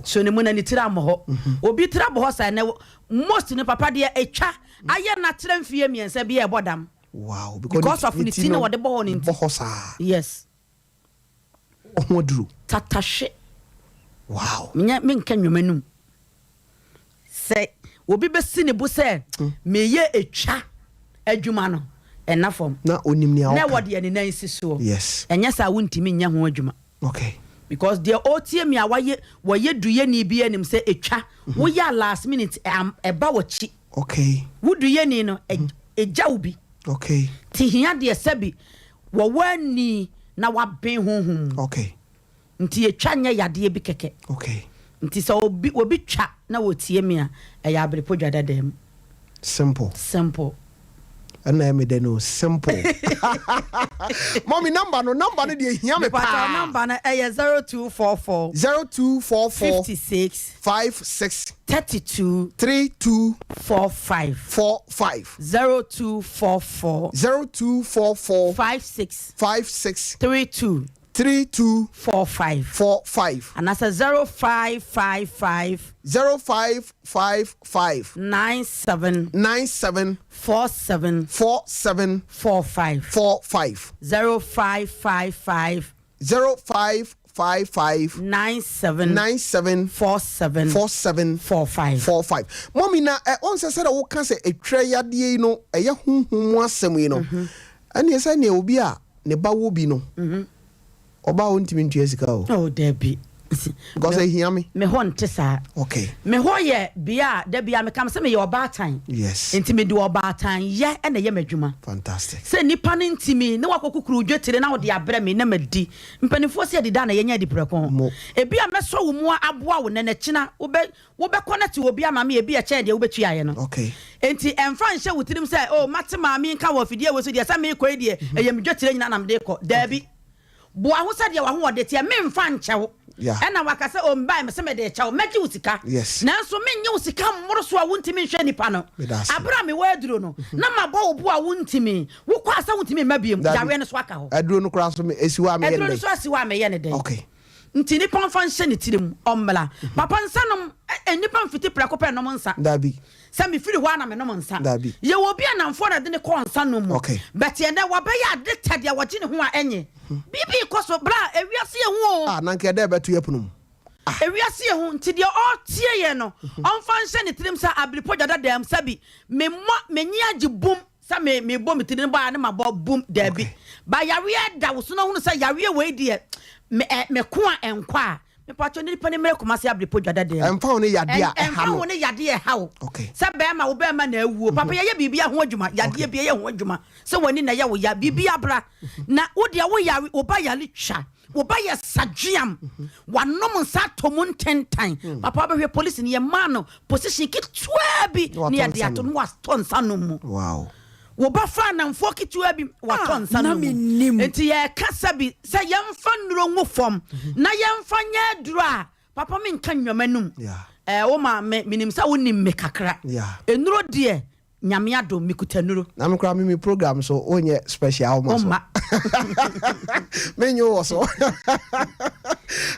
So ne mu na ne tiri ammɔ hɔ. Mhm. Obi tiri abɔ hɔ saa ɛnɛ most no papa deɛ ɛtwa ayɛ n'atrɛ mfie mmiɛnsa bi a ɛbɔ dam. Wow, because of ne ti na wɔde bɔ hɔ no nti. Bɔ hɔ saa. Yes. Ho aduru. Tatahwe. Wow. Menyɛ menka nnwom anum. Sɛ obi bɛsi ne bo sɛ meyɛ etwa adwuma no, ɛnna fam. Na onim nea ɔka. Na ɛwɔ deɛ ne nan si soɔ. Yes. Ɛnyɛ saa wontumi nyɛ ho adwuma. Okay. Because deɛ ɔretie me a wayɛ wɔyɛ duyɛni bi anim sɛ etwa woyɛ a last minute ɛba w'akyi. Okay. Wo duyɛni no ɛgya wo bi. Okay. Ti hia deɛ sɛbi wɔwɔ ani na waben honhom mu. Okay. Nti etwa nyɛ yadeɛ bi kɛkɛ. Okay. Nti sɛ obi obi twa na wɔtie me a, ɛyɛ abrepɔ dwa dadaa mu. Simple. Simple. Ɛna ɛyɛ me dɛ no simple. Mommy number no number no deɛ ehia me paa. Mepatɔ number no ɛyɛ 0244. 0244. 56. 56. 32. 32. 45. 45. 0244. 0244. 56. 56. 32. 32. 45. 45. Anaasɛ 0555. 0555. 97. 97. 47. 47. 45. 45. 0555. 0555. 97. 97. 47. 47. 45. 45. Mɔmi na ɛ ɔn sɛ sɛdeɛ woka sɛ etwerɛ yadeɛ yi no ɛyɛ honhom mu asɛm yi no ɛneɛ sɛ neɛ obi a ne ba wɔ bi no ɔba a ɔntumi ntua sika o. Oh dabi. Because ehia me. Me hɔ nte saa. Okay. Me hɔ yɛ bea a da biara meka sɛ meyɛ ɔbaatan. Yes. Nti mede ɔbaatan yɛ na ɛyɛ m'adwuma. Fantastic. Sɛ nnipa no ntimi na wakɔ kukuru dwetire na wode abrɛ me na madi. Mpanimfoɔ sɛ adida na yɛnyɛ adiprɛko. Mo. Ebi a mɛsɔ wo mu aboa wo nnɛ na kyina wobɛ wobɛkɔ na te obi ama me ebi a ɛkyɛn deɛ wobɛtuaeɛ no. Okay. Enti ɛmfa nhyɛ wo tirim sɛ oh mate maame nka wɔ afidie wei so deɛ sɛ merekɔ yi deɛ ɛyɛ me dwetire nyinaa na mede rekɔ. Daabi. Boa ho sɛdeɛ w'ahoɔden teɛ, memfa nkyɛ wo. Ɛna waka sɛ, O mebae, mese mede rekyɛ wo, mɛgye wo sika. Nanso mennye wo sika mmoro so a wontumi nhwɛ nnipa no. Aberɛ a mewɔ aduro no, na mabɔ wo bo a wontumi. Wokɔ a sɛ wontumi mma biom, yareɛ no so aka hɔ. Aduro no koraa nso ɛsi hɔ a meyɛ no dɛn? Aduro no nso asi hɔ a meyɛ no dɛn? Nti nnipa mfa nhyɛ ne tirim, ɔmmra. Papa nsa nom, nnipa mfiti prɛko pɛ nnom nsa. Dabi. Sɛ mefiri hɔ a na menom nsa. Dabi. Yɛwɔ obi a namfoɔ na ɛde no kɔɔ nsa nom mu. Okay. But ɛnɛ wabɛyɛ addicted a wɔgye ne ho a ɛnye. Biribi rekɔ so bra ewiase yɛ hu o. Ah na nka ɛdɛ ɛbɛto yɛ pono mu. Ah. Ewiase yɛ hu nti deɛ ɔretie yɛn no ɔmfa nhyɛ ne tirim sɛ abiripɔ dwa dada mu sɛbi me mmɔ m'ani agye bum sɛ me mebɔ me tiri no bɔ a ne mabɔ bum daabi. Okay. Ba yareɛ da wo so na hunu sɛ yareɛ wei deɛ me ɛ meko a ɛnkɔ a Mepakyɛw nipa no mmerɛ Kumasi Abrepɔ dwa dada mu. Ɛmfa ho ne yadeɛ a ɛha no. Ɛmfa ho ne yadeɛ a ɛha wo. Okay. Sɛ bɛɛma wo bɛɛma na awuo. Papa yɛyɛ biribi ho adwuma. Yadeɛ bi yɛyɛ ho adwuma. Sɛ w'ani na ɛyɛ wo ya. Biribi abra. Na wo deɛ wo yare wo ba yare twa. Wo ba yɛ sadweam. Wanom nsa atɔ mu ntentan. Papa wobɛhwɛ polisi no yɛmaa no position ketewa bi na yɛde ato no watɔ nsa nom mu. Wow. Wo ba fa anamfoɔ ketewa bi watɔ Ah, nsa na no mu. mennim. Nti yɛreka sɛbi sɛ yɛmfa nnuro ngu fam na yɛmfa nyɛ aduro a, papa menka nnwama num. Yeah. Eh, wo maame, menim sɛ wonim me kakra. Yeah. Nnuro deɛ, Nyame adom, mekuta nnuro. Na me koraa me me program so wonyɛ special woma so. Womma. Menye wo wɔ so.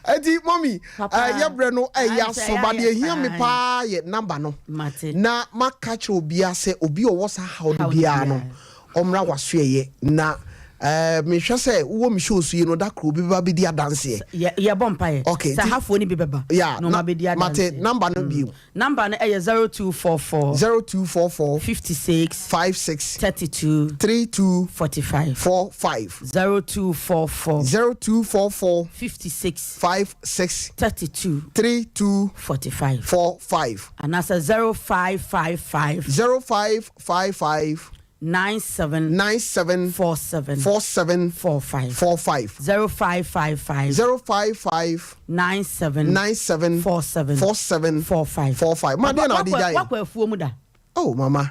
Eti mommy, Papa. eh, yɛbrɛ no ɛyɛ Ae, sɛ aso ba ɛyɛ deɛ ehia me ae. paa yɛ number no. Mate. Na maka kyerɛ obiara sɛ obi a ɔwɔ saa haw no Haw no biara no biara. ɔmmra w'asoɛeɛ na eh, mehwɛ sɛ wowɔ me show so yi no da koro obi bɛba bɛdi adanseɛ. Yɛ yɛbɔ mpaeɛ. Okay, Sɛ nti hafoɔ no bi bɛba yeah, na na wɔabɛdi mate adanseɛ. number no bio. Number no ɛyɛ 0244. 0244. 56. 56. 32. 32. 45. 45. 0244. 0244. 56. 56. 32. 32. 45. 45. Anaasɛ 0555. 0555. 97. 97. 47. 47. 45. 45. 0555. 055. 97. 97. 47. 47. 45. 45. Ma deɛ na ɔde gya yɛ. Wakɔ afuo mu da. Oh mama.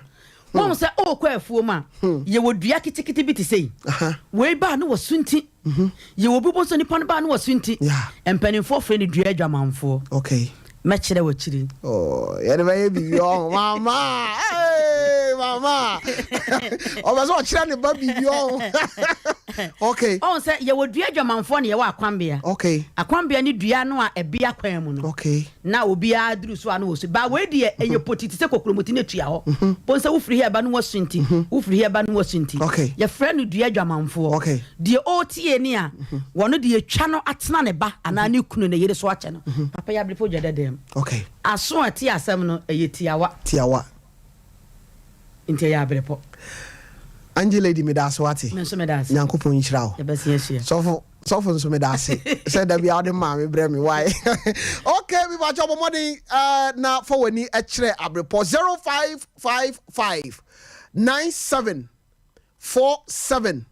Wɔn sɛ ɔrekɔ afuo mu a, yɛwɔ dua ketekete bi te sɛ yi. Wei baa no wɔ sunti. Yɛwɔ bi bɔ nso nipa no baa no wɔ sunti. Yeah. Mpanimfoɔ frɛ no dua adwamanfoɔ. Okay. Mɛkyerɛ wɔ akyiri. Oh, yɛde bɛyɛ biribi ɔho mama. Hey, mama. Ɔbɛ sɛ ɔkyerɛ ne ba biribi ɔho. Okay. Ɔn sɛ yɛwɔ dua adwamanfoɔ na yɛwɔ akwambea. Okay. Akwambea ne dua no a ɛbea kwan mu no. Okay. Na obiara duru so a na wɔsu. Ba wei deɛ ɛyɛ poti te sɛ kokuromoti na etua hɔ. Bon sɛ wofiri ha ba no wasu nti, wofiri ha ba no wasu nti. Okay. Yɛfrɛ no dua adwamanfoɔ. Okay. Deɛ ɔretie ni a, wɔno deɛ etwa no atena ne ba anaa ne kunu ne yere so akyɛ no. Papa yɛ abirifo dwa dɛdɛm. Okay. Aso a ɛte asɛm no ɛyɛ tiawa. Tiawa. Nti ɛyɛ abirepɔ. Angie lady meda ase wate. Me nso meda ase. Nyankopɔn nhyira wo. Yɛbɛsen ahyia. Sɔfo sɔfo nso meda ase sɛ da bia wode maa me brɛ me why. Okay, mi ba kyɛ bɔ mmɔden eh, na fa w'ani kyerɛ abrepɔ 0555 97 47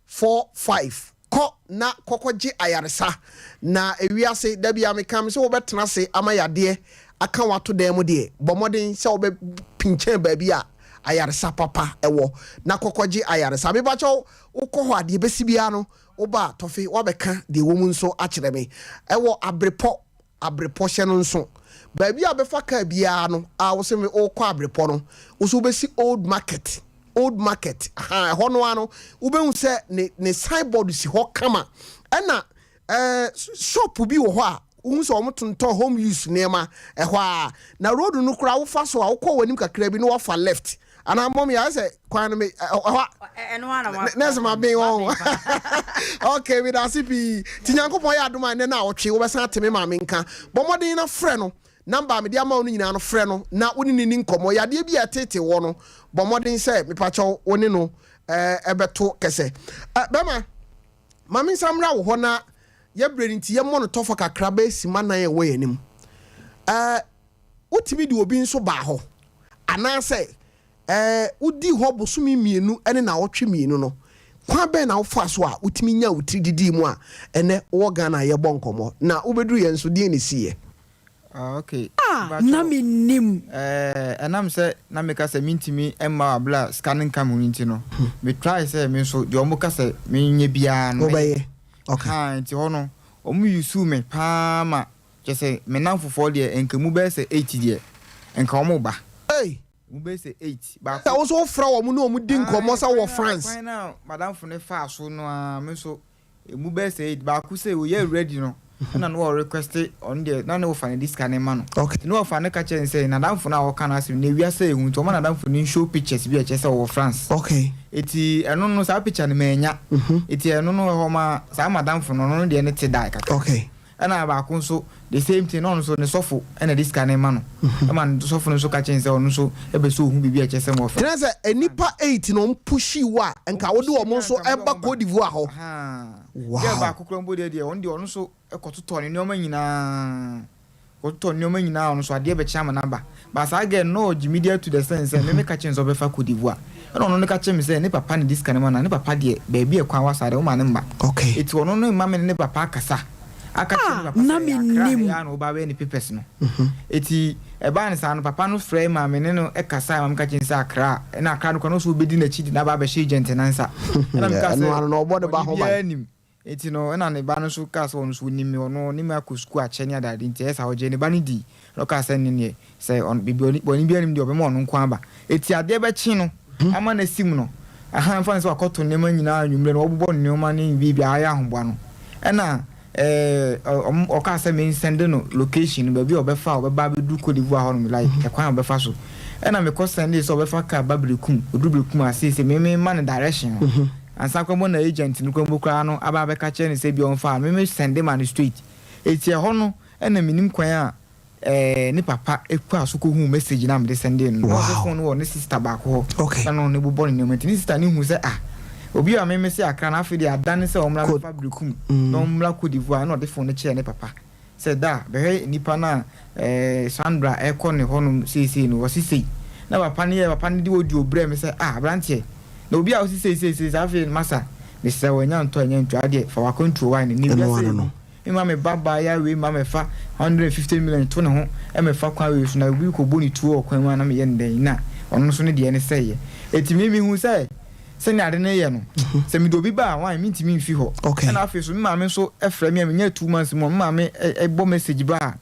45 kɔ na kɔkɔgye ayaresa na ewiase da bia meka me sɛ wobɛtena ase ama yadeɛ aka wato dan mu deɛ bɔ mmɔden sɛ wobɛpinkyɛn baabi a ayaresa papa ɛwɔ na kɔkɔgye ayaresa mebakyɛw wokɔ hɔ a deɛ bɛsi biara no woba a tɔfe woabɛka deɛ ɛwɔ mu nso akyerɛ me ɛwɔ abrepɔ abrepɔ hyɛ no nso baabi a bɛfa kaa biara no a wo sɛ me wokɔ abrepɔ no wo so wobɛsi old market old market ha ɛhɔ no ara no wobɛhu sɛ ne ne signboard si hɔ kama ɛna ɛɛ shop bi wɔ hɔ a wohu sɛ wɔn tontɔn home use nneɛma ɛhɔ a na road no koraa wofa so a wokɔ w'anim kakra bi na wafa left anaa mɔmi ayɛ sɛ kwan no me ɛhɔ a Ɛno ara na nɛɛsɛ ma ben wɔn okay meda ase pii ti nyankopɔn yɛ adom a ɛnɛ no a wɔtwe wobɛsan ate me maame nka bɔ mmɔden na frɛ no number a mede ama wo no nyinaa no frɛ no na wo ne ne ni nkɔmmɔ yadeɛ bi a ɛtete wɔ no bɔ mmɔden sɛ mepakyɛw wo ne no ɛbɛto kɛsɛ bɛma ma me nsa mmra wo hɔ na Yɛbrɛ no nti yɛmmɔ no tɔfa kakra bɛyɛ sima nan a ɛwɔ yɛn anim. Ɛɛ, wotumi de obi nso baa hɔ anaasɛ ɛɛ wodii hɔ bosome mmienu ne naawɔtwe mmienu no, kwan bɛn na wofaa so a wotumi nyaa wo tiri didii mu a ɛnɛ wowɔ Ghana a yɛrebɔ nkɔmmɔ? Na wobɛduru yɛn nso, deɛn na ɛsiiɛ? Ah ok A mpakyɛw na mennim. Eh ɛnam sɛ na meka sɛ mentumi mma wɔ abere a sika no nka me ho nti no me try sɛ me nso deɛ wɔn ka sɛ menyɛ biara no mɛyɛ. Wobɛyɛ ok. Ahaa nti hɔ no wɔn usuu me paa ma kyerɛ sɛ me nnamfofoɔ deɛ nka emu bɛyɛ sɛ eight deɛ nka wɔn ba. Ei! Emu bɛyɛ sɛ eight Sɛ baako. wo nso wofrɛ wɔn ne wɔn di nkɔmmɔ Ae sɛ wowɔ kwan no a France. kwan no a madamfo no faa so no ara me nso Emu bɛyɛ sɛ eight, baako sɛ ɔyɛ ready no ɛna na ɔ request ɔno deɛ na ne wɔfa no de sika no ma no. Okay. Nti ne wɔfa no ka kyerɛ no sɛ n'adamfo no a ɔka n'asɛm no wiase yɛ hu nti ɔma n'adamfo no show pictures bi a ɛkyerɛ sɛ ɔwɔ France. Okay. Eti ɛno no saa picture no mannya. Eti ɛno no ɛhɔ ma saa madamfo no ɔno no deɛ ne te dae kakra. Okay. Ɛna baako nso the same thing na ɔno nso ne sɔfo ɛna ɛde sika no rema no ɛma ne sɔfo no nso ka kyerɛ no sɛ ɔno nso ɛpɛ sɛ ɔhu biribi a ɛkyerɛ sɛ mmɔfra. Kyerɛ sɛ nnipa eight na wɔn pushii wo a nka wode wɔn nso ɛba Cote d'Ivoire hɔ. Wow. Girl baako koraa mpo deɛ deɛ ɔno deɛ ɔno nso kɔtotɔɔ ne nneɛma nyinaa kɔtotɔɔ ne nneɛma nyinaa ɔno nso adeɛ bɛkye ama no aba but saa girl no na ɔgye media to the sense sɛ me meka kyerɛ no sɛ ɔbɛfa Cote d'Ivoire. Ɛna ɔno no ka kyerɛ me sɛ ne papa na ɛde sika no ma no a, ne papa deɛ baabi a ɛkwan wɔ saa deɛ woma no mma. Okay. Eti ɔno no mma me ne ne papa akasa aka kyerɛ ne A papa na sɛ ɛyɛ Accra ha yi mennim. ara na ɔba abɛyɛ ne papers no. Eti ɛbaa no saa no papa no frɛɛ maa me ne no kasae ma meka kyerɛ no sɛ Accra, ɛna Accra no koraa na ɔsɛ ɔbɛdi n'akyi de no aba abɛhyɛ agent no nsa. Ɛna meka Ɛno sɛ ano no ɔbɔ ne ba bɔne ho ban. biara nnim. Enti no, ɛna ne ba no nso kaa sɛ ɔno nso ɔnim me, ɔno ɔne me akɔ sukuu akyɛ ne adeade nti ɛyɛ saa. Ɔgyee ne ba no dii, ɛna ɔkaa sɛ ɛnne deɛ, sɛ ɔno, biribi ɔne, bɔne biara nnim deɛ ɔbɛma ɔno nko ara aba. Enti adeɛ bɛkye no ama no asim no, aha, mfa no sɛ wakɔto nneɛma nyinaa anwummerɛ no, wabobɔ ne nneɛma ne biribiara ayɛ ahoboa no, ɛna ɛɛ, ɔm, ɔkaa sɛ mensɛnde no location no, baabi a ɔbɛfa a ɔbɛba abɛduru Cote d'Ivoire hɔnom, like ɛkwan a ɔbɛfa so. Ɛna mekɔ sɛndee sɛ ɔbɛfa car ba Berekum, ɔduru Berekum a, seesei me memma no direction no. Ansa koraa mpo na agent no koraa mpo koraa no aba abɛka kyerɛ no sɛ ebia ɔmfa a, me me sɛnde ma no straight. Enti ɛhɔ no na menim kwan a ɛɛ ne papa kɔa so kɔhuu message no a mede sɛndee no no. Na ɔse Wow. phone no wɔ ne sister baako hɔ Okay. na no ne bobɔ ne nneɛma nti ne sister no hu sɛ ah obi a me mese Accra na afei deɛ adane sɛ ɔmmra Ko mɛfa Berekum na ɔmmra Cote d'Ivoire ɛna ɔde phone no kyerɛɛ ne papa. Sɛ da, bɛhwɛ nipa no a eh, Sandra ɛkɔ ne hɔ nom seesei no, ɔse sei. Na papa no yɛ, papa no de audio brɛɛ me sɛ, ah, abranteɛ, na obi a ɔse sei sei sei saa afei masa, mesrɛ wo, ɛnya ntɔ ɛnya ntua, adeɛ, fa w'akwantuo wae no, ne Ɛno wiase ano emu, no. me ma me ba baayaa wei ma mɛfa 150 million to ne ho mɛfa kwan wei so, na obi kɔbɔ ne tuo wɔ kwan mu a na meyɛ no dɛn, na ɔno nso ne deɛ no sɛeɛ. Enti me mehu sɛ, sɛnea ade no yɛ no, sɛ mede obi ba a, why, mentumi mfi hɔ. Okay. Ɛna afei so, me maame nso frɛ me a menya 2 months mu a, me maame bɔ message ba a,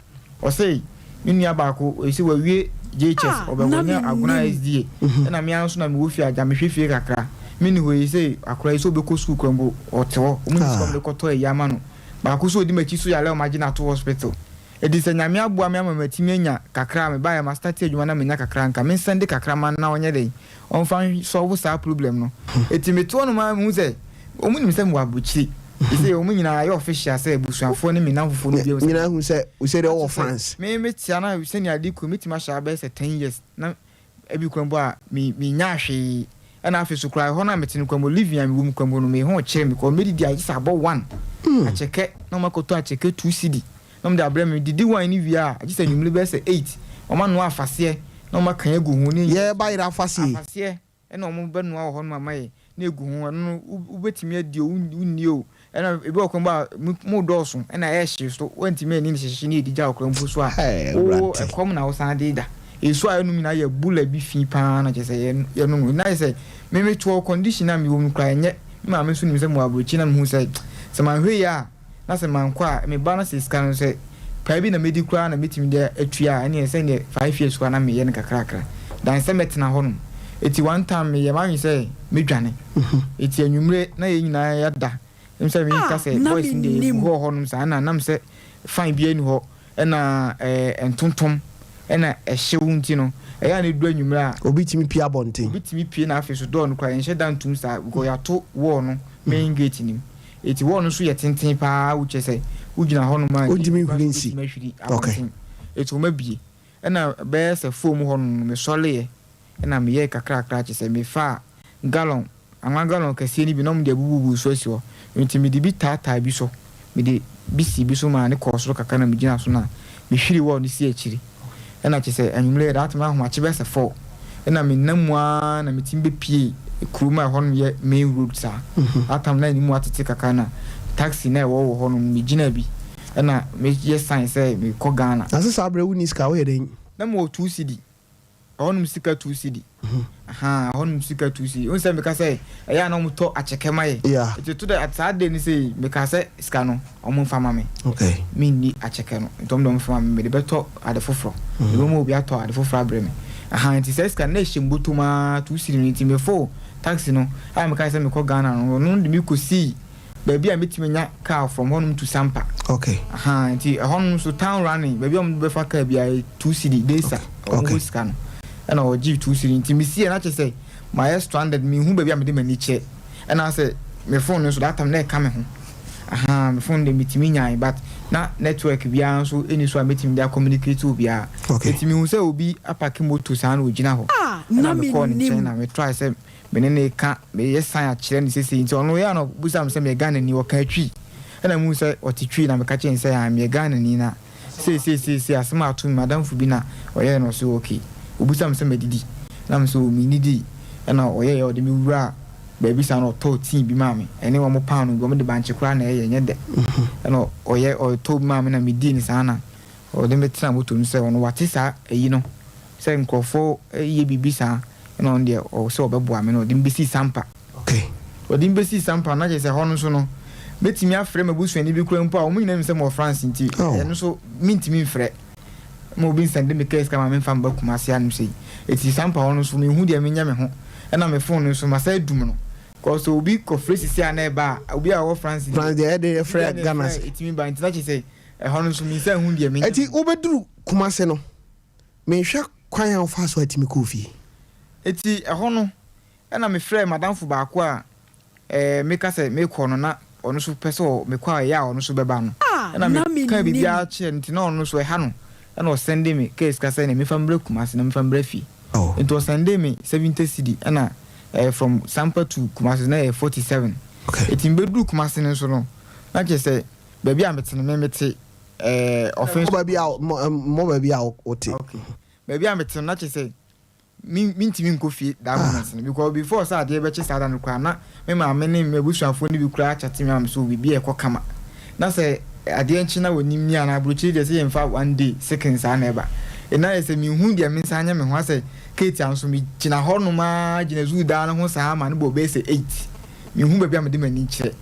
ɔse me nua baako, ɔse wawie JHS, A na ɔbɛwɔnya Agona mennim. SDA. Ɛna me ara nso na mewɔ fie agya, mehwɛ fie kakra. Menni hɔ yi, sɛ akora yi sɛ ɔbɛkɔ sukuu koraa mpo, ɔte hɔ. Wɔn nni sika a wɔde kɔtɔ ayi ama no. Baako nso ɔdi m'akyi nso yare a wɔagye no ato hospital. Enti sɛ Nyame aboa me ama matumi anya kakra a, mebaeɛ a mastarte adwuma na menya kakra a, nka mensɛnde kakra ma no na ɔnyɛ dɛn? Ɔmfa nsɔlvo saa problem no. Enti mete hɔnom ara mehu sɛ wɔn nim sɛ mewɔ abrokyire. Seisei wɔn nyinaa ayɛ official sɛ abusuafoɔ ne me nnamfofoɔ no biara hu sɛ Nyinaa hu sɛ wosei deɛ wowɔ Kyerɛ sɛ France. me mete a na sɛnea ade kɔ yi mɛtumi ahyɛ ha bɛyɛ sɛ ten years na Ebi koraa mpo a, me mennyaa hwee. Ɛna afei so koraa, ɛhɔ no a mete no koraa mpo, living a mewɔ mu koraa mpo no, me ho rekyere me because medidi a, gye sɛ abɔ one akyɛkɛ na wɔakɔtɔ akyɛkɛ 2 cedi na wɔde abrɛ me. Medidi one no wie a, gye sɛ anwummere bɛyɛ sɛ 8, wɔanoa afaseɛ na wɔakan agu ho ne Yɛreba yere afaseɛ yi. Afaseɛ na wɔbɛnoa wɔ hɔnom ama yɛn na egu ho. Ɛno no, wobɛtumi adi o, wonni o. Ɛna ebi wɔ kwan mu a mo dɔɔso ɛna ɛyɛ hye so woantumi anni no hyehye ne edi gya wɔ kwan mpo so a, wo ɛkɔm na wosan de da. Nsuo a yɛnom nyinaa yɛ bula bi fi paa na kyerɛ sɛ yɛnom. Na ayɛ sɛ me me toɔ condition a mewɔ mu koraa ɛnyɛ. Me maame nso nim sɛ mewɔ aburokyi na mehu sɛ sɛ manhwɛ yie a na sɛ mankɔ a me ba no sɛ sika no sɛ paa bi na mɛdi koraa na mɛtumi de atua a ɛneɛ sɛdeɛ 5 years koraa na meyɛ no kakrakra than sɛ mɛtena hɔnom. Eti one time meyɛ m'adwene sɛ mɛdwane. Eti anwummere na yɛn nyinaa yɛada. Ɛm sɛ meka A sɛ na boys no deɛ yɛgu mennim. hɔ hɔnom saa na nam sɛ fine biara nni hɔ ɛna ɛɛ ntontom ɛna ɛhyew nti no ɛyɛ a na ɛduru anwummere a Obi tumi pue abɔnten. obi tumi pue na afei so door no koraa yɛnhyɛ da ntom saa because yɛato wall no main gate no mu. Eti wall no nso yɛ tenten paa wo kyerɛ sɛ wogyina hɔnom a Wontumi gate koraa nhwiri nso nsi. wobɛtumi ahwiri Okay. abɔnten. Eti wɔabue ɛna bɛyɛ sɛ foam hɔnom no mesɔreeɛ ɛna meyɛɛ kakrakra kyerɛ sɛ mefaa gallon, anwa gallon kɛseɛ no bi na wɔde abububu so asi hɔ. Nti mede bi taataa bi so. Mede bi sii bi so maa no kɔɔ soro kakra na megyinaa so na mehwirii wall no sii akyiri. Ɛna kyerɛ sɛ anwummerɛ yɛ that time ahomakye bɛyɛ sɛ four ɛna menam mu ara na metumi bɛpie kurom a ɛhɔnom yɛ main road saa. That time na anim atete kakra na taxi na ɛwɔ wɔ hɔnom megyinaa bi ɛna meyɛ sign sɛ mekɔ Ghana. Na sɛ saa berɛ wonni sika woyɛ dɛn? Na mewɔ 2 cedi. Ɛhɔnom sika 2 cedi. Ahaa, ɛhɔnom sika 2 cedi. Wohu sɛ meka sɛ ɛyɛ a na wɔtɔ akyɛkɛ ma yɛ. Nti to dɛ saa day no sei mekaa sɛ sika no wɔmfa ma me. Menni akyɛkɛ no. Nti wɔn de wɔmfa ma me, mede bɛtɔ ade foforɔ. Mede bɛma obi atɔ ade foforɔ abrɛ me. Ahaa, nti saa sika no na ɛhyɛ me bɔtɔ mu ara, 2 cedi no. Nti mefoo taxi no a mekae sɛ mekɔ Ghana no, ɔno de me kɔsii baabi a mɛtumi anya car from hɔnom to Sampa. Okay. Ahaa, nti ɛhɔnom nso town running, baabi a wɔde bɛfa car biara yɛ 2 cedi, desa, wɔn wɔ sika no. Ɛna ɔgye 2 cedi, nti mesiiɛ na kyerɛ sɛ mayɛ stranded, menhu baabi a mede m'ani kyerɛ. Ɛna asɛ me phone no nso that time na ɛka me ho. Ahaa, me phone deɛ metumi nyae but na network biara nso ɛni so a mɛtumi de acommunicate obiara. Okay. Nti mehu sɛ obi apake moto saa na ɔgyina hɔ. A, na Ɛna mekɔɔ ne nkyɛn mennim. na me try sɛ me ne no reka, meyɛ sign akyerɛ no seesei nti ɔno yɛ a na ɔbisa me sɛ meyɛ Ghanani, ɔka Twi ɛna mehu sɛ ɔte Twi na meka kyerɛ no sɛ ae meyɛ Ghanani na seesei seesei asɛm a ato me madamfo bi na ɔyɛɛ no ɔse ok, ɔbisa me sɛ madidi na me sɛ oo mennidii ɛna ɔyɛeɛ ɔde me wuraa baabi saa na ɔtɔɔ tea bi maa me ɛne wɔn paanoo bi wɔn de bankye koraa na ɛyɛ ɛnyɛ dɛ ɛna ɔyɛ ɔtɔɔ bi maa me na medii no saa na Ɔde me tenaa moto mu sɛ ɔno wate saa ayi no sɛ nkurɔfoɔ yɛ biribi saa ɛna ɔno deɛ ɔwɔ sɛ ɔbɛboa me na ɔde me bɛsii Sampa. Okay. Ɔde me bɛsii Sampa no na kyerɛ sɛ ɛhɔ no nso no mɛtumi afrɛ m'abusuani bi koraa mpo a wɔn nyinaa nim sɛ mewɔ France nti Oh. ɛno nso mentumi mfrɛ ma obi nsɛnde me kaa sika ma memfa mba Kumasi hanom sei. Ɛti Sampa hɔ no nso menhu deɛ menyɛ me ho ɛna me phone no nso masan adum no cause sɛ obi kɔfrɛ sisi a na ɛba a obi a ɔwɔ France deɛ France deɛ ɛde obi a frɛ na Ghana ɛfrɛ ɛtumi ba nti na kyerɛ sɛ Ɛhɔ no nso, minsan nhu deɛ menyɛ Enti no. wobɛduru Kumase no, menhwɛ kwan a wofaa so atumi kɔɔ fie. Enti ɛhɔ no, ɛna mefrɛɛ m'adamfo baako a meka sɛ merekɔ no, na ɔno nso pɛ sɛ mekɔ a ɛyɛ a ɔno nso bɛba no. A, Ɛna na mekaa mennim. biribiara kyerɛɛ no, nti na ɔno nso ɛha no. Ɛna ɔsɛndee me kaa sika sɛ ɛneɛ memfa mmra Kumase na memfa mmra fie. Oh. Nti ɔsɛndee me 70 cedi, ɛna ɛyɛ from Sampa to Kumase na ɛyɛ 47. Okay. Enti mebɛduruu Kumase no nso no, na kyerɛ sɛ Baabi a mete no, me mete ɛɛ ɔfe. Mmɔ baabi a mmɔ baabi a wote. Okay. Baabi a mete no na kyerɛ sɛ me mentumi nkɔ fie that Ah. moment no because before sɛ adeɛ bɛkye saa da no koraa na me maame ne m'abusuafoɔ no bi koraa akyate me ama me sɛ biribi a ɛkɔ kama na sɛ adeɛ nkye na wɔnim ni anaa aburokyire deɛ sɛ yɛmfa one day second saa na ɛba ɛna yɛ sɛ menhu deɛ me nsa nyɛ me ho asɛ Kate a nso megyina hɔnom ara gyina zoo daa no ho saa ma no bɔ bɛyɛ sɛ 8. Menhu baabi a mede m'ani kyerɛ.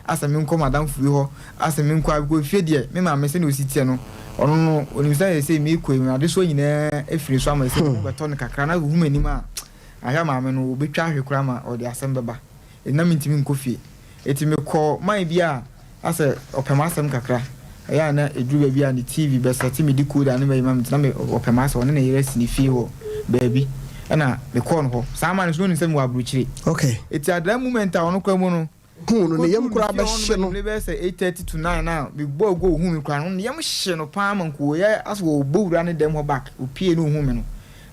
Asɛ menkɔ m'adamfo bi hɔ, asɛ menkɔ a, because fie deɛ, me maame sɛdeɛ ɔsi teɛ no, ɔno no, ɔnim sɛ seesei merekɔ yi, adesoa nyinaa afiri ne so ama seesei ne ho bɛtɔ no kakra, na ɔhu m'anim a, ahwɛ a maame no, ɔbɛtwa ahwe koraa ma ɔde asɛm bɛba. Enti na mentumi nkɔ fie. Enti mekɔɔ man bi a asɛ ɔpɛ m'asɛm kakra. Ɛyɛ a na ɛduru baabi a ne TV bɛsɛte me decoder ne mayi ma me nti na me ɔpɛ m'asɛm. Ɔne ne yere asi ne fie wɔ baabi ɛna mekɔɔ no hɔ. Saa man no so na ɔnim sɛ mewɔ aburokyire. Okay. Enti at that moment a ɔno koraa mu no, Huu no, ne yam mekɔduruu koraa ne fie hɔ bɛhye no no. bɛyɛ bɛyɛ sɛ 8:30 to 9 a mebɔɔ goal ohuu me koraa no, ne yam hye no paa ma nka ɔyɛ asɛ ɔrebɔ wura ne dɛm hɔ back. Ɔpue na ɔhuu me no,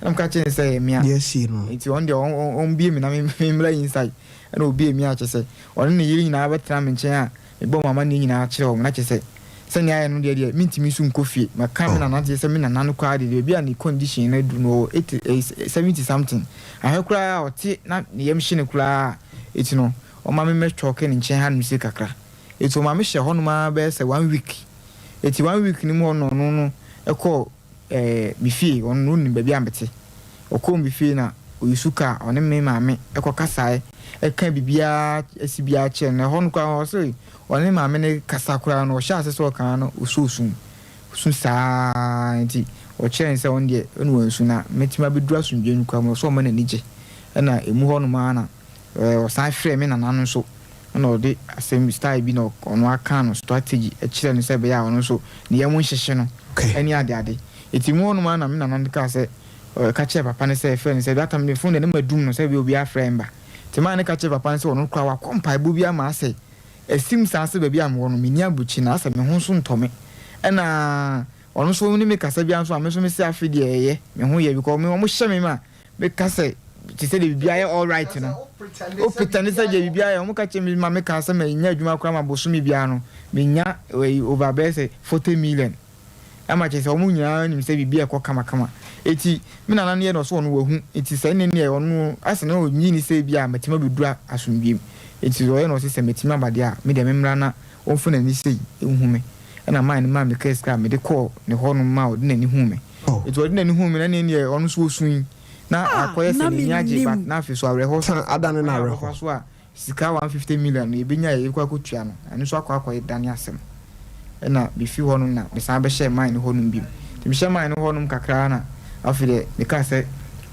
ɛna meka kyerɛɛ no sɛ ɛyɛ me a. Deɛ asie no. Enti ɔno deɛ ɔmbue me na memmra inside. Ɛna ɔbuee me a kyerɛ sɛ ɔne ne yere nyinaa bɛtena me nkyɛn a mebɔ wɔn amanneɛ nyinaa kyerɛ wɔn na kyerɛ sɛ sɛnea ayɛ no deɛ deɛ mentumi nso nkɔ fie. Maka me nana deɛ sɛ me nana no koraa deɛ baabi a ne condition no aduru no ɔwɔ 80 eh, 70 something ahwɛ koraa a ɔte na ne yam hye no koraa eti no ɔma me mɛtwɔke ne nkyɛn hanom sei kakra. Eti ɔma me hyɛ hɔnom ara bɛyɛ sɛ one week. Eti one week no mu hɔ no ɔno no ɛkɔɔ eh, me fie, ɔno no ɔnim baabi a mete. Ɔkɔɔ me fie na ɔyusu kaa, ɔne me maame kɔkasaeɛ, ɛka biribiara asi biara kyerɛɛ no. Na ɛhɔ no koraa ɔse ɔne ne maame no kasa koraa no, ɔhyɛɛ ase sɛ ɔka no, ɔsɔɔ su mu, su saa nti ɔkyerɛɛ no sɛ ɔno deɛ ɔne wansu na mɛtumi abɛduru asomdwoeɛ no koraa mu, ɔsɛ ɔma n'ani gye. Ɛna ɛmu hɔnom ara na Ɔsan frɛɛ me nana no nso na ɔde asɛm style bi na ɔno aka no strategy kyerɛɛ no sɛ ɛbɛyɛ a ɔno nso ne yam nhyehye no ne ade ade. Enti mu hɔnom ara na me nana no kaa sɛ ɔka kyerɛɛ papa no sɛ frɛ no sɛ that time ne phone deɛ na madum no sɛ ɛbɛyɛ obiara frɛ mba. Nti maa no ka kyerɛɛ papa no sɛ ɔno koraa wakɔ mpaebɔ bi ama asɛ asim saa sɛ baabi a mewɔ no menni abotire na asɛ me ho nso ntɔ me ɛna ɔno nso ne me kasa biara nso a me nso mese afe deɛ ɛyɛ me ho yɛ because me wɔhyɛ me ma meka sɛ te sɛ deɛ biribi ayɛ alright no. Wo pretend sɛ deɛ biribi ayɛ, wɔn ka kyerɛ me ma me kaa sɛ manya adwuma koraa ma bosome biara no menya over bɛyɛ sɛ 40 million. Ɛma kyerɛ sɛ wɔn nyinaa nim sɛ biribi ɛkɔ kamakama. Eti me nana no yɛ na ɔso ɔno wahu. Eti sɛ ɛnne neɛ ɔno asɛ na ɔnyi ne sɛ bi a matumi abɛduru asomdwoeɛ mu. Eti ɔyɛ na ɔse sɛ matumi aba deɛ a me deɛ memmra na ɔmfa n'ani sei nhu me. Ɛna man no maa me kaa sika a mede kɔɔ ne hɔ nom maa ɔde n'ani huu me. Eti ɔde n'ani huu me na ɛnne neɛ ɔno nso ɔsui. Na Ah, akɔyɛ sɛ na n'ani agye but mennim. na afei so awerɛhoɔ San adane no kwan a awerɛhoɔ. ɔbɛfa so a sika 150 million no yɛbɛnya a yɛbɛkɔ akɔtua no, ɛno nso akɔ akɔyɛ dane asɛm. Ɛna mefi hɔ nom na mesan bɛhyɛɛ mine no hɔ nom bio. Nti mehyɛ mine no hɔ nom kakra ara na afei deɛ mekaa sɛ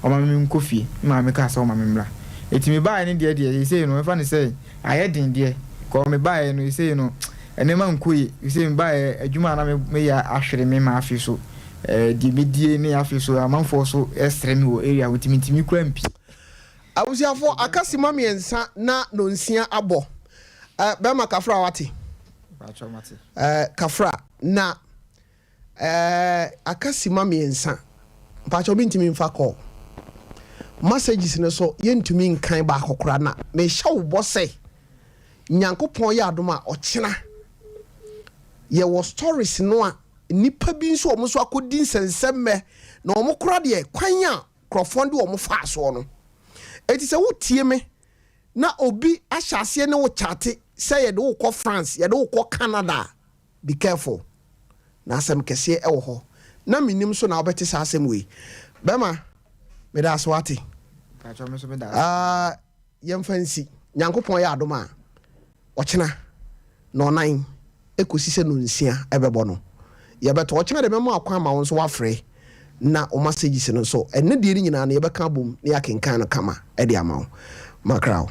ɔma me menkɔ fie. Me maame kaa sɛ ɔma me mmra. Nti mebaeɛ no deɛ deɛ seesei no mɛfa no sɛ ayɛ den deɛ. Kɔ mebaeɛ no seesei no nneɛma nkɔ yie. Seesei mebaeɛ adwuma a na meyɛ ahwere me ma afei so deɛ mɛdie ne afei so amanfoɔ so sere me wɔ area hɔ nti mentumi koraa mpie. Abusuafoɔ, aka sima miensa na nonsia abɔ. Eh, bɛrima kafra wate? Mpakyɛw mate. Eh, kafra, na eh, aka sima miensa. Mpakyɛw mintumi mfa call. Messages no so yɛntumi nkan baako koraa na mehyɛ wo bɔ sɛ Nyankopɔn yɛ adom a ɔkyena yɛwɔ stories no a nnipa bi nso wɔn nso akɔdi nsɛnsɛmmɛ na wɔn kora deɛ kwan a nkurɔfoɔ de wɔn faa soɔ no. Enti sɛ wotie me na obi ahyɛ aseɛ ne wo kyate sɛ yɛde wo kɔ France, yɛde wo kɔ Canada a, be careful. Na asɛm kɛseɛ wɔ hɔ. Na mennim nso na wobɛte saa asɛm wei. Bɛma, meda ase wate. Mpakyɛw me nso meda ase. Ah, yɛmfa nsi. Nyankopɔn yɛ adom a, ɔkyena nnɔnnan kɔsi sɛ nnɔnsia bɛbɔ no, yɛbɛto. Ɔkyena deɛ mɛma wo kwan ma wo nso woafrɛ na wo messages no nso, ɛnnɛ deɛ no nyinaa no yɛbɛka abom na yɛakenkan no kama de ama wo. Makra wo.